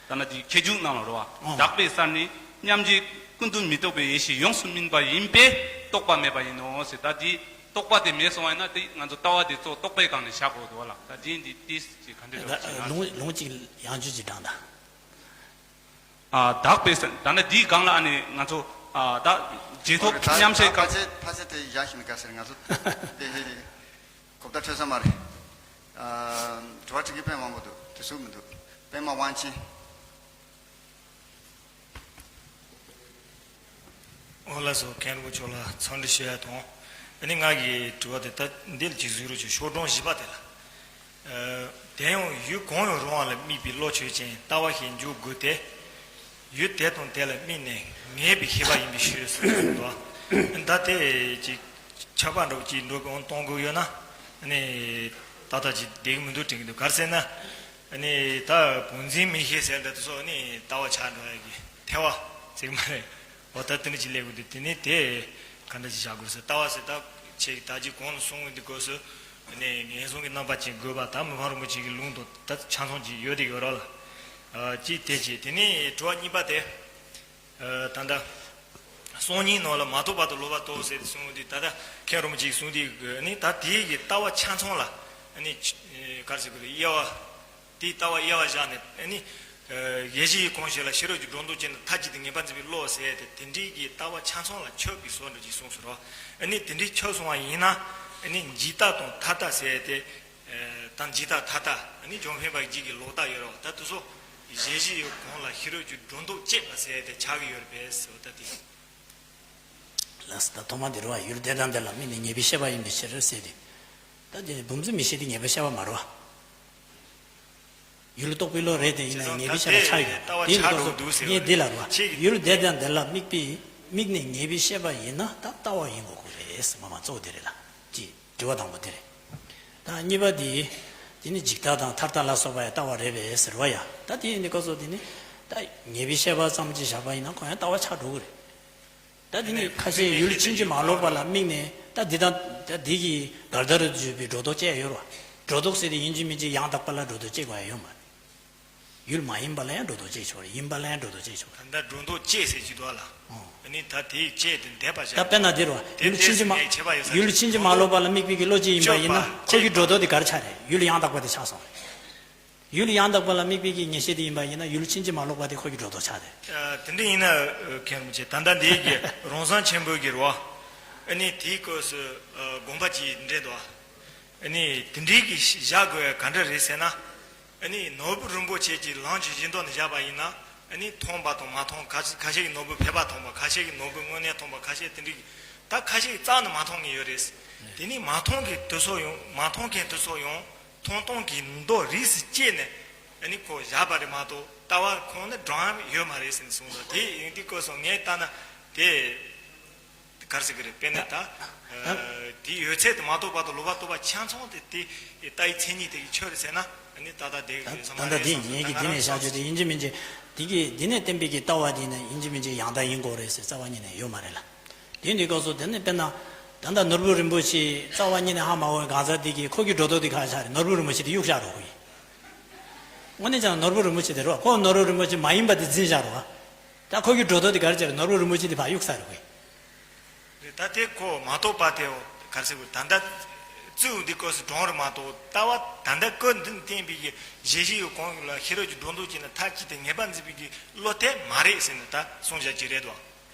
ད་ན་དེ་ཁྱད་འཇུག་ནང་ལ་རོ་བ། ཨོ། དག་པའི་སར་ནི་མཉམ་རྗེས་ཀུན་ཏུ་མི་རྟོག་པའི་ཡེ་ཤེས་ཡོངས་སུ་སྨིན་པ་ཡིན་པས་རྟོག་པ་མེད་པ་ཡིན་ནོ་ཟེར། ད་དེ་རྟོག་པ་དེ་མེད་སོང་བ་ཡིན་ན་དེ་ང་ཚོ་ལྟ་བ་དེ་གཙོ་རྟོག་པའི་སྒང་ནས་བཞག་དགོས་འདུག་བ་ལ། ད་དེ་འདི་ཏིས་ཀྱི་ག་འདྲ་རོ་ཞེ་ན། ལུང་ལུང་གཅིག་ཡང་བསྐྱར་ཅིག་དྲངས་དང་། ཨ་དག་པའི་ས་ད་ནི་འདིའི་སྒང་ལ་ཨ་ནི་ང་ཚོ་ཨ་ད་རྗེས་ཐོབ་མཉམ་བཤད་སྐབས། ཕལ་ཆེར་ཕལ་ཆེར་དེ་ཡག་ཤིང་དགའ་ཟེར། ང་ཚོ་དེ་ཧེ་ཧེ་གོ་བརྡ་འཕྲོད་ས་མ་རེད། ཨ་དྲི་བ་དྲི་གི་དཔེ་མང་པོ་འདུག་དེ་ཟུག་མི་འདུག་པད་མ་དབང་ཆེན། ཨོ་ལགས་སོ། མཁན་རིན་པོ་ཆེ་ལ་འཚམས་འདྲི་ཞུ་ཡ་དང་། ཨ་ནི་ང་གི་དྲི་བ་དེ་ད་འདི་ལ་ཅིག་གཟིགས་རོགས་བྱེད། ཤོག་གྲངས་བཞི་པ་དེ་ལ། ཨ་དེ་ཡང་ཡུལ་གང་ཡང་རུང་བ་ལ་དམིགས་པའི་བློ་ཆོས་ཅན་ལྟ་བ་ཞེས་འཇོག་དགོས་ཏེ། ཡུལ་དེ་དང་དེ་ལ་དམིགས་ནས་ངེས་པའི་ཤེས་པ་ཡིན་པའི་ཕྱིར་ཟེར་གསུངས་འདུག་ད་དེ་ཅིག་ཁྱབ་པ་འདྲ་བོ་ཅིག་འགྲོ་གི་འོང་གཏོང་དགོས་ཡོད་ན། ཨ་ནི་ཏག་ཏག་ཅིག་བསྡད་ཀྱི་མི་འདུག་དྲན་གྱི་འདུག་ག་རེ་ཟེར་ན། ཨ་ནི་ད་བུམ་འཛིན་མིག་ཤེས་ཟེར་འདྲ་དེ་ཚོ་ཨ་ནི་ལྟ་བ་ཆགས་འགྲོ་ཡ་གི་ཐལ་བ་ཟེར་གི་མ་རེད། འོ་ད་དེ་འདྲ་ཅིག་སླེབས་དགོས་འདུག་དེ་ནི་དེ་ག་འདྲ་ཅིག་བྱ་དགོས་ཟེར། ལྟ་བ་ཟེར་ད་ཆེ་ད་ཅིག་གོང་དུ་གསུངས་དགོས་དུས་སྐབས་སུ་ཨ་ནི་ངན་སོང་གི་རྣམ་པ་ཅན་དགོས་པ་ད་མི་ཕམ་རིན་པོ་ཆེ་གི་ལུང་དང་ད་ཆ་མཚུངས་ཅིག་ཡོད་དེ་ཡོད་རོགས་ལ། ཨ་ཅིག་དེ་ཅིག་དེ་ནི་དྲི་བ་གཉིས་པ་དེ། ཨ་ད་ལྟ་སང་ཉིན་ནང་ལ་མ་རྟོགས་བར་དུ་ལོག་པར་རྟོག་ཟེར་ཏེ་གསུངས་དུས་ད་ལྟ་མཁན་རིན་པོ་ཆེས་གསུངས་དུས་ནི་ད་དེའི་གི་ལྟ་བ་ཆ་མཚུངས་ལ་ནི་ག་རེ་ཟེར་དགོས་རེད། དབྱེ་བ་དེའི་ལྟ་བ་དབྱེ་བ་བཞག་ནས་ནི་ཡེ་ཤེས་ཀྱི་གང་ཞིག་ལ་ཤེས་རབ་ཀྱི་སྒྲོ་འདོགས་བཅད་ནས་མཐའ་གཅིག་ཏུ་ངེས་པར་འཛིན་པའི་བློ་ཟེར་ཏེ་དེ་འདྲའི་གི་ལྟ་བ་ཆ་མཚུངས་ལ་ཁྱབ་པའི་བཟོ་འདྲ་ཅིག་གསུངས་སོང་རོགས། ནི་དེ་འདྲའི་ཁྱབ་སོང་བ་ཡིན་ན་ནི་འཇིག་ལྟ་དང་མཐའ་ལྟ་ཟེར་ཏེ། ད་འཇིག་ལྟ་མཐའ་ལྟ་ནི་འཇོམས་པའི་བར་གྱི་གི་ལོག་ལྟ་ཡོད་རོགས། ད་དེ་ཚོ་གཞན་གཞི་ཡོད་གོང་ལ་ཤེས་རབ་ཀྱི་སྒྲོ་འདོགས་བཅད་པ་ཟེར་ཏེ་ཆགས་ཀྱི་ཡོད་རེད་པས་ཟེར་བ་ད་དེ། ལགས་སོ། ད་ཐོག་མ་དེ་རེད་པ། ཡུལ་དེ་དང་དེ་ལ་དམིགས་ནས་ངེས་པའི་ཤེས་པ་ཡིན་པའི་ཕྱིར་ཟེར་ཏེ། ད་དེ་ནི་བུམ་འཛིན་མིག་ཤེས་དེ་ངེས་པའི་ཤེས་པ་མ་རེད་པ། ཡུལ་རྟོག་པའི་བློ་རེད་དེ་ཡིན་ན་ངེས་པའི་ཤེས་པ་ཆགས་ཡོད་པ། དེ་ཡིན་དུས་སྐབས་སུ་ངས་འདི་ལ་རེད་པ། ཡུལ་དེ་དང་དེ་ལ་དམིགས་པའི་དམིགས་ནས་ངེས་པའི་ཤེས་པ་ཡིན་ན་ད་ལྟ་བ་ཡིན་དགོས་ཀྱི་རེད་ཟེར་མ་མ་གཙོ་བོ་དེ་རེད་ལ། ཅེས་དྲི་བ་དང་པོ་དེ་རེད། ད་གཉིས་པ་དེ། དེ་ནི་འཇིག་ལྟ་དང་མཐའ་ལྟ་ལ་སོགས་པ་ཡང་ལྟ་བ་རེད་པས་ཟེར་བ་ཡ། ད་དེ་ཡིན་དུས་སྐབས་སུ་དེ་ནི། ད་ངེས་པའི་ཤེས་པ་ཙམ་གྱིས་བཞག་པ་ཡིན་ན་ཁོ་ཡང་ལྟ་བ་ཆགས་འགྲོ་གི་རེད། ད་དེ་ནི་ཁ་ཤས་ཡུལ་ཕྱིན་ཅི་མ་ལོག་པ་ལ་དམིགས་ནས་ད་འདི་དང་ད་འདི་གི་འགལ་ཟླ་རུ་འཇུག་པའི་སྒྲོ་འདོགས་བཅད་ཡོད་རེད་པ། སྒྲོ་འདོགས་ཟེར་དེ་ཡིན་གཅིག་མིན་གཅིག་ཡང་དག་པ་ལ་སྒྲོ་འདོགས་བཅད་དགོས་ཡ་ཡོད་མ་རེད། ཡུལ་མ་ཡིན་པ་ལ་ཡང་སྒྲོ་འདོགས་བཅད་ཆོག་རེད། ཡིན་པ་ལ་ཡང་སྒྲོ་འདོགས་བཅད་ཆོག་རེད། ད་ལྟ་སྒྲོ་འདོགས་བཅད་ཟེར་གྱི་འདུག་ཨ་ལ། ཨོ། ཨ་ནི་ད་དེའི་བཅད་དེ་འདས་པ་བཞག་ད་དཔེར་ན་འདི་རེད་པ། ཡུལ་ཕྱིན་ཅི་མ། ཡུལ་ཕྱིན་ཅི་མ་ལོག་པ་ལ་དམིགས་པའི་གི་བློ་ཅིག་ཡིན་པ་ཡིན་ན་ཁོ་གི་སྒྲོ་འདོགས་དེ་ག་རེ་ཆགས་རེད། ཡུལ་ཡང་དག་པ་དེ་ཆགས་སོང་རེད། ཡུལ་ཡང་དག་པ་ལ་དམིགས་པའི་གི་ངེས་ཤེས་དེ་ཡིན་པ་ཡིན་ན་ཡུལ་ཕྱིན་ཅི་མ་ལོག་པ་དེ་ཁོ་གི་སྒྲོ་འདོགས་ཆགས་རེད། ཨ་དེ་འདྲ་ཡིན་ན་མཁན་རིན་པོ་ཆེ་ད་ལྟ་འདི་གི་རང་སངས་ཆེན་པོ་གི་རེད་པ། ཨ་ནི་དེའི་སྐབས་སུ་དགོངས་པ་ཅིག་འགྲེལ་འདུག་ཨ་ནི་དེ་འདྲའི་གི་བཞག་དགོས་ཡ་ག་འདྲ་རེད་ཟེར་ན། ཨ་ནི་ནོར་བུ་རིན་པོ་ཆེ་གྱི་ལམ་གྱི་བཞི་མདོ་ནས་བཞག་པ་ཡིན་ན། ཨ་ནི་མཐོང་བ་དང་མ་མཐོང་། ཁ་ཁ་ཤས་ཀྱིས་ནོར་བུ་ཕལ་པ་མཐོང་བ། ཁ་ཤས་ཀྱིས་ནོར་བུ་དངོས་གནས་མཐོང་བ། ཁ་ཤས་དེ་འདྲའི་ད་ཁ་ཤས་ཀྱིས་རྩ་ནས་མ་མཐོང་མཁན་ཡོད་རེད། དེ་ནི་མ་མཐོང་མཁན་དེ་ཚོ་ཡང་མ་མཐོང་མཁན་དེ་ཚོ་ཡང་མཐོང་སྟངས་ཀྱི་མདོ་རིས་སུ་བཅད་ནས་ཨ་ནི་ཁོ་བཞག་པ་རེད་མ་གཏོགས་ལྟ་བ་ཁོང་ནི་འགྲོ་ཡ་ཡོད་མ་རེད་ཟེར་ནས་གསུངས་སོང་། དེ་ཡིན་དུས་སྐབས་སུ་ངས་ལྟ་ན་དེ། ག་རེ་ཟེར་གི་རེད། དཔེར་ན་ད། ཨ་དེའི་ཡོད་ཚད་དེ་མ་རྟོགས་བར་དུ་ལོག་པར་རྟོག་པ་ཆ་མཚུངས་དེ་དེ་ལྟ་བའི་མཚན་ཉིད་དེ་གི་ཆོས་རེད་ཟེར་ན་ཨ་ནི་ཏག་ཏག་བསྡད་ཀྱི་ཡོད་ས་མ་རེད་བསམ་སོང་། ད་ལྟ་དེ་ངས་ཀྱི་འདི་ནས་བཞག་རྒྱུ་དེ་ཡིན་གཅིག་མིན་གཅིག་འདི་གི་འདི་ནས་བསྟན་པའི་གི་ལྟ་བ་འདི་ནི་ཡིན་གཅིག་མིན་གཅིག་ཡང་དག་ཡིན་དགོས་རེད་ཟེར་རྩ་བ་ཉིད་ནས་ཡོད་མ་རེད་ལ། དེ་འདི་སྐབས་སུ་དེ་ནི་དཔེར་ན། ད་ལྟ་ནོར་བུ་རིན་པོ་ཆེ་རྩ་བ་ཉིད་ནས་ཧ་མ་གོ་བའི་གང་ཟག་དེ་གིས་ཁོ་གི་སྒྲོ་འདོགས་དེ་ག་བཞག་རེད། ནོར་བུ་རིན་པོ་ཆེ་དེ་གཡུག་བཞག་རོགས་ཁོ་གིས། དངོས་གནས་ཀྱང་ནོར་བུ་རིན་པོ་ཆེ་དེ་རོ། ཁོ་ནོར་བུ་རིན་པོ་ཆེ་མ་ཡིན་པ་དེ་འཛིན་བཞག་རོགས། ད་ཁོ་གི་སྒྲོ་འདོགས་དེ་ག་རེ་བྱས་རེད། ནོར་བུ་རིན་པོ་ཆེ་དེ་ཕར་གཡུག་ས་རེད་ཁོ་གིས། རེད། ད་དེ་ཁོ་མ་གཏོགས་པ་དེ་ག་རེ་ཟེར་དགོས། ད་ལྟ་བཙུགས་འདི་སྐབས་སུ་གྲོངས་རེད་མ་གཏོགས། ལྟ་བ་ད་ལྟ་སྐབས་འདི་བསྟན་པའི་གི་གཞི་གཞི་ཡི་གོང་ལ་ཤེས་རབ་ཀྱི་སྒྲོ་འདོགས་བཅད་ནས་མཐའ་གཅིག་ཏུ་ངེས་པར་འཛིན་པའི་གི་བློ་དེ་མ་རེད་ཟེར་ནས་ད་གསུངས་བཞག་གི་རེད་དོ།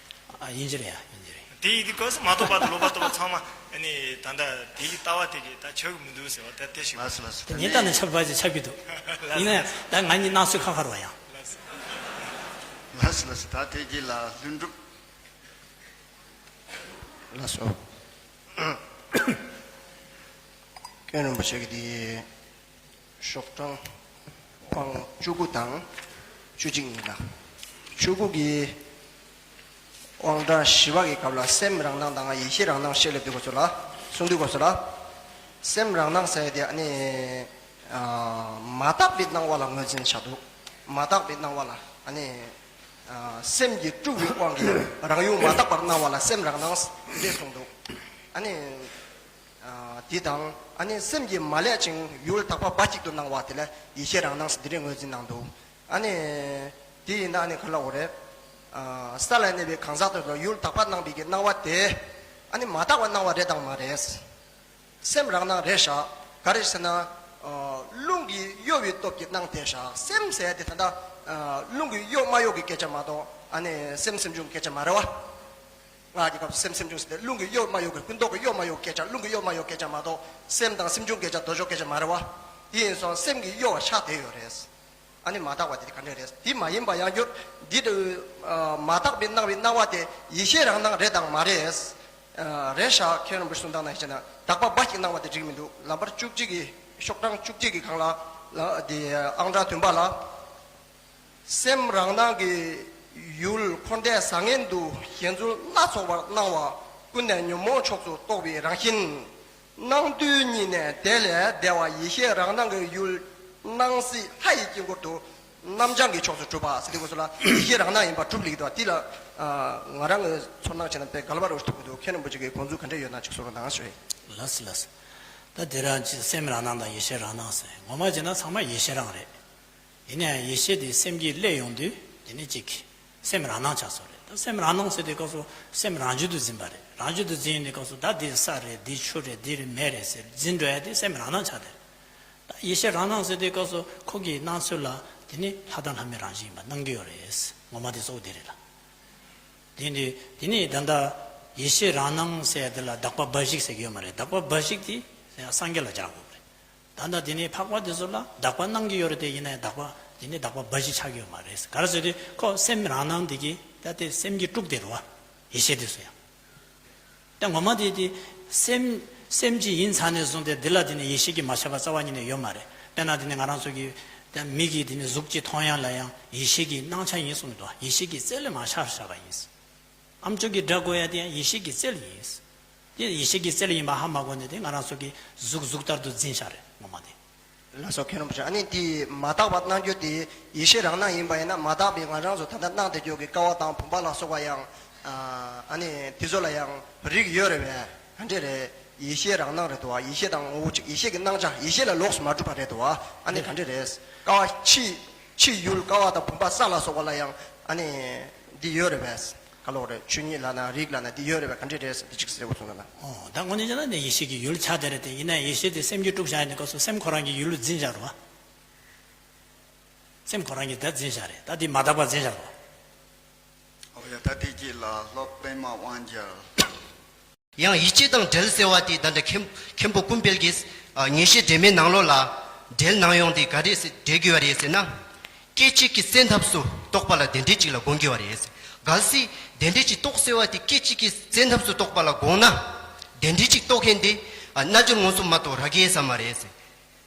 ཨ། ཡིན་གྱི་རེད་ཡ། ཡིན་གྱི་རེད། དེ་ཡིན་དུས་སྐབས་སུ་མ་གཏོགས་པ་དང་ལོག་པ་ལྟ་བུ་ཚང་མ་ནི་ད་ལྟ་དེ་ཡི་ལྟ་བ་དེ་གི་ད་ཆགས་ཀྱི་མི་འདུག་ཟེར་བ་ད་དེ་ཞིག་ལགས་སོ། ལགས་སོ། དེ་ངས་ལྟ་ན་ཆགས་པ་ཅིག་ཆགས་ཀྱི་འདུག་ཡིན་ན་ཡང་ད་ང་གཉིས་སྣང་ཚུལ་ཁ་ཁ་རེད་བ་ཡང་། ལགས་སོ། ལགས་སོ། ལགས་སོ། ད་དེ་གི་ལ་ལྷུན་གྲུབ། ལགས་སོ། མཁན་རིན་པོ་ཆེ་གི་དེ། ཤོག་གྲངས་དབང་བཅུ་དགུ་དང་བཅུ་གཅིག་གཉིས་ལ། བཅུ་དགུ་གི་དབང་གྲངས་བཞི་པ་གི་སྐབས་ལ་སེམས་རང་སྣང་དང་ཡེ་ཤེས་རང་སྣང་བཤད་ལེ་དུས་སྐབས་སུ་ལ། གསུང་དུས་སྐབས་སུ་ལ། སེམས་རང་སྣང་ཟེར་ཡ་དེ་ཨ་ནི་ཨ་མ་དག་པའི་སྣང་བ་ལ་ངོས་འཛིན་བྱ་འདུག་མ་དག་པའི་སྣང་བ་ལ་ཨ་ནི་ཨ་སེམས་ཀྱིས་དཀྲུགས་པའི་དབང་གིས་རང་ཡུལ་མ་དག་པར་སྣང་བ་ལ་སེམས་རང་སྣང་ཟེར་གསུངས་འདུག་ཨ་ནི། ཨ་དེ་དང་ཨ་ནི་སེམས་ཀྱིས་མ་བསླད་ཅིང་ཡུལ་དག་པ་འབའ་ཞིག་ཏུ་སྣང་བ་དེ་ལ་ཡེ་ཤེས་རང་སྣང་ཟེར་དེ་རེ་ངོས་འཛིན་གནང་འདུག་ཨ་ནི་དེ་ཡིན་ན་ཨ་ནི་ག་ལ་འོ་རེད། ཨ་ས་ལ་གནས་པའི་གང་ཟག་དེ་ལ་ཡུལ་དག་པ་སྣང་བའི་གི་སྣང་བ་དེ་ཨ་ནི་མ་དག་པ་སྣང་བ་རེད་དང་མ་རེད། སེམས་རང་སྣང་རེད་ཤག་ག་རེ་ཟེར་ན། ཨ་རླུང་གིས་གཡོ་བའི་སྟོབས་ཀྱིས་སྣང་དེ་ཤག་སེམས་ཟེར་དེ་ད་ལྟ་ཨ་རླུང་གིས་གཡོ་མ་གཡོ་གི་སྐད་ཆ་མ་གཏོགས་ཨ་ནི་སེམས་སེམས་བྱུང་སྐད་ཆ་མ་རེད་བ། སྔགས་ཀྱི་སྐབས་སུ་སེམས་སེམས་བྱུང་ཟེར་ཏེ་རླུང་གིས་གཡོ་མ་གཡོ་གི་ཀུན་རྟོག་གིས་གཡོ་མ་གཡོ་སྐད་ཆ། རླུང་གིས་གཡོ་མ་གཡོ་སྐད་ཆ་མ་གཏོགས་སེམས་དང་སེམས་བྱུང་སྐད་ཆ་ལྡོག་ཕྱོགས་སྐད་ཆ་མ་རེད་བ། དེ་ཡིན་སོང་སེམས་ཀྱིས་གཡོ་བ་ཆགས་བསྡད་ཡོད་རེད། ཨ་ནི་མ་དག་པ་དེ་ག་འདྲ་རེད། དེ་མ་ཡིན་པ་ཡང་འགྱུར་འདི་འདྲ་མ་དག་པའི་སྣང་བའི་སྣང་བ་དེ་ཡེ་ཤེས་རང་སྣང་རེད་དང་མ་རེད། རེད་ཤག་མཁན་རིན་པོ་ཆེ་གསུང་སྟངས་ནང་བཤད་ན་དག་པ་འབའ་ཞིག་སྣང་བ་དེ་འགྲིག་མི་འདུག་ལམ་བར་བཅུ་གཅིག་གི་ཤོག་གྲངས་བཅུ་གཅིག་གི་སྒང་ལ་ལ་དེ་ཨང་གྲངས་བདུན་པ་ལ། སེམས་རང་སྣང་གི་ཡུལ་འཁོར་འདས་བཟང་ངན་དུ་ཞེན་ཚུལ་སྣ་ཚོགས་པར་སྣང་བ་ཀུན་ནས་ཉོན་མོངས་ཕྱོགས་སུ་གཏོགས་པའི་རང་བཞིན། སྣང་དུས་ཉིད་ནས་དེ་ལས་འདས་པ་ཡེ་ཤེས་རང་སྣང་གི་ཡུལ་སྣང་སྲིད་ལྷ་ཡི་དཀྱིལ་འཁོར་དུ་རྣམ་བྱང་གི་ཕྱོགས་སུ་གྲུབ་པ་ཟེར་དུས་སྐབས་སུ་ལ་ཡེ་ཤེས་རང་སྣང་ཡིན་པ་གྲུབ་ལེགས་འདུག་དེ་ལ་ང་རང་གི་ཚོར་སྣང་བྱས་ན་དཔེ་ག་ལ་བ་རུ་ཐུག་གི་འདུག་མཁན་རིན་པོ་ཆེ་གི་དགོངས་ཚུལ་ག་འདྲ་ཡོད་ན་ཅིག་གསུང་རོགས་གནང་ཞུ། ལགས་སོ་ལགས་སོ། ད་དེ་རང་ཅི་སེམས་རང་སྣང་དང་ཡེ་ཤེས་རང་སྣང་ཟེར་ངོ་མ་བྱས་ན་ཚང་མ་ཡེ་ཤེས་རང་རེད། ཡིན་ནའང་ཡེ་ཤེས་དེ་སེམས་ཀྱིས་བསླད་ཡོང་དུས་དེ་ནི་གཅིག་སེམས་རང་སྣང་ཆགས་སོང་རེད། ད་སེམས་རང་སྣང་ཟེར་དུས་སྐབས་སུ་སེམས་རང་བཞིན་དུ་འཛིན་པ་རེད། རང་བཞིན་དུ་འཛིན་ཡོང་དུས་སྐབས་སུ་ད་འདི་ས་རེད། འདི་ཆུ་རེད། འདི་རེད་མེ་རེད་ཟེར་འཛིན་འགྲོ་ཡ་དེ་སེམས་རང་སྣང་ཆགས་དེ་རེད། ད་ཡེ་ཤེས་རང་སྣང་ཟེར་དུས་སྐབས་སུ་ཁོ་གི་སྣང་ཚུལ་ལ་དེ་ནི་ལྷ་དང་ལྷ་མིན་རང་བཞིན་ཡིན་པ་སྣང་གི་ཡོད་རེད། ངོ་མ་དེ་གཙོ་བོ་དེ་རེད་ལ། དེ་ནི་དེ་ནི་ད་ལྟ་ཡེ་ཤེས་རང་སྣང་ཟེར་ཡ་དེ་ལ་དག་པ་འབའ་ཞིག་ཟེར་གྱི་ཡོད་མ་རེད། དག་པ་འབའ་ཞིག་དེ་སངས་རྒྱས་ལ་སྦྱར་དགོས་པ་རེད། ད་ལྟ་དེ་ནས་འཕགས་པ་དེ་ཚོ་ལ་དག་པ་སྣང་གི་ཡོད་རེད་དེ། ཡིན་ནའི་དག་པ་དེ་ནི་དག་པ་འབའ་ཞིག་ཆགས་ཀྱི་ཡོད་མ་རེད། ག་རེ་ཟེར་དུས་ཁོ་སེམས་རང་སྣང་དེ་གིས་ད་དེ་སེམས་ཀྱིས་དཀྲུགས་བསྡད་རེད་བ། ཡེ་ཤེས་དེ་ཚོ་ཡང་། ད་ངོ་མ་དེ་དེ་སེམས་སེམས་ཀྱི་ཡིན་ཚར་ནས་བཟུང་སྟེ་འདི་ལ་དེ་ནི་ཡེ་ཤེས་ཀྱིས་མ་ཆགས་པ་རྩ་བ་ཉིད་ནས་ཡོད་མ་རེད། དཔེར་ན་དེ་ནི་ང་རང་ཚོ་གི་ད་མིག་གིས་དེ་ནི་གཟུགས་ཅིག་མཐོང་ཡ་ལ་ཡང་ཡེ་ཤེས་ཀྱི་སྣང་ཆ་ཡིན་གསུངས་འདུག་ཡེ་ཤེས་ཀྱི་རྩལ་ལས་མ་ཤར་བཞག་པ་ཡིན། ཨ་མཆོག་གི་སྒྲ་གོ་ཡ་དེ་ཡང་ཡེ་ཤེས་ཀྱི་རྩལ་ཡིན། དེ་ཡེ་ཤེས་ཀྱི་རྩལ་ཡིན་པ་ཧ་མ་གོ་ནས་དེ་ང་རང་ཚོ་གི་གཟུགས་གཟུགས་ལྟར་དུ་འཛིན་བཞག་རེད་ངོ་མ་དེ། ལགས་སོ་མཁན་རིན་པོ་ཆེ། ཨ་ནི་དེ་མ་དག་པ་སྣང་རྒྱུ་དེ་ཡེ་ཤེས་རང་སྣང་ཡིན་པ་ཡིན་ན་མ་དག་པའི་ང་རང་ཚོ་ད་ལྟ་སྣང་བསྡད་རྒྱུ་གི་ཀ་བ་དང་བུམ་པ་ལ་སོགས་པ་ཡང་ཨ་ནི་དེ་ཚོ་ལ་ཡང་རིགས་ཡོད་རེད་པས། ག་འདྲས་རེད། ཡེ་ཤེས་རང་སྣང་རེད་དོ། ཡེ་ཤེས་དང་ངོ་བོ་གཅིག་ཡེ་ཤེས་ཀྱི་སྣང་ཆ་ཡེ་ཤེས་ལས་ལོགས་སུ་མ་གྲུབ་པ་རེད་དོ། ཨ་ནི་ག་འདྲས་རེད། ཀ་བ་ཕྱི་ཕྱི་ཡུལ་ཀ་བ་དང་བུམ་པ་ས་ལ་སོགས་པ་ལ་ཡང་ཨ་ནི་འདི་ཡོད་རེད་པས། ག་ལོག་རེད། ཆོས་ཉིད་ལབ་ན་རིགས་ལབ་ན་འདི་ཡོད་རེད་པས། ག་འདྲས་རེད་འདི་གཅིག་ཟེར་དགོས་སོང་ན། ཨོ་ད་དངོས་གནས་བྱས་ན་ནི་ཡེ་ཤེས་ཀྱི་ཡུལ་ཆགས་བསྡད་རེད་དེ། ཡིན་ན་ཡེ་ཤེས་དེ་སེམས་ཀྱིས་དཀྲུགས་བཞག་ཡིན་ནི་སྐབས་སུ་སེམས་ཁོ་རང་གི་ཡུལ་ལ་འཛིན་བཞག་རེད་བ། སེམས་ཁོ་རང་གིས་ད་འཛིན་བཞག་རེད། ད་འདི་མ་དག་པ་འཛིན་བཞག་རེད་བ། ཨོ་ཡ་ད་དེ་གཅིག་ལ་སློབ་དཔོན་པདྨ་དབང་རྒྱལ། ཡང་ཡིད་ཆེས་དང་འབྲེལ་ཟེར་བ་དེ་ད་ལྟ་མཁན་མཁན་པོ་ཀུན་དཔལ་གྱིས་ཨ་ངེས་ཤེས་སྒྲོན་མེའི་ནང་ལོགས་ལ་འབྲེལ་གནང་ཡོང་དེ་ག་རེ་ཟེར་འབྲེལ་དགོས་པ་རེད་ཟེར་ན། སྐད་ཅིག་གིས་བཙན་ཐབས་སུ་གཏོགས་པ་ལ་དེ་འདྲའི་ཅིག་ལ་དགོངས་དགོས་པ་རེད། གལ་སྲིད་དེ་འདྲའི་ཅིག་གཏོགས་ཟེར་བ་དེ་སྐད་ཅིག་གིས་བཙན་ཐབས་སུ་གཏོགས་པ་ལ་དགོངས་ན། དེ་འདྲའི་ཅིག་གཏོགས་མཁན་དེ་ཨ་རྣལ་འབྱོར་མངོན་སུམ་མ་གཏོགས་ར་གས་ས་མ་རེད་ཟེར།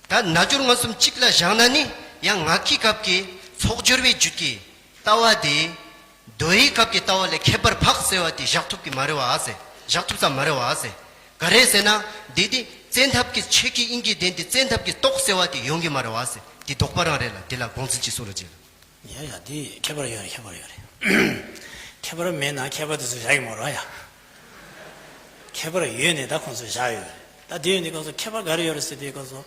ད་རྣལ་འབྱོར་མངོན་སུམ་གཅིག་ལ་བཞག་ན་ནི་ཡང་ངག་གི་སྐབས་ཀྱི་ཚོགས་སྦྱོར་བའི་རྒྱུད་ཀྱི་ལྟ་བ་དེ་མདོའི་སྐབས་ཀྱི་ལྟ་བ་ལས་ཁྱད་པར་འཕགས་ཟེར་བ་དེ་བཞག་ཐུབ་ཀྱི་མ་རེད་བ་ཟེར། བཞག་ཐུབ་ས་མ་རེད་བ་ཟེར། ག་རེ་ཟེར་ན་འདི་དེ་བཙན་ཐབས་ཀྱི་ཆོས་ཀྱི་དབྱིངས་ཀྱི་དོན་དེ་བཙན་ཐབས་ཀྱིས་རྟོགས་ཟེར་བ་དེ་ཡོང་གི་མ་རེད་བ་ཟེར། དེ་དོགས་པ་རང་རེད་ལ་དེ་ལ་དགོངས་ཚུལ་ཅིག་གསུང་རོགས་བྱེད། ཡ་ཡ་དེ་ཁྱད་པར་ཡོད་རེད། ཁྱད་པར་ཡོད་རེད། ཁྱད་པར་མེད་ན་ཁྱད་པར་དེ་ཚོ་བཞག་གི་མ་རེད་བ་ཡ། ཁྱད་པར་ཡོད་ནས་ད་ཁོང་ཚོས་བཞག་ཡོད་རེད། ད་དེ་ཡོད་ནས་ཁོང་ཚོ་ཁྱད་པར་ག་རེ་ཡོད་རེད་ཟེར་དུས་སྐབས་སུ།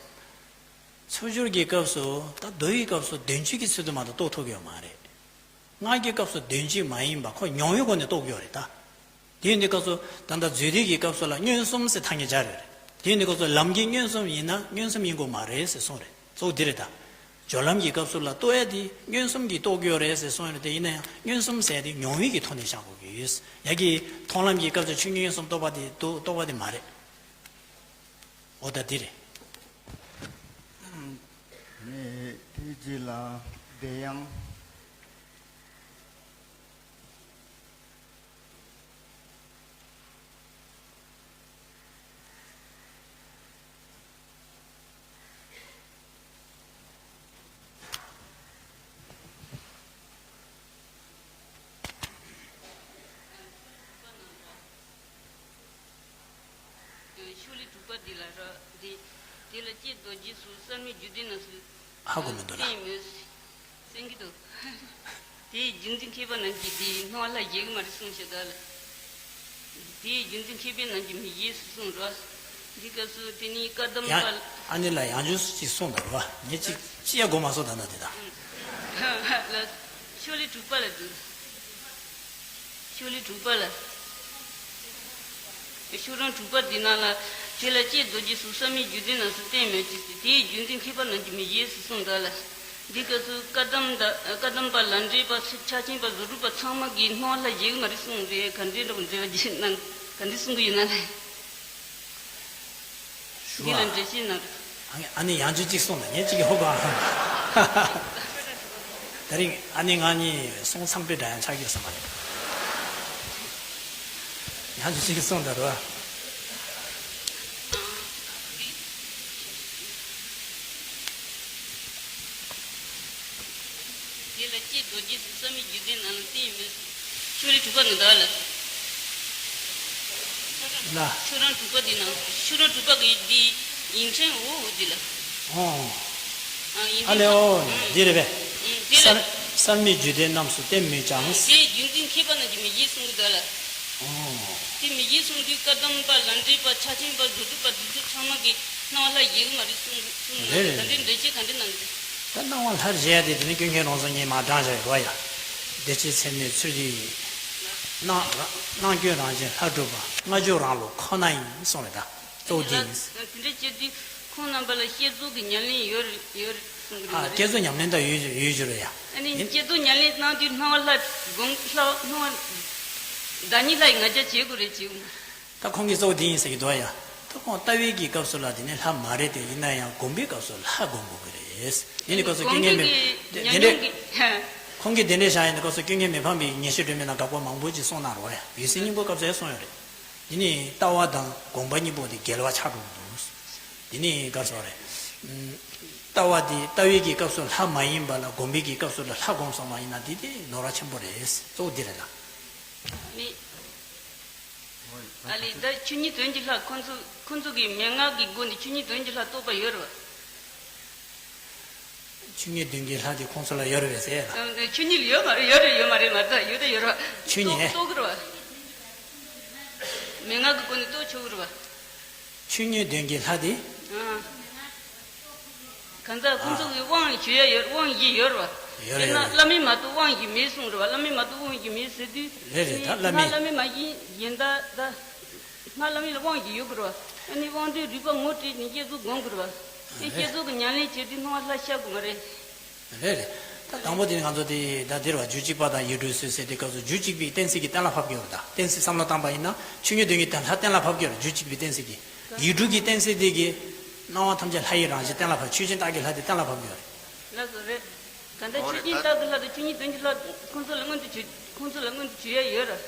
ཚུར་སྦྱོར་གྱི་སྐབས་སུ་ད་མདོ་ཡི་སྐབས་སུ་དོན་སྤྱི་གི་ཚུལ་དུ་མ་གཏོགས་རྟོགས་ཐུབ་ཀྱི་ཡོད་མ་རེད། སྔགས་ཀྱི་སྐབས་སུ་དོན་སྤྱི་མ་ཡིན་པ་ཁོ་མྱོང་བའི་སྒོ་ནས་རྟོགས་ཀྱི་ཡོད་རེད་ད། དེ་ཡིན་དུས་སྐབས་སུ་ད་ལྟ་རྫུས་སྡེ་གི་སྐབས་སུ་ལ་མངོན་སུམ་ཟེར་ཐ་སྙད་སྦྱར་ཡོད་རེད། དེ་ཡིན་དུས་སྐབས་སུ་ལམ་གྱི་མངོན་སུམ་ཡིན་ན་མངོན་སུམ་ཡིན་དགོས་མ་རེད་ཟེར་གསུངས་རེད། གཙོ་བོ་འདི་རེད་ད། སྦྱོར་ལམ་གྱི་སྐབས་སུ་ལ་རྟོགས་ཡ་དེ་མངོན་སུམ་གྱིས་རྟོགས་ཀྱི་ཡོད་རེད་ཟེར་གསུངས་ཡོད་རེད་དེ། ཡིན་ན་ཡང་མངོན་སུམ་ཟེར་ཡ་དེ་མྱོང་བའི་གི་ཐོག་ནས་བཞག་དགོས་ཀྱི་ཡོད། ཡ་གི་མཐོང་ལམ་གྱི་སྐབས་སུ་ཆོས་ཉིད་མངོན་སུམ་རྟོགས་པ་དེ་འདུག་རྟོགས་པ་དེ་མ་རེད། འོ་ད་འདི་རེད། ནས་དེའི་རྗེས་ལ་བདེ་ཡང་། ཤོ་ལོ་ཀ་དྲུག་པ་འདི་ལ་ར། འདི། དེ་ལ་ཀྱེ་རྡོ་རྗེ་སོགས་གསར་མའི་རྒྱུད་སྡེ་རྣམས་སུ། ཧ་གོ་མི་འདུག་ལ། བསྟན་མོད། གསན་གྱི་འདུག་དེའི་རྒྱུ་མཚན་མཁས་པ་རྣམས་ཀྱིས་དེའི་སྣང་བ་ལྷར་བཞེད་ཀྱི་མ་རེད་གསུངས་ཤག་ད་ལ། དེའི་རྒྱུ་མཚན་མཁས་པ་རྣམས་ཀྱིས་མི་བཞེད་ཟེར་གསུངས་ར། འདི་སྐབས་སུ་དེ་ནི་བཀའ་གདམས་ཡང་པ། ཨ་ནི་ལ་ཡང་བསྐྱར་ཅིག་གསུངས་དང་ར། ངས་ཅིག་ཅི་ཡ་གོ་མ་སོང་ད་ན་དེ་དང་། ལ། ཤོ་ལོ་ཀ་དྲུག་པ་ལ་འདུག་ཤོ་ལོ་ཀ་དྲུག་པ་ལ། ཤོ་ལོ་ཀ་དྲུག་པ་འདི་ནང་ལ། དེ་ལ་ཀྱེ་རྡོ་རྗེ་སོགས་གསར་མའི་རྒྱུད་སྡེ་རྣམས་སུ་བསྟན་མོད་ཀྱི། དེའི་རྒྱུ་མཚན་མཁས་པ་རྣམས་ཀྱིས་མི་བཞེད་ཟེར་གསུངས་ད་ལ། འདི་སྐབས་སུ་བཀའ་གདམས་དང་བཀའ་གདམས་པ་ལ་འདྲེས་པ་ཕྱག་ཆེན་པ་བཟོ་དྲུག་པ་ཚང་མ་གིས་སྣང་བ་ལྷར་བཞེད་ཀྱི་མ་རེད་གསུངས་རེད། ག་འདྲའི་འདྲ་པོ་འགྲེལ་བ་བྱེད་ན་ག་འདྲའི་གསུང་གི་ཡོད་ན་ལས། ཞུ་འདི་ལ་བ། འགྲེལ་བཤད་གནང་རོགས། ཨ་ནི་ཡང་བསྐྱར་གཅིག་གསུངས་ན་ངས་གཅིག་གི་ཧོ་ག་ད་རིང་ཨ་ནི་ང་གཉིས་སོང་ཚང་པའི་འདྲ་ཡང་ཆགས་ཀྱི་ཡོད་ས་མ་རེད། ཡང་བསྐྱར་གཅིག་གསུངས་ད་རོ། དེ་ལ་ཀྱེ་རྡོ་རྗེ་སོགས་གསར་མའི་རྒྱུད་སྡེ་རྣམས་ལ་བསྟན་ཡོད་མོད། ཤོ་ལོ་ཀ་དྲུག་པ་ནི་ད་ལ། ལ། ཤོ་ལོ་ཀ་དྲུག་པ་འདི་ནང་ཤོ་ལོ་ཀ་དྲུག་པ་གི་འདི་ཡིག་ཕྲེང་འོ་འོ་འདི་ལ། ཨོ། ཨ་ཡིག་ཨ་ཕྲེང་ལས་འོ་ཨང་འདི་རེད་པས། ཨང་འདི་ལ། གསར་གསར་མའི་རྒྱུད་སྡེ་རྣམས་སུ་བསྟན་མོད་ཀྱང་། ཨང་དེའི་རྒྱུ་མཚན་མཁས་པ་རྣམས་ཀྱིས་མི་བཞེད་གསུང་གི་ད་ལ། ཨོ། དེ་མི་བཞེད་གསུང་དུས་བཀའ་གདམས་པ་ལ་འདྲེས་པ་ཕྱག་ཆེན་པ་བཟོ་དྲུག་པ་དེ་ཚོ་ཚང་མ་གིས་སྣང་བ་ལྷར་བཞེད་གི་མ་རེད་གསུང་གསུང་གི་རེད་རེད་ད་འདི་རེད། འགྲེལ་བཤད་ག་འདྲ་གནང་གི་རེད། ད་སྣང་བ་ལྷར་བཞེད་ཡ་དེ་དེ་ནི་ཀུན་མཁྱེན་རང་གཟུགས་ཉིད་མ་བགྲང་བྱ་ཡོད་ཡ། བདེ་སྐྱིད་ཚད་མའི་ཚུལ་འདི་ཡིས། སྣང་སྣང་སྐྱོན་རང་བཞིན་ལྷར་གྲུབ་པ། སྔ་སྦྱོར་རང་ལུགས་ཁོ་ན་ཡིན་གསུངས་རེད་ད། གཙོ་བོ་འདི་ཡིན། དེ་འདྲ་བྱེད་དུས་ཁོང་རྣམ་པ་ལ་བསྐྱེད་རྫོགས་ཀྱི་ཉམས་ལེན་ཡོད་རེད་ཡོད་རེད་གསུང་གི་རེད། ཨ་བསྐྱེད་རྫོགས་ཉམས་ལེན་ད་ཡོད་ཡོད་རྒྱུ་རེད་ཡ། ཨ་ནི་ཡིན། བསྐྱེད་རྫོགས་ཉམས་ལེན་གནང་དུས་སྣང་བ་ལྷ་སྒོམ་ལྷ་སྣང་བ་བདག་ཉིད་ལྷ་ཡི་ང་རྒྱལ་བྱེད་དགོས་རེད་བྱེད་དགོས། ད་ཁོང་གིས་གཙོ་བོ་འདི་ཡིན་ཟེར་གྱི་འདུག་ཡ། ད་ཁོང་ལྟ་བའི་གི་སྐབས་སུ་ལ་དེ་ནི་ལྷ་མ་རེད་དེ། ཡིན་ན་ཡང་སྒོམ་པའི་སྐབས་སུ་ལྷ་སྒོམ་དགོས་ཀྱི་རེད། དེ་ནི་སྐབས་སུ་སྐྱེ་ངན་མེད་དེ་དེ་འདྲས། ཁོང་གིས་དེ་འདྲས་བཞག་ཡིན་ན་སྐབས་སུ་སྐྱེ་ངན་མེད་ཕམ་པའི་ཉེར་ཞི་སྒྲོན་མེ་ན་དགག་པ་མང་པོ་ཅིག་གསུངས་གནང་རོགས་ཡ། འོད་གསལ་སྙིང་པོའི་སྐབས་སུ་ཡང་གསུངས་ཡོད་རེད། དེ་ནི་ལྟ་བ་དང་སྒོམ་པ་གཉིས་པོ་དེ་འགལ་བ་ཆགས་འགྲོ་གི་འདུག་དེ་ནི་ག་རེ་ཟེར་རེད། ལྟ་བ་དེ་ལྟ་བའི་གི་སྐབས་སུ་ལྷ་མ་ཡིན་པ་ལ་སྒོམ་པའི་གི་སྐབས་སུ་ལ་ལྷ་སྒོམ་སོང་བ་ཡིན་ན་དེ་དེ་ནོར་བ་ཆེན་པོ་རེད། གཙོ་བོ་འདི་རེད་ལ། ནི། ཨ་ལས་ད་ཆོས་ཉིད་དོན་གྱི་ལྷ་ཁོང་ཚོ་ཁོང་ཚོ་གི་མན་ངག་གི་སྒོ་ནས་ཆོས་ཉིད་དོན་གྱི་ལྷ་རྟོགས་པ་ཡོད་རེད་བ། ཆོས་ཉིད་དོན་གྱི་ལྷ་དེ་ཁོང་ཚོ་ལ་ཡོད་རེད་པས་ཟེར་ལ། ཨ་ཆོས་ཉིད་ལ་ཡོད་མ་རེད་ཡོད་རེད་ཡོད་མ་རེད་མ་རེད་ད་ཡོད་ད་ཡོད་རེད་བ། ཆོས་ཉིད། རྟོགས་རྟོགས་གི་རེད་བ། མན་ངག་གི་སྒོ་ནས་རྟོགས་ཆོག་གི་རེད་བ། ཆོས་ཉིད་དོན་གྱི་ལྷ་དེ། ཨ། གང་ལྟར་ཁོང་ཚོ་གི་དབང་ཞུ་ཡ་ཡོད། དབང་བཞི་ཡོད་རེད་བ། ཡོད་རེད། དཔེར་ན་ཡོད་རེད། བླ་མེད་མ་གཏོགས་དབང་བཞི་མེད་གསུངས་རེད་བ། བླ་མེད་མ་གཏོགས་དབང་བཞི་མེད་ཟེར་དུས། རེད་རེད། ད་བླ་མེད། སྔགས་བླ་མེད་མ་ཡིན་གཞན་དག་ད། སྔགས་བླ་མེད་ལ་དབང་བཞི་ཡོད་དགོས་རེད་བ། ཨ་ནི་དབང་དོན་རིག་པ་ངོ་སྤྲད་ནས་བསྐྱེད་རྫོགས་སྒོམ་དགོས་རེད་བ། དེ་རེད། བསྐྱེད་རྫོགས་ཀྱི་ཉམས་ལེན་བྱེད་དུས་སྣང་བ་ལྷར་ཤར་དགོས་མ་རེད། རེད་རེད། ད་དང་པོ་དེ་ནི་ང་ཚོ་དེ་ད་འདིར་བ་རྒྱུད་གཅིག་པ་དང་ཡིག་འབྲུ་སོ་སོའི་དེ་སྐབས་སུ་རྒྱུད་གཅིག་པའི་གཏན་ཚིགས་ཀྱིས་གཏན་ལ་ཕབ་ཀྱི་ཡོད་རེད། ད་གཏན་ཚིགས་བསམ་བློ་བཏང་པ་ཡིན་ན་ཆོས་ཉིད་དོན་གྱི་ལྷ་གཏན་ལ་ཕབ་ཀྱི་ཡོད་རེད། རྒྱུད་གཅིག་པའི་གཏན་ཚིགས་ཀྱིས། ཡིག་འབྲུ་གི་གཏན་ཚིགས་དེ་གིས་སྣང་བ་ཐམས་ཅད་ལྷ་ཡི་རང་བཞིན་གཏན་ལ་ཕབ། ཆོས་ཅན་བཏགས་ཀྱི་ལྷ་དེ་གཏན་ལ་ཕབ་ཀྱི་ཡོད་རེད། ལགས་སོ་རེད། ད་ལྟ་ཆོས་ཅན་བཏགས་ཀྱི་ལྷ་དང་ཆོས་ཉིད་དོན་གྱི་ལྷ་ཁོང་ཚོ་ལ་མངོན་དུ་བྱེད་ཁོང་ཚོ་ལ་མངོན་དུ་བྱེད་ཡ་ཡོད་རེད།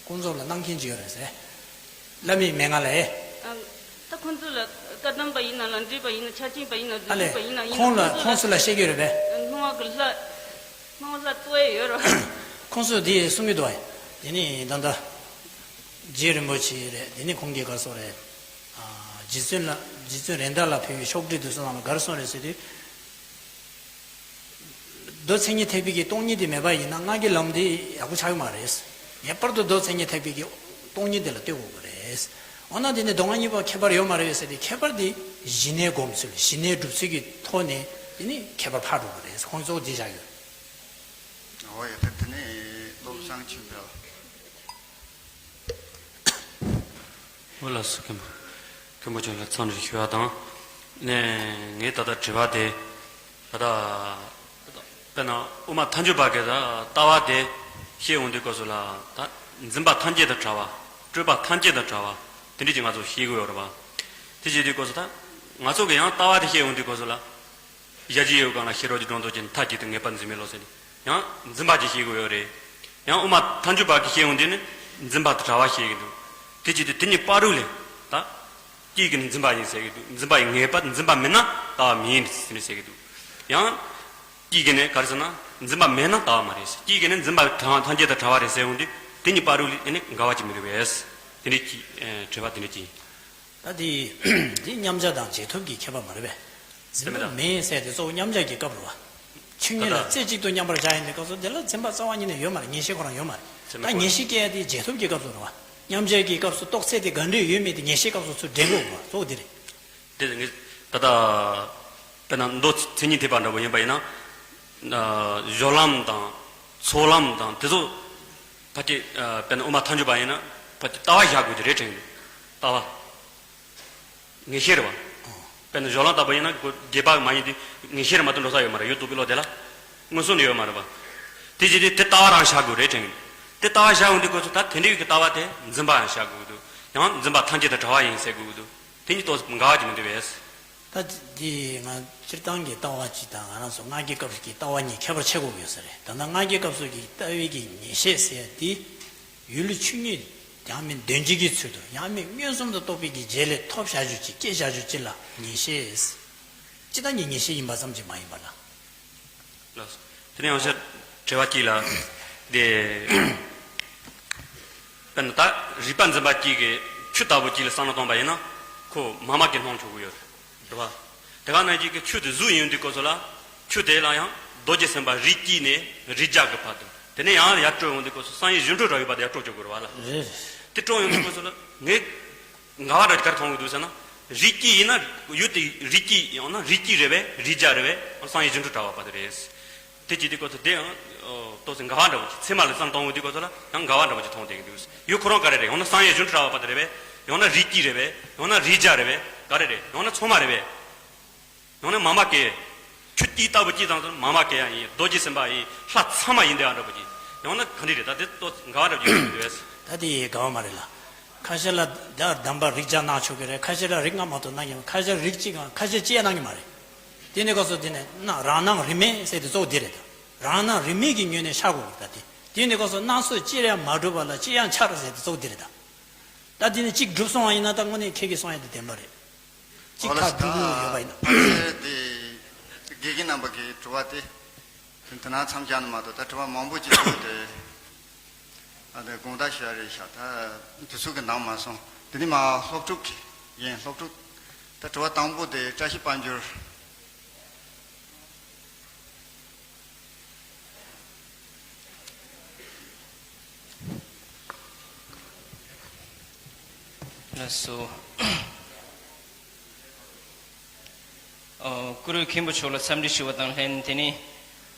ཀུན་རྫོབ་ལ་སྣང་མཁན་ཅིག་ཡོད་རེད་ཟེར། བླ་མའི་མན་ངག་ལ་ཨེ། ཨ། ད་ཁོང་ཚོ་ལ་བཀའ་གདམས་པ་ཡིན་ན་ལ་འདྲེས་པ་ཡིན་ན་ཕྱག་ཆེན་པ་ཡིན་ན་ཨ་ལས། བཟོ་དྲུག་པ་ཡིན་ན་ཡིན་ན་ཁོང་ལ་ཁོང་ཚོ་ལ་བཤད་ཀྱི་ཡོད་རེད་པས། སྣང་བ་གི་ལྷ། སྣང་བ་ལྷ་ལྟོས་ཡ་ཡོད་རེད། ཁོང་ཚོས་འདི་གསུང་གི་འདུག་ཨ། དེ་ནི་ད་ལྟ། རྗེ་རིན་པོ་ཆེ་རེད། དེ་ནི་ཁོང་གིས་ག་རེ་གསུངས་རེད། ཨ། རྗེ་བཙུན་ལ་རྗེ་བཙུན་རེད་མདའ་ལ་ཕེབས་པའི་ཤོག་དྲིལ་དུ་གསུངས་ནང་ལ་ག་རེ་གསུངས་རེད་ཟེར་དུས། མདོ་མཚན་ཉིད་ཐེག་པའི་གི་སྟོང་ཉིད་དེ་མེད་པ་ཡིན་ན་སྔགས་ཀྱི་ལམ་དེ་ཡག་པོ་ཆགས་ཀྱི་མ་རེད། ངེས་པར་དུ་མདོ་མཚན་ཉིད་ཐེག་པའི་གི་ སྟོང་ཉིད་དེ་ལ་ལྟོས་དགོས་ཀྱི་རེད། འོ་ན་དེ་ནི་མདོ་སྔགས་གཉིས་པོ་ཁྱད་པར་ཡོད་མ་རེད་ཟེར་ཏེ། ཁྱད་པར་དེ་ཞི་གནས་སྒོམ་ཚུལ། ཞི་གནས་སྒྲུབ་ཚུལ་གྱི་ཐོག་ནས་དེ་ནི་ཁྱད་པར་འཕགས་འགྲོ་གི་རེད། ཁོང་ཚོ་འདི་བཞག་ཡོད། འོ་ཡ། ད་དེ་ནི་བློ་བཟང་ཆོས་འཕེལ། འོ་ལགས་སོ། མཁན་པོ། མཁན་པོ་ཆོས་འཕེལ་ལ་འཚམས་འདྲི་ཞུ་བ་དང་། ནས་ངས་ད་ལྟ་དྲི་བ་དེ། ད་ལྟ་དཔེར་ན་དབུ་མ་ཐལ་འགྱུར་བ་གི་ད་ལྟ་བ་དེ་བཤད་འོང་དུས་སྐབས་སུ་ལ། ད་འཛིན་པ་ཐམས་ཅད་དང་བྲལ་བ། སྤྲོས་པ་ཐམས་ཅད་དང་བྲལ་བ། དེ་འདྲ་ཅིག་ང་ཚོ་ཤེས་དགོས་ཡོད་རེད་པ། དེ་བྱེད་དུས་སྐབས་སུ་ད་ང་ཚོ་གི་ཡང་ལྟ་བ་དེ་བཤད་འོང་དུས་སྐབས་སུ་ལ། ཞལ་གྱིས་ཡོད་གང་ལ་ཤེས་རབ་ཀྱི་སྒྲོ་འདོགས་ཅན། མཐའ་གཅིག་ཏུ་ངེས་པར་འཛིན་མེད་བློ་ཟེར་ནས་ཡང་འཛིན་པ་གྱིས་བཤད་དགོས་ཡོད་རེད། ཡང་དབུ་མ་ཐལ་འགྱུར་བ་གིས་བཤད་འོང་དུས་ནི་འཛིན་པ་དང་བྲལ་བ་བཤད་ཀྱི་འདུག་དེ་བྱེད་དུས་དེ་གཉིས་བར་དུ་ལས་ད། སྐྱེས་ཀྱི་ནི་འཛིན་པ་ཡིན་ཟེར་གྱི་འདུག་འཛིན་པ་ཡི་ངེས་པ། འཛིན་པ་མེད་ན་ལྟ་བ་མིན་ཟེར་ནས་ཟེར་གྱི་འདུག་ཡང་། སྐྱེས་ཀྱི་ནི་ག་རེ་ཟེར་ན། འཛིན་པ་མེད་ན་ལྟ་བ་མ་རེད་ཟེར། སྐྱེས་ཀྱི་ནི་འཛིན་པ་ཐམས་ཅད་དང་བྲལ་བ་རེད་ཟེར་འོང་དུས་དེ་གཉིས་བར་དུ་ལས་ནི་འགལ་བ་ཅིག་མི་འདུག་པས། དེ་འདྲ་ཅིག་དྲི་བ་དེ་འདྲ་ཅིག་ད་དེ། དེ་མཉམ་གཞག་དང་རྗེས་ཐོབ་ཀྱི་ཁྱད་པར་མ་རེད་པས། འཛིན་པ་མེད་ཟེར་དེ་གཙོ་བོ་མཉམ་གཞག་གི་སྐབས་རེད་པ། ཆོས་ཉིད་ལ་རྩེ་གཅིག་ཏུ་མཉམ་པར་བཞག་ཡིན་པའི་སྐབས་སུ་དེ་ལ་འཛིན་པ་རྩ་བ་ཉིད་ནས་ཡོད་མ་རེད། ངེས་ཤེས་ཁོ་རང་ཡོད་མ་རེད། ད་ངེས་ཤེས་སྐྱེ་ཡ་དེ་རྗེས་ཐོབ་ཀྱི་སྐབས་སུ་རེད་པ། མཉམ་གཞག་གི་སྐབས་སུ་རྟོགས་ཚད་དེ་ག་འདྲས་ཡོད་མེད་དེ་ངེས་ཤེས་སྐབས་སུ་ཚུར་འདྲེན་དགོས་པ་གཙོ་བོ་དེ་རེད། དེ་ངས་ད་ལྟ་དཔེར་ན་མདོ་མཚན་ཉིད་ཐེག་པ་འདྲ་པོ་ཡིན་པ་ཡིན་ན། སྦྱོར་ལམ་དང་ཚོགས་ལམ་དང་དེ་ཚོ་ཕལ་ཆེར་དཔེར་ན་དབུ་མ་ཐལ་འགྱུར་བ་ཡིན་ན་ཕལ་ཆེར་ལྟ་བ་བཞག་དགོས་དེ་རེད་དྲན་གྱི་འདུག་ལྟ་བ། ངེས་ཤེས་རེད་པ། ཨོ། དཔེར་ན་སྦྱོར་ལམ་ལྟ་བུ་ཡིན་ན་ཁོ་རྗེས་དཔག་མ་ཡིན་དུས་ངེས་ཤེས་རེད་མ་གཏོགས་འགྲོ་ས་ཡོད་མ་རེད། ཡུལ་རྟོགས་པའི་བློ་དེ་ལ་མངོན་སུམ་ནས་ཡོད་མ་རེད་པ། དེ་བྱེད་དུས་དེ་ལྟ་བ་རང་བཞག་དགོས་རེད་དྲན་གྱི་འདུག་དེ་ལྟ་བ་བཞག་འོང་དུས་སྐབས་སུ་ད་དེ་འདྲའི་གི་ལྟ་བ་དེ་འཛིན་པ་ཡང་བཞག་དགོས་ཀྱི་འདུག་ཡང་འཛིན་པ་ཐམས་ཅད་དང་བྲལ་བ་ཡིན་ཟེར་དགོས་ཀྱི་འདུག་དེ་གཉིས་ཏོག་འགལ་བ་ཅིག་མི་འདུག་པས། ད་དེ་ང་སྤྱིར་བཏང་གི་ལྟ་བ་གཅིག་དང་ང་རང་ཚོ་སྔགས་ཀྱི་སྐབས་སུ་གི་ལྟ་བ་གཉིས་ཁྱད་པར་ཕྱེ་དགོས་ཀྱི་ཡོད་ས་རེད། ད་ལྟ་སྔགས་ཀྱི་སྐབས་སུ་གི་ལྟ་བའི་གི་ངེས་ཤེས་ཟེར་ཡ་དེ། ཡུལ་ཆོས་ཉིད་ཡང་མིན་དོན་སྤྱི་གི་ཚུལ་དུ། ཡང་མིན་མངོན་སུམ་དུ་རྟོགས་པའི་གི་རྗེས་ལས་ཐོབ་བཞག་རྒྱུ་ཅིག་སྐྱེ་བཞག་རྒྱུ་ཅིག་ལ་ངེས་ཤེས། སྤྱིར་བཏང་གི་ངེས་ཤེས་ཡིན་པ་ཙམ་གྱིས་མ་ཡིན་པ་ལ། ལགས་སོ། དེ་ནས་ཡང་ཤར་དྲི་བ་གཅིག་ལ། དེ། དཔེར་ན་ད་རིག་པ་འཛིན་པ་གཅིག་གིས་ཆུ་ལྟ་བུ་གཅིག་ལ་བསམ་བློ་གཏོང་པ་ཡིན་ན་ཁོ་མཱ་མ་ཀཱི་སྣང་ཆོག་གི་ཡོད་རེད་པ། དེ་ག་ནང་བཞིན་གྱི་ཆུ་དེ་གཟུགས་ཡིན་དུས་སྐབས་སུ་ལ། ཆུ་དེ་ལ་ཡང་རྡོ་རྗེ་སེམས་དཔའ་རིགས་དཀྱིས་ནས་རིགས་བརྒྱ་གི་བར་དུ། དེ་ནས་ཡང་ཡར་སྤྲོ་ཡོང་དུས་སྐབས་སུ་སངས་རྒྱས་གཞུང་འགྲེལ་ར་ཡོད་པ་དེ་ཡར་སྤྲོ་བཅུག་དགོས་རེད་པ་ལ། རེད། དེ་སྤྲོ་ཡོང་དུས་སྐབས་སུ་ལ་ངས། འགལ་བ་འདྲ་ག་རེ་མཐོང་གི་འདུག་ཟེར་ན། རིགས་དཀྱིས་ཡིན་ན་ཡུལ་དེ་རིགས་དཀྱིས་ཡང་ན་རིགས་དཀྱིས་རེད་པས། རིགས་བརྒྱ་རེད་པས། སངས་རྒྱས་གཞུང་འགྲེལ་ར་ཡོད་པ་དེ་རེད། དེ་བྱེད་དུས་སྐབས་སུ་དེ་ཡང་ཏོག་ཙམ་འགལ་བ་འདྲ་པོ་ཅིག་ཚད་མ་ལ་བསམ་བློ་གཏོང་དུས་སྐབས་སུ་ལ་ཡང་འགལ་བ་འདྲ་པོ་ཅིག་མཐོང་བསྡད་ཀྱི་འདུག་ཡུལ་ཁོ་རང་ག་རེ་རེད། ཡང་ན་སངས་རྒྱས་གཞུང་འགྲེལ་ར་ཡོད་པ་དེ་རེད་པས། ཡང་ན་རིགས་དཀྱིས་རེད་པས། ཡང་ན་རིགས་བརྒྱ་རེད་པས། ག་རེ་རེད། ཡང་ན་ཚད་མ་རེད་པས། ཡང་ན་མཱ་མ་ཀཱི། ཆུ་དཀྱིས་ལྟ་བུ་གཅིག་ཙམ་དུ་མཱ་མ་ཀཱི་ཡིན། རྡོ་རྗེ་སེམས་དཔའ་ཡིན། ལྷ་ཚང་མ་ཡིན་བསྡད་པ་འདྲ་པོ་ཅིག་ཡང་ན་ག་འདྲ་རེད། ད་དེ་ཏོག་འགལ་བ་འདྲ་པོ་ཅིག་ཡོང་གི་འདུག་པས། ད་དེ་འགལ་བ་མ་རེད་ལ། ཁ་ཤས་ལ་ད་གདམས་པ་རིགས་བརྒྱ་སྣང་ཆོག་གི་རེད། ཁ་ཤས་ལ་རིགས་ལྔ་མ་གཏོགས་སྣང་གི་མ་རེད། ཁ་ཤས་རིགས་གཅིག་གམ་ཁ་ཤས་གཅིག་ཡང་སྣང་གི་མ་རེད། དེ་ནས་སྐབས་སུ་དེ་ནས་སྣང་རང་སྣང་རིས་མེད་ཟེར་དེ་གཙོ་བོ་དེ་རེད་ད། རང་སྣང་རིས་མེད་ཀྱི་ངོས་ནས་ཤར་དགོས་ཀྱི་ད་དེ། དེ་ནས་སྐབས་སུ་སྣང་ཚུལ་གཅིག་ཡང་མ་གྲུབ་པ་ལ་གཅིག་ཡང་འཆར་ཟེར་དེ་གཙོ་བོ་དེ་རེད་ད། ད་དེ་ནས་གཅིག་གྲུབ་སོང་བ་ཡིན་ན་ད་དངོས་གནས་ཁྱེད་ཀྱིས་གསུང་ཡ་དེ་བདེན་པ་རེད། གཅིག་ཁ་འགྲུབ་ཀྱི་ཡོད་པ་ཡིན་ན། ཨ་ཙི། དེ་དགེ་རྒན་རྣམ་པ་གི་དྲི་བ་དེ་དེ་ན་མཚམས་བཞག་ནས་མ་གཏོགས་ད་དྲི་བ་མང་པོ་ཅིག་འདུག་དེ། ཨ་དེ་དགོངས་དག་ཞུ་ཡ་རེད་ཤག་ད་དུས་ཚོད་ཀྱིས་འདང་མ་སོང་། དེ་ནས་མར་སློབ་ཕྲུག་ཡིན། སློབ་ཕྲུག་ད་དྲི་བ་དང་པོ་དེ་བཀྲ་ཤིས་དཔལ་འབྱོར། ལགས་སོ། ཨོ། གུ་རུ་མཁན་པོ་མཆོག་ལ་འཚམས་འདྲི་ཞུ་བ་དང་ལྷན་དེ་ནི།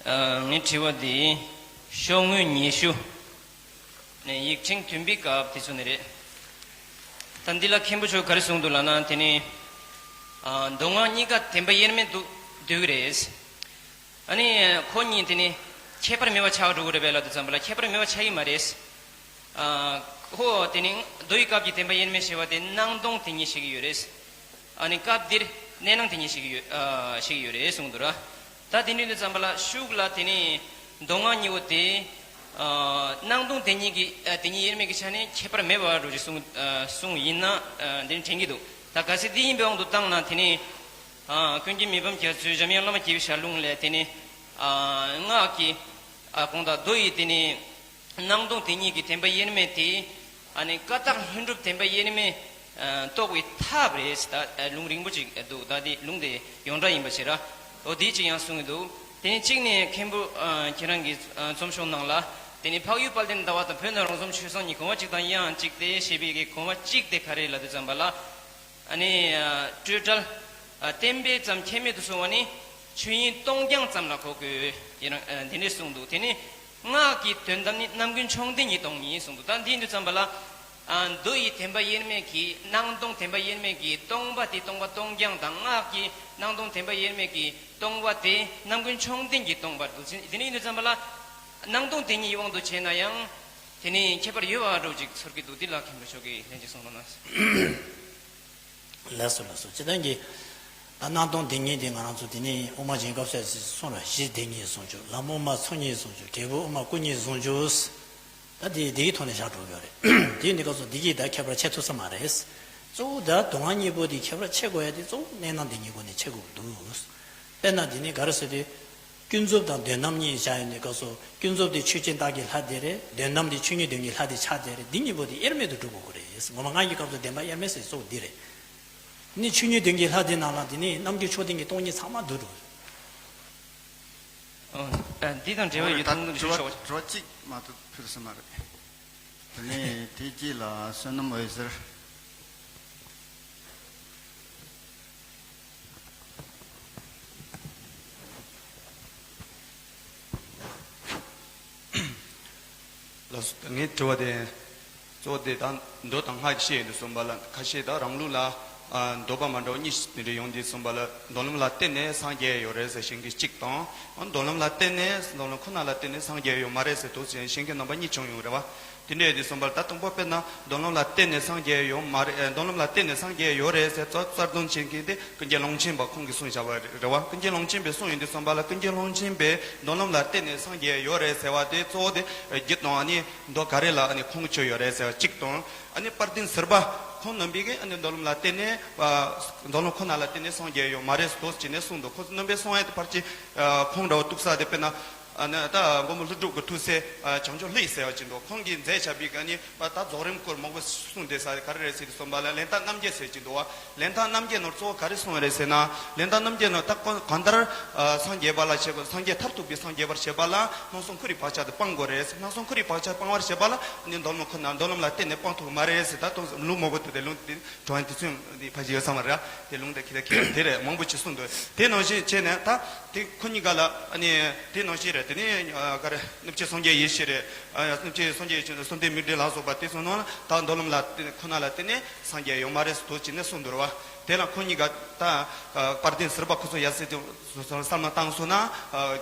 ཨ། ངའི་དྲི་བ་འདི་ཤོག་ངོས་ཉི་ཤུ་ནས་ཡིག་ཕྲེང་བདུན་པའི་སྐབས་དེ་ཚོ་ནས་རེད། ད་འདི་ལ་མཁན་པོ་མཆོག་ག་རེ་གསུངས་འདུག་ལབ་ན་དེ་ནི། ཨ། མདོ་སྔགས་གཉིས་ཀ་བདེན་པ་དབྱེར་མེད་དུ་འདོད་ཀྱི་རེད། ཨ་ནི་ཁོ་གཉིས་དེ་ནི་ཁྱད་པར་མེད་པ་ཆགས་འགྲོ་གི་རེད་པས་ལབ་དུས་ཙམ་པ་ལ་ཁྱད་པར་མེད་པ་ཆགས་ཀྱི་མ་རེད། ཨ། ཁོ་དེ་ནི་མདོ་ཡི་སྐབས་ཀྱི་བདེན་པ་དབྱེར་མེད་ཞེས་པ་དེ་སྣང་སྟོང་དེ་ཉིད་བཤད་ཀྱི་ཡོད་རེད། ཨ་ནི་སྐབས་འདིར་གནས་སྣང་དེ་ཉིད་བཤད་ཀྱི་ཡོད། ཨ། བཤད་ཀྱི་ཡོད་རེད་གསུངས་འདུག་ར། ད་དེ་འདྲ་ཡིན་དུས་ཙམ་པ་ལ་ཤུགས་ལ་དེ་ནི་མདོ་སྔགས་གཉིས་པོ་དེ། ཨ། སྣང་སྟོང་དེ་ཉིད་ཀྱི། ཨ། དེ་ཉིད་དབྱེར་མེད་ཀྱི་ཆ་ནས་ཁྱད་པར་མེད་པ་འགྲོ་ཞིག་གསུངས། ཨ། གསུངས་ཡིན་ན། ཨ། འདི་ནི་དྲན་གྱི་འདུག་ད་གལ་སྲིད་འདི་ཡིན་པའི་དབང་དུ་བཏང་ན་དེ་ནི། ཨ། ཀུན་མཁྱེན་མི་ཕམ་རྒྱ་མཚོའི་འཇམ་དབྱངས་བླ་མ་དགྱེས་པའི་ཞལ་ལུང་ལས་དེ་ནི། ཨ། སྔགས་ཀྱི། ཨ། དགོངས་དག་མདོ་ཡི་དེ་ནི། སྣང་སྟོང་དེ་ཉིད་ཀྱི་བདེན་པ་དབྱེར་མེད་དེ། ཨ་ནི་ཀ་དག་ལྷུན་གྲུབ་བདེན་པ་དབྱེར་མེད། ཨ། རྟོགས་པའི་ཐབས་རེད་ཟེར། ད་ལུང་རིང་པོ་ཅིག་འདུག་ད་དེ་ལུང་དེ་ཡོངས་གྲགས་ཡིན་པ་བྱས་ར། འོ་དེ་ཅིག་ཡང་གསུང་གི་འདུག་དེ་ནས་གཅིག་ནས་མཁན་པོ། ཨ། ཁྱེད་རང་གི། ཨ། རྩོམ་ཤོག་ནང་ལ། དེ་ནས་འཕགས་ཡུལ་དཔལ་ལྡན་ཟླ་བ་དང་བོད་ནང་རོང་ཟོམ་ཆོས་བཟང་གཉིས་གོང་བ་གཅིག་དང་དབྱངས་གཅིག་སྟེ་ཞེས་པའི་གི་གོང་བ་གཅིག་དེ་ག་རེ་ལབ་དུས་ཙམ་པ་ལ། ཨ་ནི་སྤྲོས་བྲལ་བསྟན་པའི་ཙམ་ཁྱད་མེད་དུ་སོང་བ་ནི་ཆོས་དབྱིངས་སྟོང་རྐྱང་ཙམ་ལ་གོ་དགོས་ཡིན་རང་། འདི་འདྲས་གསུངས་འདུག་དེ་ནི་སྔགས་ཀྱི་དོན་དམ་ནི་རྣམ་ཀུན་མཆོག་ལྡན་གྱིས་སྟོང་ཉིད་གསུངས་འདུག་ད་འདི་ཡིན་དུས་ཙམ་པ་ལ། མདོ་ཡི་བདེན་པ་དབྱེར་མེད་ཀྱི་སྣང་སྟོང་བདེན་པ་དབྱེར་མེད་ཀྱི་སྟོང་པ་དེ་སྟོང་པ་སྟོང་རྐྱང་དང་སྔགས་ཀྱི་སྣང་སྟོང་བདེན་པ་དབྱེར་མེད་ཀྱི་སྟོང་པ་དེ་རྣམ་ཀུན་མཆོག་ལྡན་གྱིས་སྟོང་པར་འདུག་དེ་འདི་ནི་ཡིན་དུས་ཙམ་པ་ལ། སྣང་སྟོང་དེ་ཉིད་ཀྱི་དབང་དུ་བྱས་ན་ཡང་། དེ་ནི་ཁྱད་པར་ཡོད་པ་འདྲ་བོ་ཅིག་ཚོར་གྱི་འདུག་འདི་ལ་མཁན་པོ་མཆོག་གིས་ལན་ཅིག་གསུང་རོགས་གནང་། ལགས་སོ་ལགས་སོ། སྤྱིར་བཏང་གི་ད་སྣང་སྟོང་དེ་ཉིད་དེ་ང་རང་ཚོ་དེ་ནི་དབུ་མ་འབྱེད་སྐབས་སུ་གསུངས་ར། གཞི་དེ་ཉིད་ཟུང་འཇུག་ལམ་དབུ་མ་ཚོགས་གཉིས་ཟུང་འཇུག་འབྲས་བུ་དབུ་མ་སྐུ་གཉིས་ཟུང་འཇུག་ད་དེ་དེའི་ཐོག་ནས་བཞག་འགྲོ་གི་ཡོད་རེད། དེ་ཡིན་དུས་སྐབས་སུ་དེ་གིས་ད་ཁྱད་པར་ཕྱེ་ཐུབ་ས་མ་རེད། གཙོ་བོ་ད་དོན་དངོས་གཉིས་པོ་དེ་ཁྱད་པར་ཕྱེ་དགོས་ཡ་དེ་གཙོ་བོ་གནས་སྟངས་དེ་གཉིས་སྒོ་ནས་ཕྱེ་དགོས་ཀྱི་འདུག་དཔེར་ན་དེ་ནི་ག་རེ་ཟེར་དུས། ཀུན་རྫོབ་དང་དོན་དམ་གཉིས་བཞག་ཡོང་དུས་སྐབས་སུ་ཀུན་རྫོབ་དེ་ཆོས་ཅན་བདག་གི་ལྷ་དེ་རེད། དོན་དམ་དེ་ཆོས་ཉིད་དོན་གྱི་ལྷ་དེ་ཆགས་བསྡད་རེད། འདི་གཉིས་པོ་དེ་དབྱེར་མེད་དུ་སྒྲུབ་དགོས་ཀྱི་རེད། ངོ་མ་སྔགས་ཀྱི་སྐབས་སུ་བདེན་པ་དབྱེར་མེད་ཟེར་གཙོ་བོ་འདི་རེད། ནི་ཆོས་ཉིད་དོན་གྱི་ལྷ་དེ་ནང་ལ་དེ་ནི་རྣམ་ཀུན་མཆོག་ལྡན་གྱིས་སྟོང་ཉིད་ཚང་མ་བསྡུ་འགྲོ། འདི་དང་འབྲེལ་བ་ཡོད་དམ་དུ་ཞུ་ཆོག་དྲི་བ་གཅིག་མ་གཏོགས་ཕུལ་ས་མ་རེད། དེ་ནས་དེ་རྗེས་ལ་བསོད་ནམས་འོད་ཟེར། ལགས་སོ། ངའི་དྲི་བ་དེ་གཙོ་བོ་དེ་ད་མདོ་དང་སྔགས་ཀྱི་བཤད་ཡོང་དུས་ཙམ་པ་ལ་ཁ་ཤས་ད་རང་ལུགས་ལ་འདོད་པ་མ་འདྲ་བ་གཉིས་དེ་འདྲ་ཡོང་དུས་ཙམ་པ་ལ་མདོ་ལམ་ལ་བརྟེན་ནས་སངས་རྒྱས་ཡོད་རེད་ཟེར་བཤད་མཁན་གཅིག་དང་། མདོ་ལམ་ལ་བརྟེན་ནས་མདོ་ལམ་ཁོ་ན་ལ་བརྟེན་ནས་སངས་རྒྱས་ཡོད་མ་རེད་ཟེར་འདུག་ཟེར་བཤད་མཁན་རྣམ་པ་གཉིས་བྱུང་ཡོང་རེད་བ། དེ་འདྲ་ཡོད་དུས་ཙམ་པ་ལ་ད་དང་པོ་དཔེར་ན་མདོ་ལམ་ལ་བརྟེན་ནས་སངས་རྒྱས་ཡོད་མ་རེད། མདོ་ལམ་ལ་བརྟེན་ནས་སངས་རྒྱས་ཡོད་རེད་ཟེར་རྩ་རྩ་དོན་བྱེད་མཁན་དེ་ཀུན་མཁྱེན་ཀློང་ཆེན་པ་ཁོང་གིས་གསུངས་བཞག་པ་རེད་བ། ཀུན་མཁྱེན་ཀློང་ཆེན་པས་གསུངས་ཡོང་དུས་ཙམ་པ་ལ་ཀུན་མཁྱེན་ཀློང་ཆེན་པས་མདོ་ལམ་ལ་བརྟེན་ནས་སངས་རྒྱས་ཡོད་རེད་ཟེར་བ་དེ་གཙོ་བོ་དེ་རྒྱུ་དང་ཨ་ནི་མདོ་ག་རེ་ལ་ཨ་ནི་ཁུངས་བཅོལ་ཡོད་རེད་ཟེར་བ་གཅིག་དང་། ཨ་ནི་དཔལ་ལྡན་ཟུར་པ་ཁོང་རྣམ་པས་ཀྱི་ཨ་ནི་མདོ་ལམ་ལ་བརྟེན་ནས་མདོ་ལམ་ཁོ་ན་ལ་བརྟེན་ནས་སངས་རྒྱས་ཡོད་མ་རེད་ཟེར་དོ་བྱས་ནས་གསུངས་འདུག་ཁོང་རྣམ་པས་གསུང་ཡ་དེ་ཕལ་ཆེར་ཁོང་འདྲ་བོ་གཏུགས་ས་དེ་དཔེར་ན། ཨ་ནི་ད་མགོན་པོ་ཀླུ་སྒྲུབ་ཀྱི་ཐུགས་སྲས་བྱང་ཆུབ་ལྷ་ཡི་ཟེར་བ་ཅིག་འདུག་ཁོང་གིས་མཛད་བཞག་པའི་ག་ནི་ད་རྫོགས་རིམ་སྐོར་མང་པོ་གསུངས་བསྡད་ས་ག་རེ་རེད་ཟེར་དུས་ཙམ་པ་ལ་ལན་གྲངས་རྣམ་བརྒྱད་ཟེར་གྱི་འདུག་བ། ལན་གྲངས་རྣམ་བརྒྱད་ནང་གཙོ་བོ་ག་རེ་གསུངས་རེད་ཟེར་ན། ལན་གྲངས་རྣམ་བརྒྱད་ནང་ད་གང་ལྟར་སངས་རྒྱས་པ་ལ་བྱེད་པ་སངས་རྒྱས་མཐར་ཐུག་པའི་སངས་རྒྱས་པར་བྱེད་པ་ལ་སྣང་སྟོང་ཁོ་རའི་བག་ཆགས་དེ་སྤང་དགོས་རེད། སྣང་སྟོང་ཁོ་རའི་བག་ཆགས་སྤང་བར་བྱེད་པ་ལ་ནི་མདོ་ལམ་ཁོ་ན་མདོ་ལམ་ལ་བརྟེན་ནས་སྤང་ཐུབ་མ་རེད་ཟེར། ད་དུང་ལུང་མང་པོ་འདུག་དེ་ལུང་དེ། དྲང་དེ་ཚོ་འདི་ཕ་གི་ཡོད་ས་མ་རེད། དེ་ལུང་དེ་ཁྱི་དེ་ཁྱི་དེ་རེད། མང་པོ་ཅིག་གསུངས་འདུག་དེ་ནང་བཞིན་བྱས་ནས་ད་དེ་ཁོ་གཉིས་ཀ་ལ་ཨ་ནི་དེ་ནང་བཞིན་རེད། དེ་ནི་ག་རེ་སྣོད་བཅུད་སངས་རྒྱས་ཡེ་ཤེས་རེད། སྣོད་བཅུད་སངས་རྒྱས་ཡེ་ཤེས་གསོལ་འདེབས་མིག་འབྲས་ལ་སོགས་པ་དེ་ཚོ་ནང་ལ་ད་མདོ་ལམ་ལ་ཁོ་ན་ལ་བརྟེན་ནས་སངས་རྒྱས་ཡོད་མ་རེད་ཟེར་དོ་ཅི་ནས་གསུངས་འདུག་རེད་བ། དེ་ལ་ཁོ་གཉིས་ཀ་ད་དཔལ་ལྡན་ཟུར་པ་ཁོ་ཚོ་ཡ་སེ་དེ་བསམ་བློ་བཏང་སོང་ན་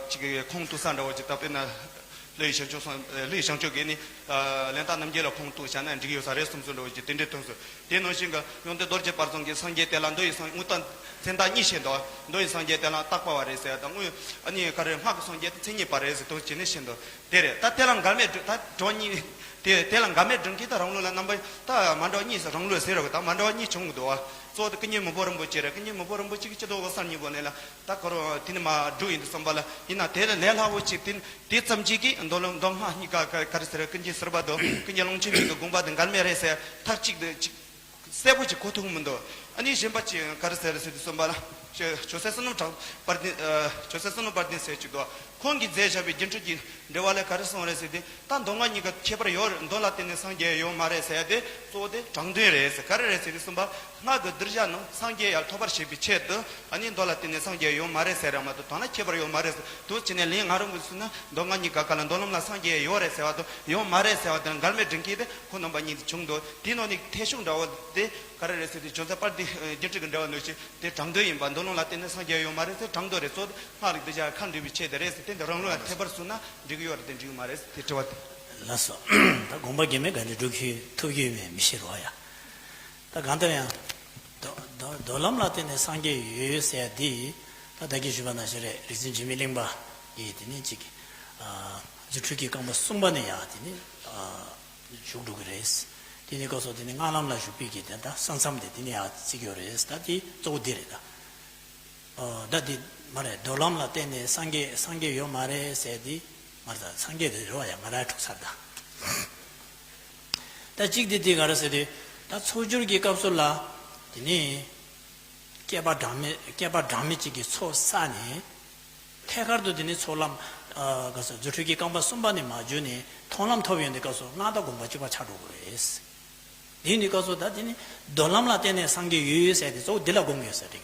ཅིག་ཁུངས་གཏུགས་ས་འདྲ་བོ་ཅིག་ད་དཔེར་ན། ལྷ་ཡི་བྱང་ཆུབ་སོང་ལྷ་ཡི་བྱང་ཆུབ་ཀྱི་ནི། ལན་གྲངས་རྣམ་བརྒྱད་ལ་ཁུངས་གཏུགས་བྱས་ན་འགྲིག་ཡོད་ས་རེད་གསུངས་སོང་འདྲ་བོ་ཅིག་དེ་འདྲའི་དོན་སོ། དེ་ནང་བཞིན་གྱི་ཡོན་ཏན་རྡོ་རྗེ་དཔལ་བཟང་གིས་སངས་རྒྱས་དེ་ལ་མདོ་ཡི་སངས་དངོས་དང་མཚན་རྟགས་གཉིས་བཤད་འདུག་མདོ་ཡི་སངས་རྒྱས་དེ་ལ་བཏགས་པ་བ་རེད་ཟེར་ཡ་དང་དངོས་ཨ་ནི་ག་རེ་སྔགས་ཀྱི་སངས་རྒྱས་དེ་མཚན་ཉིད་པ་རེད་ཟེར་དོན་བྱས་ནས་བཤད་འདུག་དེ་རེད། ད་དེ་ལ་འགལ་མེད་སྒྲུབ་ད་གྲོགས་གཉིས་དེ་དེ་ལ་འགལ་མེད་སྒྲུབ་མཁན་ད་རང་ལུགས་ལ་རྣམ་པ་ད་མ་འདྲ་བ་གཉིས་སུ་རང་ལུགས་ཟེར་རོ། ད་མ་འདྲ་བ་གཉིས་བྱུང་གི་འདུག་བ། གཙོ་བོ་དེ་ཀུན་མཁྱེན་མི་ཕམ་རིན་པོ་ཆེ་རེད། ཀུན་མཁྱེན་མི་ཕམ་རིན་པོ་ཆེ་གིས་སྤྱི་ལོ་དགུ་ས་གཉིས་པོ་ནས་ལ་ད་ཁོ་རང་དེ་ནི་མ་སྒྲུབ་ཡིན་དུས་ཙམ་པ་ལ་ཡིན་ན་དེ་ལས་ལས་སླ་བོ་ཅིག་དེ་དེ་ཙམ་ཅིག་གིས་མདོ་ལམ་མདོ་སྔགས་གཉིས་ཀ་ག་རེ་ཟེར་ཀུན་མཁྱེན་ཟུར་པ་དང་ཀུན་མཁྱེན་ཀློང་ཆེན་གཉིས་ཀྱི་དགོངས་པ་དེ་འགལ་མེད་རེད་ཟེར་ཐག་གཅིག་ཏུ་ཅིག་གསལ་པོ་ཅིག་གོ་ཐུབ་མི་འདུག་ཨ་ནི་གཞན་པ་ཅིག་ག་རེ་ཟེར་ཟེར་དུས་ཙམ་པ་ལ་ཆོས་ཆོས་སྲིད་བསོད་ནམས་གྲགས་དཔལ་ལྡན་ཆོས་སྲིད་བསོད་ནམས་དཔལ་ལྡན་ཟེར་ཅིག་འདུག་ཁོང་གིས་མཛད་བཞག་པའི་སྒྱུ་འཕྲུལ་གྱི་འགྲེལ་པ་ལ་ག་རེ་གསུངས་རེད་ཟེར་དུས། ད་མདོ་སྔགས་གཉིས་ཀ་ཁྱད་པར་ཡོད་རེད། མདོ་ལ་བརྟེན་ནས་སངས་རྒྱས་ཡོད་མ་རེད་ཟེར་ཡ་དེ་གཙོ་བོ་དེ་དྲང་དོན་རེད་ཟེར། ག་རེ་རེད་ཟེར་དུས་ཙམ་པ་སྔགས་ཀྱི་གདུལ་བྱ་རྣམས་སངས་རྒྱས་ཡར་ཐོབ་པར་བྱེད་པའི་ཆེད་དུ་ཨ་ནི་མདོ་ལ་བརྟེན་ནས་སངས་རྒྱས་ཡོད་མ་རེད་ཟེར་ཡ་མ་གཏོགས་དོན་ལ་ཁྱད་པར་ཡོད་མ་རེད་ཟེར། དུ་བྱས་ནས་ལན་ང་རང་གིས་གསུངས་ན་མདོ་སྔགས་གཉིས་ཀ་ག་ལ་མདོ་ལམ་ལ་སངས་རྒྱས་ཡོད་རེད་ཟེར་བ་དང་ཡོད་མ་རེད་ཟེར་བ་དང་འགལ་མེད་སྒྲིག་མཁན་དེ་ཁོ་རྣམ་པ་གཉིས་དེ་བྱུང་འདུག་དེའི་ནང་ནས་ཐེ་ཤུགས་འདྲ་བོ་དེ་ག་རེ་རེད་ཟེར་དུས་ཇོ་ཛ་པར་དེ་སྒྱུ་འཕྲུལ་གྱི་འགྲེལ་པ་ནང་བཞིན། དེ་དྲང་དོན་ཡིན་པ་མདོ་ལམ་ལ་བརྟེན་ནས་སངས་རྒྱས་ཡོད་མ་རེད་ཟེར། དྲང་དོན་རེད། གཙོ་དེ་སྔགས་རིག་གདུལ་བྱ་ཁ་འདུལ་བའི་ཆེད་དུ་རེད་ཟེར། དེ་འདི་རང་ལུགས་ལ་ཐེ་བར་སོང་ན་འགྲིག་གི་ཡོད་རེད་དེ་འགྲིག་གི་མ་རེད་ཟེར། དེ་དྲི་བ་དེ། ལགས་སོ། ད་དགོངས་པ་གེ་མོ་ག་འདྲ་སྒྲུབ་ཁུལ་ཐུབ་ཀྱི་ཡོད་མེད་མི་ཤེས་རོགས་ཡ། ད་གང་ལྟར་ཡང་། མདོ་མདོ་མདོ་ལམ་ལ་བརྟེན་ནས་སངས་རྒྱས་ཡོད་ཟེར་ཡ་དེ། ད་ད་གིན་ཞུས་པ་ནང་བཞིན་རེད། རིག་འཛིན་འཇིགས་མེད་གླིང་པ་གིས་དེ་ནས་ཅིག་རྫུ་འཕྲུལ་གྱི་རྐང་པ་གསུམ་པ་ནས་ཡང་དེ་ནས་ཞུགས་འགྲོ་གི་རེད། དེ་ནས་སྐབས་སུ་དེ་ནས་སྔགས་ལམ་ལ་ཞུགས་པའི་གི་དེ་ད་ས་མཚམས་དེ་དེ་ནས་ཡང་བརྩི་གི་ཡོད་རེད། ད་དེ་གཙོ་བོ་དེ་རེད་ད། ཨོ། ད་འདི་མ་རེད། མདོ་ལམ་ལ་བརྟེན་ནས་སངས་རྒྱས་སངས་རྒྱས་ཡོད་མ་རེད་ཟེར་འདི་མ་རེད། ད་སངས་རྒྱས་དེ་རེད་བ་ཡ། ང་རང་འཁྲུག་ཚར་ད། ད་གཅིག་འདི་འདི་ག་རེ་ཟེར་དུས། ད་ཚོགས་སྦྱོར་གྱི་སྐབས་སུ་ལ་དེ་ནི་བསྐལ་པ་གྲངས་མེད་བསྐལ་པ་གྲངས་མེད་ཅིག་གི་ཚོགས་བསགས་ནས་ཐད་ཀར་དུ་དེ་ནི་ཚོགས་ལམ་ ཨ་ག་ས་རྫུ་འཕྲུལ་གྱི་རྐང་པ་གསུམ་པ་ནས་མ་བརྒྱུད་ནས་མཐོང་ལམ་ཐོབ་ཡོང་དུས་སྐབས་སུ་སྔགས་དང་དགོངས་པ་གཅིག་པ་ཆགས་འགྲོ་གི་རེད། དེ་ཡིན་དུས་སྐབས་སུ་ད་དེ་ནི་མདོ་ལམ་ལ་བརྟེན་ནས་སངས་རྒྱས་ཡོད་ཡོད་ཟེར་དེ་གཙོ་བོ་འདི་ལ་དགོངས་ཡོད་ཟེར་དེ།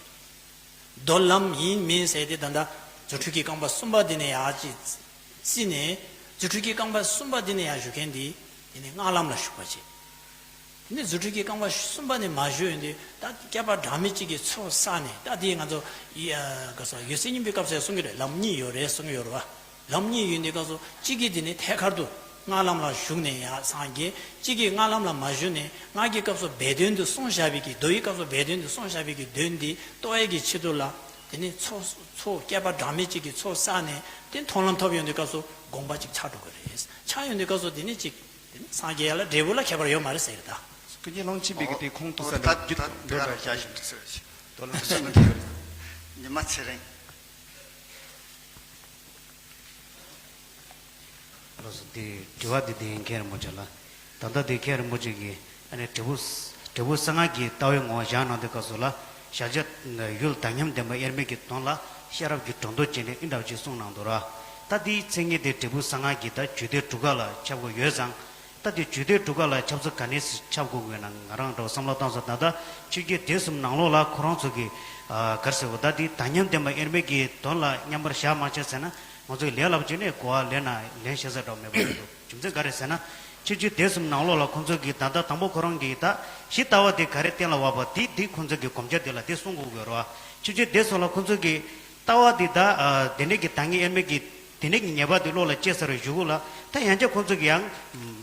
མདོ་ལམ་ཡིན་མིན་ཟེར་དེ་ད་ལྟ་རྫུ་འཕྲུལ་གྱི་རྐང་པ་གསུམ་པ་འདི་ནས་ཡར་ཅིག་བརྩིས་ནས་རྫུ་འཕྲུལ་གྱི་རྐང་པ་གསུམ་པ་འདི་ནས་ཡར་ཞུགས་མཁན་འདི་དེ་ནི་སྔགས་ལམ་ལ་ཞུགས་པ་བྱེད། དེ་ནས་རྫུ་འཕྲུལ་གྱི་རྐང་པ་གསུམ་པ་ནས་མ་བཞུགས་ཡོང་དུས་ད་བསྐལ་པ་གྲངས་མེད་ཅིག་གི་ཚོགས་བསགས་ནས། ད་དེ་ང་ཚོ་ཡ་ག་ས་འོད་གསལ་སྙིང་པོའི་སྐབས་སུ་ཡང་གསུང་གི་རེད། ལམ་གཉིས་ཡོད་རེད་གསུང་གི་ཡོད་རེད་བ། ལམ་གཉིས་ཡོད་དུས་སྐབས་སུ་གཅིག་གིས་དེ་ནི་ཐད་ཀར་དུ་སྔགས་ལམ་ལ་ཞུགས་ནས་ཡར་སངས་རྒྱས། གཅིག་གིས་སྔགས་ལམ་ལ་མ་ཞུགས་ནས་སྔགས་ཀྱི་སྐབས་སུ་སྦས་དོན་དུ་གསུངས་བཞག་པའི་གི། མདོ་ཡི་སྐབས་སུ་སྦས་དོན་དུ་གསུངས་བཞག་པའི་གི་དོན་འདི་རྟོགས་ཡས་ཀྱི་ཆེད་དུ་ལ་དེ་ནི་ཚོགས་ཚོགས་བསྐལ་པ་གྲངས་མེད་ཅིག་གི་ཚོགས་བསགས་ནས་དེ་མཐོང་ལམ་ཐོབ་ཡོང་དུས་སྐབས་སུ་དགོངས་པ་ཅིག་ཆགས་འགྲོ་གི་རེད། ཆགས་ཡོང་དུས་སྐབས་སུ་དེ་ནི་ཅིག་དེ་ནི་སངས་རྒྱས་ཡ་ལ་འབྲས་བུ་ལ་ཁྱད་པར་ཡོད་མ་རེད་ཟེར་གི་ད། ཀུན་མཁྱེན་ཀློང་ཆེན་པའི་གི་དེ་ཁུངས་གཏུགས་ས་འདྲ་རྒྱུ་འདོད་པ་བྱ་ཞིག་འདུག་ཟེར་བ་ཞིག་དོ་ལ་མི་སྲིད་མི་འདུག་ཉི་མ་ཚེ་རིང་། ལགས་སོ། དེ་དྲི་བ་འདི་དེ་མཁན་རིན་པོ་ཆེ་ལ། ད་ལྟ་དེ་མཁན་རིན་པོ་ཆེ་གིས་ཨ་ནི་འབྲས་བུ་འབྲས་བུ་གསང་སྔགས་ཀྱི་ལྟ་བའི་ངོ་བོ་བཞག་གནང་དུས་སྐབས་སུ་ལ། གཞལ་བྱ་ཡུལ་དག་མཉམ་བདེན་པ་དབྱེར་མེད་ཀྱི་དོན་ལ་ཤེས་རབ་ཀྱི་སྒྲོ་འདོགས་བཅད་ནས་ཨི་འདྲ་བ་ཅིག་གསུངས་གནང་འདུག་ར། ད་དེའི་མཚན་ཉིད་དེ་འབྲས་བུ་གསང་སྔགས་ཀྱི་ད་རྒྱུད་སྡེ་དྲུག་ཀ་ལ་ཁྱབ་དགོས་ཡོད་ཙང་། ད་དེ་རྒྱུད་སྡེ་དྲུག་ཀ་ལ་ཁྱབ་ཚུལ་ག་ནས་ཁྱབ་དགོས་དགོས་ན་ང་རང་འདྲ་བསམ་བློ་བཏང་སོང་། ད་ལྟ་ཆོས་བརྒྱུད་སྡེ་གསུམ་ནང་ལོགས་ལ་ཁོ་རང་ཚོ་གི་ཨ་ག་རེ་ཟེར་བ། ད་དེ་དག་མཉམ་བདེན་པ་དབྱེར་མེད་ཀྱི་དོན་ལ་མཉམ་པར་བཞག་མ་བྱས་ཟེར་ན། ང་ཚོའི་ལས་སླ་པོ་བྱས་ནས་གོ་བ་ལེན་ན་ལེན་ཤེས་ས་འདྲ་བོ་མེད་པ་རེད་འདུག་རྒྱུ་མཚན་ག་རེ་ཟེར་ན། ཆོས་བརྒྱུད་སྡེ་གསུམ་ནང་ལོགས་ལ་ཁོང་ཚོ་གིས་ད་ལྟ་དང་པོ་ཁོ་རང་གིས་ད་གཞི་ལྟ་བ་དེ་ག་རེ་གཏན་ལ་དབབ་པ་དེ་དེ་ཁོང་ཚོ་གི་གོམས་རྒྱ་དེ་ལ་དེ་གསུང་དགོས་དགོས་རེད་བ། ཆོས་བརྒྱུད་སྡེ་གསུམ་ལ་ཁོང་ཚོ་གིས་ལྟ་བ་དེ་ད་ཨ་དེ་འདྲས་ཀྱི་དག་ཉིད་དབྱེར་མེད་ཀྱི་དེ་འདྲས་ཀྱི་ཉེས་པ་དེ་བློ་ལ་སྐྱེས་ཚར་བའི་གཞུག་གུ་ལ། ད་ཡང་བསྐྱར་ཁོང་ཚོ་གིས་ཡང་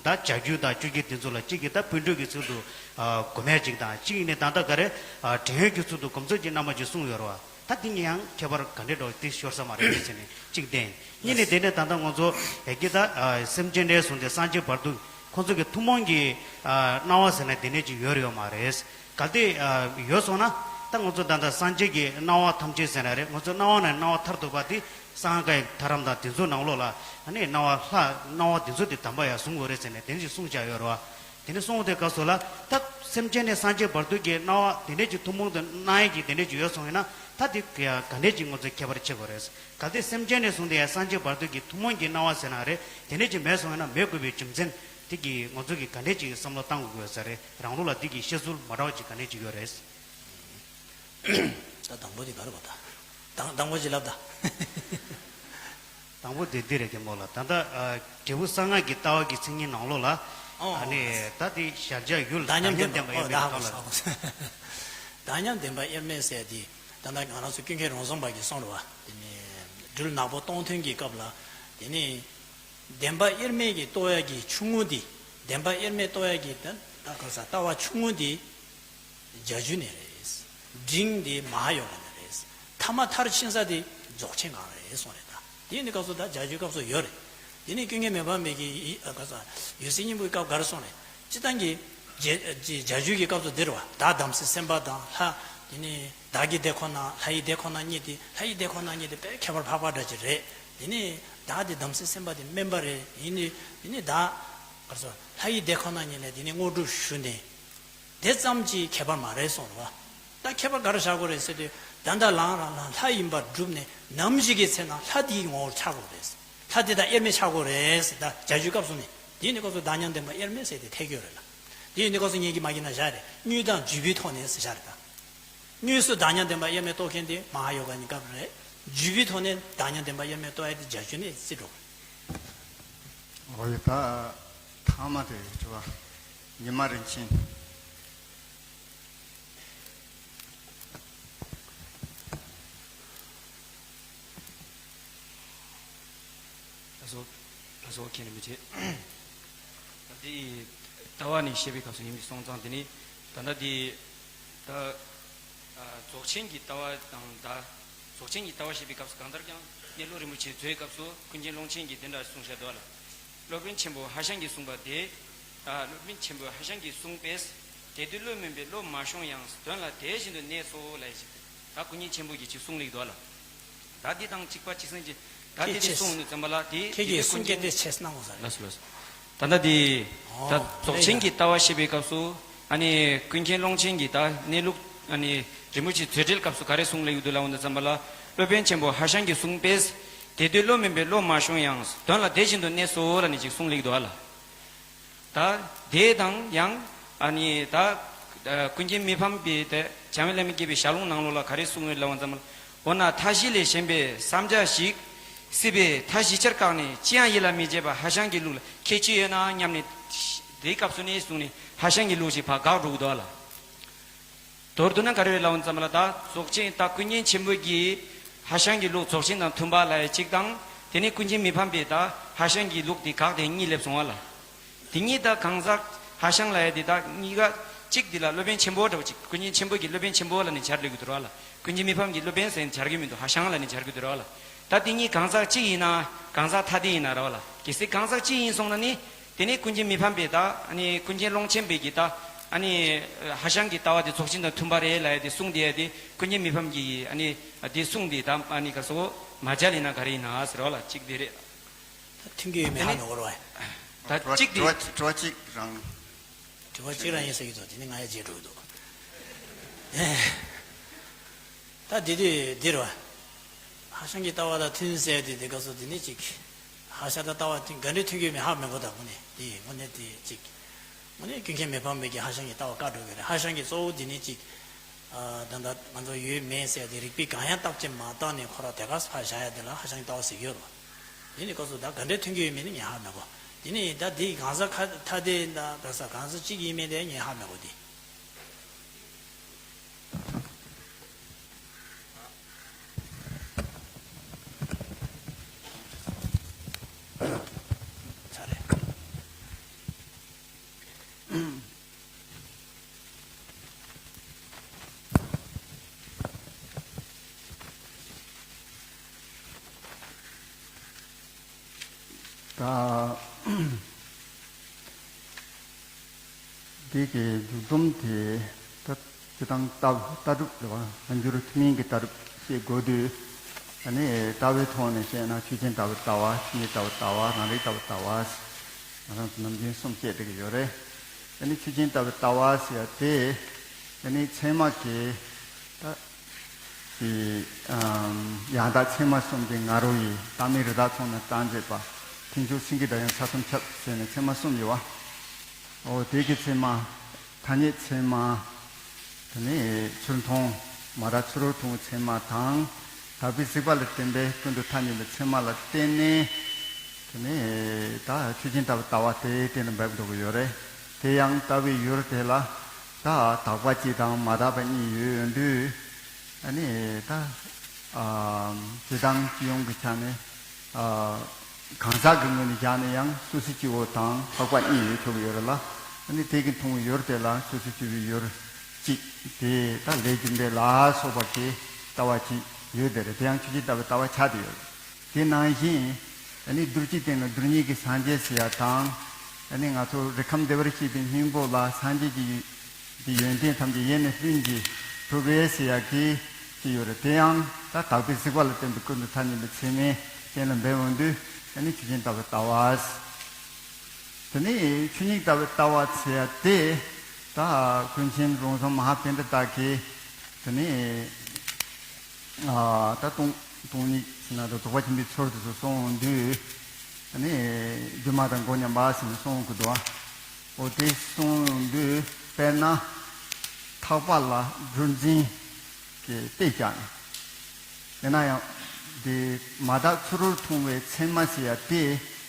ད་བྱ་རྒྱུད་དང་སྤྱོད་བརྒྱུད་དེ་ཚོ་ལ་གཅིག་གིས་ད་སྤུན་སྤྲུལ་གྱི་ཚུལ་དུ་ཨ་སྒོམ་ཡ་གཅིག་དང་། གཅིག་ནས་ད་ལྟ་ག་རེ་ཨ་བྲན་གཡོག་གི་ཚུལ་དུ་སྒོམ་ཚུལ་གྱི་རྣམ་པ་ཅིག་གསུངས་ཡོད་རེད་བ། ད་དེ་གཉིས་ཡང་ཁྱད་པར་ག་འདྲས་འདྲ་བོ་དེ་ཤོར་ས་མ་རེད་ཟེར་ནས་གཅིག་བསྟན། གཉིས་ནས་དེ་ནས་ད་ལྟ་ང་ཚོ་ཡ་གི་ད་ཨ་སེམས་ཅན་ནས་བཟུང་སྟེ་སངས་རྒྱས་བར་དུ་ཁོང་ཚོ་གི་ཐུན་མོང་གི་ཨ་སྣང་བ་ཟེར་ན་དེ་འདྲས་ཅིག་ཡོད་རེད་ཡོད་མ་རེད། གལ་ཏེ་ཨ་ཡོད་སོང་ན། ད་ང་ཚོ་ད་ལྟ་སངས་རྒྱས་ཀྱི་སྣང་བ་ཐམས་ཅད་ཟེར་ན་རེད། ང་ཚོ་སྣང་བ་ནས་སྣང་བ་མཐར་ཐུག་པ་དེ་གསང་སྔགས་ཀྱི་ཐར་ལམ་དང་དེ་ཚོའི་ནང་ལོགས་ལ་ཨ་ནི་སྣང་བ་ལྷ་སྣང་བ་དེ་ཚོ་དེ་དམ་པ་ཡང་བཟུང་དགོས་རེད་ཟེར་ནས་དེ་འདྲས་ཅིག་གསུངས་བཞག་ཡོད་རེད་བ། དེ་ནས་གསུངས་དུས་སྐབས་སུ་ལ། ད་སེམས་ཅན་ནས་སངས་རྒྱས་བར་དུ་གི་སྣང་བ་དེ་འདྲས་ཅིག་ཐུན་མོང་དུ་སྣང་ཡས་ཀྱི་དེ་འདྲས་ཅིག་ཡོད་སོང་ཡིན་ན། ད་དེ་ག་འདྲས་ཅིག་ང་ཚོས་ཁྱད་པར་ཕྱེ་དགོས་རེད། གལ་ཏེ་སེམས་ཅན་ནས་བཟུང་སྟེ་ཡང་སངས་རྒྱས་བར་དུ་གི་ཐུན་མོང་གི་སྣང་བ་ཟེར་ན་རེད། དེ་འདྲས་ཅིག་མེད་སོང་ཡིན་ན། མེད་དགོས་པའི་རྒྱུ་མཚན་དེ་གིས་ང་ཚོ་གིས་ག་འདྲས་ཅིག་བསམ་བློ་བཏང་དགོས་ས་རེད། རང་ལུགས་ལ་དེ་གི་བཤད་ཚུལ་མ་འདྲ་བ་ཅིག་ག་འདྲས་ཅིག་ཡོད་རེད། ད་དང་པོ་དེ་ག་རེ་བ་ད། དང་དང་པོ་ཅིག་ལབ་ད། དང་པོ་དེ་འདི་རེད། རྒན་པོ་ལགས། ད་ལྟ་ཨ་འབྲས་བུ་གསང་སྔགས་ཀྱི་ལྟ་བ་གི་མཚན་ཉིད་ནང་ལོགས་ལ། ཨོ། ཨ་ནི་ད་དེ་གཞལ་བྱ་ཡུལ་དག་མཉམ་བདེན་པ་དབྱེར་མེད་ཀྱི་ཐོག་ལ། དག་མཉམ་བདེན་པ་དབྱེར་མེད་ཟེར་དེ་ད་ལྟ་ང་རང་ཚོ་ཀུན་མཁྱེན་རོང་ཟོམ་པ་གིས་གསུངས་རེད་བ། དེ་ནས་སྦྲུལ་ནག་པོ་སྟོང་ཐུན་གྱི་སྐབས་ལ། དེ་ནས་བདེན་པ་དབྱེར་མེད་ཀྱི་རྟོགས་ཡ་གི་ཆུང་ངུ་དེ། བདེན་པ་དབྱེར་མེད་རྟོགས་ཡ་གི་ད་ད་ག་ས་ལྟ་བ་ཆུང་ངུ་དེ། བྱ་རྒྱུད་ནས་རེད། འབྲིང་དེ་མ་ཧཱ་ཡོ་ག་ནས་རེད། ཐ་མ་མཐར་ཕྱིན་ས་དེ་རྫོགས་ཆེན་སྒང་རེད་གསུངས་རེད་ད། དེ་ནི་སྐབས་སུ་ད་བྱ་རྒྱུད་སྐབས་སུ་ཡོད་རེད། དེ་ནི་ཀུན་མཁྱེན་མི་ཕམ་པའི་གི་ཡི་ཨ་ག་ས་འོད་གསལ་སྙིང་པོའི་སྐབས་ག་རེ་གསུངས་རེད། སྤྱིར་བཏང་གི་བྱ་བྱ་རྒྱུད་ཀྱི་སྐབས་སུ་འདིར་བ་བདག་དམ་ཚིག་སེམས་དཔའ་དང་ལྷ། དེ་ནི་བདག་གི་དེ་ཁོ་ན་ལྷ་ཡི་དེ་ཁོ་ན་གཉིས་དེ། ལྷ་ཡི་དེ་ཁོ་ན་གཉིས་དེ་དཔེ་ཁྱད་པར་འཕགས་པ་འདྲ་ཅིག་རེད། དེ་ནི་བདག་དེ་དམ་ཚིག་སེམས་དཔའ་དེ་དམན་པ་རེད། ཡིན་ནི་དེ་ནི་བདག་ག་རེ་ཟེར། ལྷ་ཡི་དེ་ཁོ་ན་གཉིས་ལས་དེ་ནི་དངོས་གྲུབ་ཞུ་ནས། དེ་ཙམ་གྱིས་ཁྱད་པར་མ་རེད་གསུངས་རེད་བ། ད་ཁྱད་པར་ག་རེ་བཞག་དགོས་རེད་ཟེར་དུས། ད་ལྟ་ལའང་རང་ལ་ལྷ་ཡིན་པར་གྲུབ་ནས་ནམ་ཞིག་གི་ཚེ་ན་ལྷ་དེའི་ངོ་བོར་ཆགས་དགོས་རེད། ལྷ་དེ་དང་དབྱེར་མེད་ཆགས་དགོས་རེད་ཟེར། ད་བྱ་རྒྱུད་སྐབས་སུ་ནི། དེ་ནི་སྐབས་སུ་བདག་མཉམ་བདེན་པ་དབྱེར་མེད་ཟེར་དེ་ཐེག་ཡོད་རེད་ལ། དེ་ཡིན་དུས་སྐབས་སུ་ངེད་ཀྱིས་མ་གིན་ན་བཞག་རེད། དངོས་དང་བརྒྱུད་པའི་ཐོག་ནས་ཟེར་བཞག་རེད་ད། དངོས་སུ་བདག་མཉམ་བདེན་པ་དབྱེར་མེད་རྟོགས་མཁན་དེ་མ་ཧཱ་ཡོ་ག་གཉིས་སྐབས་རེད། བརྒྱུད་པའི་ཐོག་ནས་བདག་མཉམ་བདེན་པ་དབྱེར་མེད་རྟོགས་ཡ་དེ་བྱ་རྒྱུད་ནས་བརྩི་འགྲོ་གི་རེད། འོ་ཡ། ད་ཐ་མ་དེ་དྲི་བ་ཉི་མ་རིན་ཆེན། ལགས་སོ། ལགས་སོ། མཁན་རིན་པོ་ཆེ། ད་འདི་ལྟ་བ་ནས་བཤད་པའི་སྐབས་སུ་ཡིན་པའི་སོང་ཙང་། དེ་ནི་ད་ལྟ་འདི་ད་ཨ་རྫོགས་ཆེན་གྱི་ལྟ་བ་དང་། ད་རྫོགས་ཆེན་གྱི་ལྟ་བ་བཤད་པའི་སྐབས་སུ་གང་ལྟར་ཀྱང་གནས་ལུགས་རིན་པོ་ཆེ་མཛོད་ཀྱི་སྐབས་སུ་ཀུན་མཁྱེན་ཀློང་ཆེན་གྱིས་དེ་འདྲ་གསུངས་བཞག་འདུག་ལ། སློབ་དཔོན་ཆེན་པོ་ཧྭ་ཤང་གིས་གསུངས་པ་དེ། ད་སློབ་དཔོན་ཆེན་པོ་ཧྭ་ཤང་གིས་གསུངས་པས། དེ་དུས་བློ་མུན་པའི་བློ་མ་ཤོང་ཡང་། དོན་ལ་དེ་བཞིན་དུ་གནས་སོ་ལབ་ཞིག་ད་ཀུན་མཁྱེན་ཆེན་པོ་གིས་ཅིག་གསུངས་ལེགས་འདུག་ལ། ད་འདི་དང་གཅིག་པ་གཅིག་མཚུངས་ཀྱི། ད་འདི་འདི་གསུངས་ནས་ཙམ་པ་ལ་དེ། ཁྱེད་ཀྱིས་གསུང་སྐད་དེ་ཆེ་གནང་དགོས་ས་རེད། ལགས་སོ། ལགས་སོ། ད་ལྟ་འདི་ད་ཨོ་རྫོགས་ཆེན་གྱི་ལྟ་བ་བཤད་པའི་སྐབས་སུ། ཨ་ནི་ཀུན་མཁྱེན་ཀློང་ཆེན་གྱིས་ད་གནས་ལུགས། ཨ་ནི་རིན་པོ་ཆེ་མཛོད་འགྲེལ་སྐབས་སུ་ག་རེ་གསུངས་ལེགས་འདུག་ལབ་འོང་དུས་ཙམ་པ་ལ། སློབ་དཔོན་ཆེན་པོ་ཧྭ་ཤང་གིས་གསུངས་པས། དེ་དུས་བློ་མིན་པའི་བློ་མ་ཤོང་ཡང་། དོན་ལ་དེ་བཞིན་དུ་གནས་སོ་ལབ་ནས་ཅིག་གསུངས་ལེགས་འདུག་ཨ་ལ། ད་དེ་དང་ཡང་ཨ་ནི་ད་ཀུན་མཁྱེན་མི་ཕམ་པའི་དེ་འཇམ་དབྱངས་བླ་མས་བསྐྱེད་པའི་ཞལ་ལུང་ནང་ལོགས་ལ་ག་རེ་གསུངས་ཡོད་ལབ་པ་ཙམ་ལ། འོ་ན་མཐའ་བཞི་ལས་གཞན་པའི་བསམ་བྱ་ཞིག་སྲིད་པའི་མཐའ་བཞི་ཆར་བཀག་ནས་ཅི་ཡང་ཡིད་ལ་མི་བྱེད་པ་ཧ་ཤང་གི་ལུགས་ལ་ཁྱད་ཆོས་ཡོད་ན་སྙམ་ནས་དེའི་སྐབས་སུ་ནི་གསུངས་ནས་ཧ་ཤང་གི་ལུགས་ཤིག་ཕར་འགག་འགྲོ་གི་འདུག་ཨ་ལ། མདོར་བསྡུ་ན་ག་རེ་རེད་ལབ་པ་ཙམ་ལ། ད་རྫོགས་ཆེན་ད་ཀུན་མཁྱེན་ཆེན་པོ་གིས་ཧ་ཤང་གི་ལུགས་རྫོགས་ཆེན་དང་མཐུན་པ་ལབ་ཡ་གཅིག་དང་། དེ་ནས་ཀུན་མཁྱེན་མི་ཕམ་པས་ད་ཧ་ཤང་གི་ལུགས་དེ་བཀག་སྟེ་གཉིས་སླེབས་སོང་བ་ལ། དེ་གཉིས་ད་གང་ཟག་ཧ་ཤང་ལབ་ཡ་དེ་ད་གཉིས་ཀ་གཅིག་དེ་ལ་སློབ་དཔོན་ཆེན་པོ་འདྲ་བོ་གཅིག་ཀུན་མཁྱེན་ཆེན་པོ་གིས་སློབ་དཔོན་ཆེན་པོ་ལབ་ནས་སྦྱར་སླེབས་ཀྱི་འདུག་ར་བ་ལ། ཀུན་མཁྱེན་མི་ཕམ་གྱིས་སློབ་དཔོན་ཟེར་ནས་སྦྱར་གྱི་མི་འདུག་ཧ་ཤང་ལབ་ནས་སྦྱར་གྱི་འདུག་ར་བ་ལ། ད་དེ་གཉིས་གང་ཟག་གཅིག་ཡིན་ན་གང་ཟག་ཐ་དད་ཡིན་ན་ར་བ་ལ། གལ་སྲིད་གང་ཟག་གཅིག་ཡིན་སོང་ན་ནི། དེ་ནས་ཀུན་མཁྱེན་མི་ཕམ་པས་ད་ཨ་ནི་ཀུན་མཁྱེན་ཀློང་ཆེན་པས་ཀྱིས་ད་ཨ་ནི་ཧ་ཤང་གི་ལྟ་བ་དེ་རྫོགས་ཆེན་དང་མཐུན་པ་རེད་ལབ་ཡ་དེ་གསུངས་དེ་ཡ་དེ་ཀུན་མཁྱེན་མི་ཕམ་གྱིས་ཨ་ནི་དེ་གསུངས་དེ་ད་ཨ་ནི་ག་སོ་མ་སྦྱར་ཡིན་ན་ག་རེ་ཡིན་ན་ཟེར་བ་ལ་གཅིག་དེ་རེད། ད་མཐུན་གྱི་ཡོད་མེད་ཧ་མི་གོ་རོགས། ད་གཅིག་དེ་དྲི་བ་དྲི་བ་གཅིག་རང་། དྲི་བ་གཅིག་རང་ཡིན་ཟེར་གྱི་འདུག་དེ་ནི་ང་ཡ་བརྗེད་འགྲོ་གི་འདུག་ད་དེ་དུས་འདིར་བ། ཧ་ཤང་གི་ལྟ་བ་དང་མཐུན་ཟེར་དེ་དེ་ག་སོ་དེ་ནི་གཅིག་ཧ་ཤང་དང་ལྟ་བ་དེ་ག་འདྲའི་མཐུན་གྱི་མི་ཧ་མི་གོ་ད་དངོས་གནས་དེ་དངོས་གནས་དེ་གཅིག་དངོས་གནས་ཀུན་མཁྱེན་མི་ཕམ་པའི་གི་ཧ་ཤང་གི་ལྟ་བ་བཀག་འགྲོ་གི་རེད། ཧ་ཤང་གི་གཙོ་བོ་དེ་ནི་གཅིག་ད་ལྟ་ང་ཚོ་ཡོད་མེད་ཟེར་དེ་རིགས་པས་གང་ཡང་བརྟག་དཔྱད་མ་བཏང་ནས་ཁོ་རང་དེ་ག་ཕར་བཞག་ཡ་དེ་ལ་ཧ་ཤང་གི་ལྟ་བ་ཟེར་གྱི་ཡོད་རེད། དེ་ནི་ག་སོ་ད་ག་འདྲའི་མཐུན་གྱི་ཡོད་མེད་ནི་ངས་ཧ་མི་གོ་དེ་ནི་ད་དེ་གང་ཟག་ཁ་ཐ་དད་ད་ག་ས་གང་ཟག་གཅིག་ཡིན་མིན་དེ་ངས་ཧ་མི་གོ་དེ། ཚར་རེད། ད། འདི་གི་མཇུག་སྡོམ་དེ་ད་སྤྱིར་བཏང་ལྟ་ལྟ་གྲུབ་རེད་བ། སྔ་འགྱུར་ཐུན་མིན་གྱི་ལྟ་གྲུབ་ཞེས་དགོས་དུས། ཨ་ནི་ལྟ་བའི་ཐོག་ནས་བཤད་ན་ཆོས་ཅན་ལྟ་བུའི་ལྟ་བ། ཆོས་ཉིད་ལྟ་བུའི་ལྟ་བ། རང་རིག་ལྟ་བུའི་ལྟ་བ། ང་རང་ཚོ་ནམ་རྒྱུན་གསུམ་བཤད་བསྡད་ཀྱི་ཡོད་རེད། ཨ་ནི་ཆོས་ཅན་ལྟ་བུའི་ལྟ་བ་ཟེར་ཡ་དེ་ཨ་ནི་ཚད་མ་གི་ད། དེ། ཨམ། ཡང་དག་ཚད་མ་གསུམ་གྱི་ང་རོ་ཡི་བཏགས་མིང་རི་དྭགས་ཚོགས་རྣམས་རྟགས་འབྱེད་པ། མཐིང་ཆུང་སེང་གེ་སྒྲ་དབྱངས་ས་གསུམ་ཁྱབ་ཟེར་ནས་ཚད་མ་གསུམ་ཡོད་བ། འོ་དེ་གི་ཚད་མ། ཐ་སྙད་ཚད་མ། དེ་ནས་ཚུར་མཐོང་། མ་ར་ཚུར་རོལ་མཐོང་བའི་ཚད་མ་དང་། དག་པའི་གཟིགས་པ་ལ་བརྟེན་པའི་ཀུན་ཏུ་ཐ་སྙད་པའི་ཚད་མ་ལ་བརྟེན་ནས། དེ་ནས་ད་ཆོས་ཅན་ལྟ་བུ་ལྟ་བ་དེ་གཏན་ལ་འབེབས་འགྲོ་གི་ཡོད་རེད། དེ་ཡང་ལྟ་བའི་ཡུལ་དེ་ལ་ད་དག་པ་གཅིག་དང་མ་དག་པ་གཉིས་ཡོད་དུས། ཨ་ནི་ད་ཨ་སྤྱིར་བཏང་སྤྱི་ཡོངས་ཀྱི་ཆ་ནས་ཨ་གང་ཟག་གི་ངོས་ནས་བཞག་ན་ཡང་སོ་སོའི་སྤྱི་བོ་དང་འཕགས་པ་གཉིས་ཡོད་ཆོག་གི་ཡོད་རེད་ལ། ཨ་ནི་དེ་གི་མཐོང་བའི་ཡུལ་དེ་ལ་སོ་སོའི་སྤྱི་བོའི་ཡུལ་གཅིག་དེ་ད་ལས་རྒྱུ་འབྲས་ལ་སོགས་པ་གི་ལྟ་བ་གཅིག་ཡོད་དེ་རེད། དེ་ཡང་ཆོས་ཅན་ལྟ་བུའི་ལྟ་བ་ཆགས་བསྡད་ཡོད་རེད། དེ་ནང་བཞིན་ཨ་ནི་རྡུལ་གཅིག་སྟེང་ལ་རྡུལ་སྙེད་ཀྱི་སངས་རྒྱས་ཟེར་ཡ་དང་། ཨ་ནི་ང་ཚོ་རིགས་ཁམས་བདེ་བར་གཤེགས་པའི་སྙིང་པོ་ལ་སངས་རྒྱས་ཀྱི་ཀྱི་ཡོན་ཏན་ཐམས་ཅད་ཡེ་ནས་ལྷུན་གྱིས་གྲུབ་པས་ཟེར་ཡ་གི་ཅི་ཡོད་རེད། དེ་ཡང་ད་དག་པའི་གཟིགས་པ་ལ་བརྟེན་པའི་ཀུན་ཏུ་ཐ་སྙད་པའི་ཚད་མས་གཏན་ལ་འབེབས་འོང་དུས་ཨ་ནི་ཆོས་ཅན་ལྟ་བུའི་ལྟ་བ། དེ་ནས་ཆོས་ཉིད་ལྟ་བུའི་ལྟ་བ་ཟེར་ཡ་དེ་ད་ཀུན་མཁྱེན་རོང་ཟོམ་མ་ཧཱ་པཎྜི་ཏ་གིས་དེ་ནས་ཨ་ད་སྟོང་སྟོང་ཉིད་ཟེར་ན་ད་རྫོགས་པ་ཆེན་པོའི་ཚུལ་དེ་ཚོ་གསུངས་འོང་དུས་ཨ་ནི་སྒྱུ་མ་དང་མགོ་མཉམ་པ་ཟེར་ནས་གསུངས་འོང་གི་འདུག་འོ་དེ་གསུངས་དུས་དཔེར་ན་ཐག་པ་ལ་སྦྲུལ་འཛིན་གྱི་དཔེ་བཞག་ནས། ཡིན་ན་ཡང་དེ་མ་དག་ཚུར་རོལ་མཐོང་བའི་ཚད་མ་ཟེར་ཡ་དེ་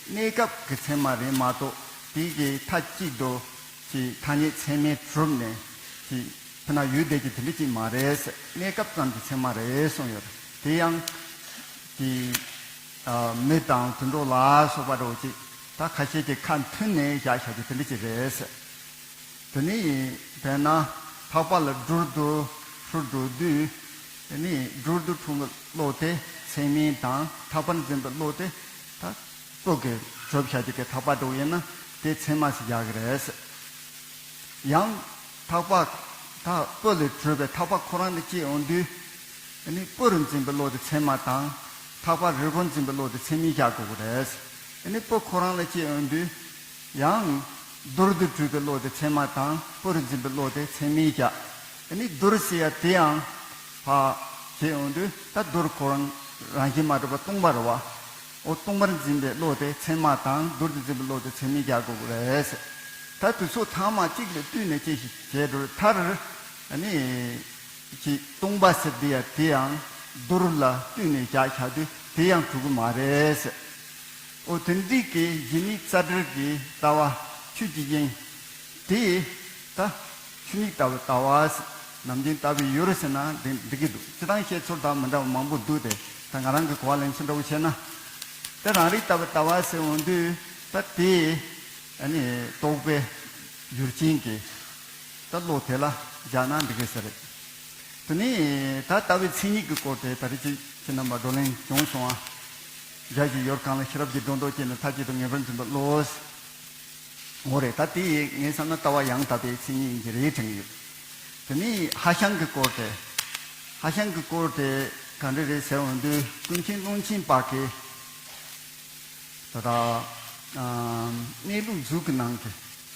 གནས་སྐབས་ཀྱི་ཚད་མ་རེད་མ་གཏོགས་དེ་གི་མཐའ་གཅིག་ཏུ་ཅིག་ཐ་སྙད་ཚད་མས་གྲུབ་ནས་ཅིག་ཕུ་ན་ཡུལ་དེ་གི་དེ་འདྲ་ཅིག་མ་རེད། གནས་སྐབས་ཙམ་གྱི་ཚད་མ་རེད་གསུངས་ཡོད་རེད། དེ་ཡང་དེ། མི་དང་དུད་འགྲོ་ལ་སོགས་པ་འདྲ་བོ་ཅིག་ད་ཁ་ཤས་ཀྱིས་ཁ་མཐུན་ནས་བཞག་བཞག་རྒྱུ་དེ་འདྲ་ཅིག་རེད། དེ་ནི་དཔེར་ན་ཐག་པ་ལ་སྦྲུལ་དུ་འཁྲུལ་འགྲོ་དུས། དེ་ནི་སྦྲུལ་དུ་འཁྲུལ་བའི་བློ་དེ་ཚད་མིན་དང་ཐག་པ་ལ་འཛིན་པའི་བློ་དེ་ད་སྤུ་གིས་གྲུབ་བཞག་རྒྱུ་གི་ཐག་པ་འདྲ་བོ་ཡིན་ན་དེ་ཚད་མ་ཟེར་རྒྱག་གི་རེད། ཡང་ཐག་པ་ད་སྤུ་ལས་གྲུབ་པའི་ཐག་པ་ཁོ་རང་ལ་སྐྱེས་འོང་དུས། ཨ་ནི་སྤུ་རུ་འཛིན་པའི་བློ་དེ་ཚད་མ་དང་། ཐག་པ་རིལ་པོར་འཛིན་པའི་བློ་དེ་ཚད་མིན་བཞག་དགོས་ཀྱི་རེད། ཨ་ནི་སྤུ་ཁོ་རང་ལ་སྐྱེས་འོང་དུས། ཡང་རྡུལ་དུ་གྲུབ་པའི་བློ་དེ་ཚད་མ་དང་སྤུ་རུ་འཛིན་པའི་བློ་དེ་ཚད་མིན་བཞག་ཨ་ནི་རྡུལ་ཟེར་ཡ་དེ་ཡང་ཕར་བྱས་འོང་དུས་ད་རྡུལ་ཁོ་རང་རང་བཞིན་མ་གྲུབ་པ་སྟོང་པ་རེད་བ། འོ་སྟོང་པར་འཛིན་པའི་བློ་དེ་ཚད་མ་དང་། རྡུལ་དུ་འཛིན་པའི་བློ་དེ་ཚད་མས་རྒྱག་དགོས་ཀྱི་རེད་ཟེར། ད་དེ་ཚོ་ཚང་མ་གཅིག་ལ་བསྟུན་ནས་ཅི་ཞིག་བྱས་འགྲོ་མཐར། ཨ་ནི། ཅི་སྟོང་པ་ཟེར་དེ་ཡང་དེ་ཡང་རྡུལ་ལ་བསྟུན་ནས་བཞག་བཞག་དུས་དེ་ཡང་གྲུབ་ཀྱི་མ་རེད་ཟེར། འོ་དེ་འདྲའི་གི་གཞི་དམིགས་རྩ་བྲལ་གྱི་ལྟ་བ་ཆོས་ཀྱི་དབྱིངས་དེ་ད་ཆོས་ཉིད་ལྟ་བུའི་ལྟ་བ་ཟེར། ནམ་རྒྱུན་ལྟ་བུའི་ཡུལ་ཟེར་ན་འགྲིག་འགྲིག་གི་འདུག་སྤྱིར་བཏང་བཤད་ཚུལ་དང་མི་འདྲ་བ་མང་པོ་འདུག་སྟེ། ད་ང་རང་གི་གོ་བ་ལེན་ཚུལ་འདྲ་བོ་བྱས་ན། ད་རང་རིག་ལྟ་བུའི་ལྟ་བ་ཟེར་འོང་དུས་ད་དེ། ཨ་ནི་རྟོག་པའི་ཡུལ་ཅན་གྱི་ད་བློ་དེ་ལ་སྦྱར་ན་འགྲིག་གི་ཟེར་རེད། དེ་ནས་ད་ལྟ་བའི་མཚན་ཉིད་ཀྱི་སྐོར་དེ་ད་རེས་ཅིག་ཁྱེད་རྣམ་པ་བགྲོ་གླེང་བྱུང་སོང་ཨ། འཇའ་ཞིག་ཡོད་གང་ལ་ཤེས་རབ་ཀྱི་སྒྲོ་འདོགས་བཅད་ནས་མཐའ་གཅིག་ཏུ་ངེས་པར་འཛིན་པའི་བློ། འོ་རེད། ད་དེ་ངས་བསམ་ན་ལྟ་བ་ཡང་དག་པའི་མཚན་ཉིད་ཡིན་གྱི་རེད་དྲན་གྱི་ཡོད། དེ་ནས་ཧྭ་ཤང་གི་སྐོར་དེ། ཧྭ་ཤང་གི་སྐོར་དེ་ག་འདྲ་རེད་ཟེར་འོང་དུས་ཀུན་མཁྱེན་ཀློང་ཆེན་པ་གིས། ད་ལྟ་གནས་ལུགས་མཛོད་ཀྱི་ནང་གི་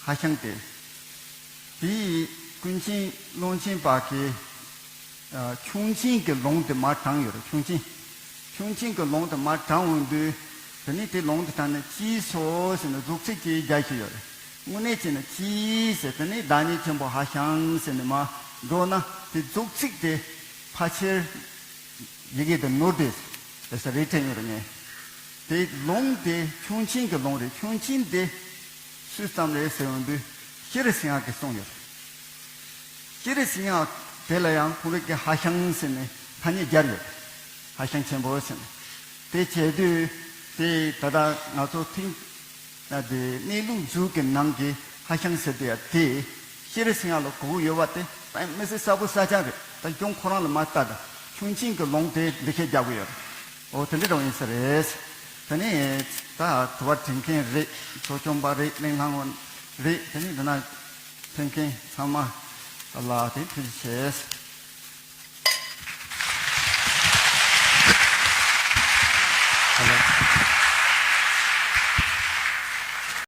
ཧྭ་ཤང་དེ། དེའི་ཀུན་མཁྱེན་ཀློང་ཆེན་པ་གིས་ཁྱུང་ཆེན་གྱི་ལུང་དེ་མར་དྲངས་ཡོད་རེད། ཁྱུང་ཆེན། ཁྱུང་ཆེན་གྱི་ལུང་དེ་མར་དྲངས་འོང་དུས། དེ་ནས་དེ་ལུང་དེ་དྲངས་ནས་ཅི་སོ་ཟེར་ནས་རྫོགས་ཚིག་ཅིག་རྒྱག་བཞིན་ཡོད་རེད། དངོས་གནས་བྱས་ན་ཅི་ཟེར། དེ་ནས་བདག་ཉིད་ཆེན་པོ་ཧྭ་ཤང་ཟེར་ནས་མར་འགྲོ་ན་དེ་རྫོགས་ཚིག་དེ་ཕལ་ཆེར་ཡི་གེ་དེ་ནོར་དེ་ཟེར་རེད་དྲན་ཡོད་རེད་ངས། དེ་ལུང་དེ་ཁྱུང་ཆེན་གྱི་ལུང་རེད། ཁྱུང་ཆེན་དེ་སུས་བརྩམས་རེད་ཟེར་ཡོང་དུས་སྤྱན་རས་གཟིགས་དབང་གིས་གསུངས་ཡོད། སྤྱན་རས་གཟིགས་དབང་དེ་ལ་ཡང་ཁོང་རང་གིས་ཧྭ་ཤང་ཟེར་ནས་ཐ་སྙད་སྦྱར་ཡོད། ཧྭ་ཤང་ཆེན་པོ་ཟེར་ནས། དེ་བྱས་དུས་དེ་ད་ལྟ་ང་ཚོ་ཐེངས་དེ་གནས་ལུགས་མཛོད་ཀྱི་ནང་གི་ཧྭ་ཤང་ཟེར་དེ་ཡ་དེ། སྤྱན་རས་གཟིགས་དབང་ལ་གོ་གི་ཡོད་པ་དེ་དཔེ་མི་སྲིད་གསལ་པོ་གསལ་རྐྱང་རེད། ད་གཞུང་ཁོ་རང་ལ་མ་ལྟ་ད་ཁྱུང་ཆེན་གྱི་ལུང་དེ་འགྲེལ་བཤད་རྒྱག་གི་ཡོད་རེད། འོ་དེ་འདྲ་འདྲ་བོ་ཡིན་ས་རེད། དེ་ནས་ད་དྲི་བ་དྲི་མཁན་རེད། ཚོགས་སྐྱོང་པ་རེད། གླེང་བསླང་བ་རེད། དེ་ནས་འདི་ན་ཕེབས་མཁན་ཚང་མ་ལ་དེ་ཐུགས་རྗེ་ཆེ།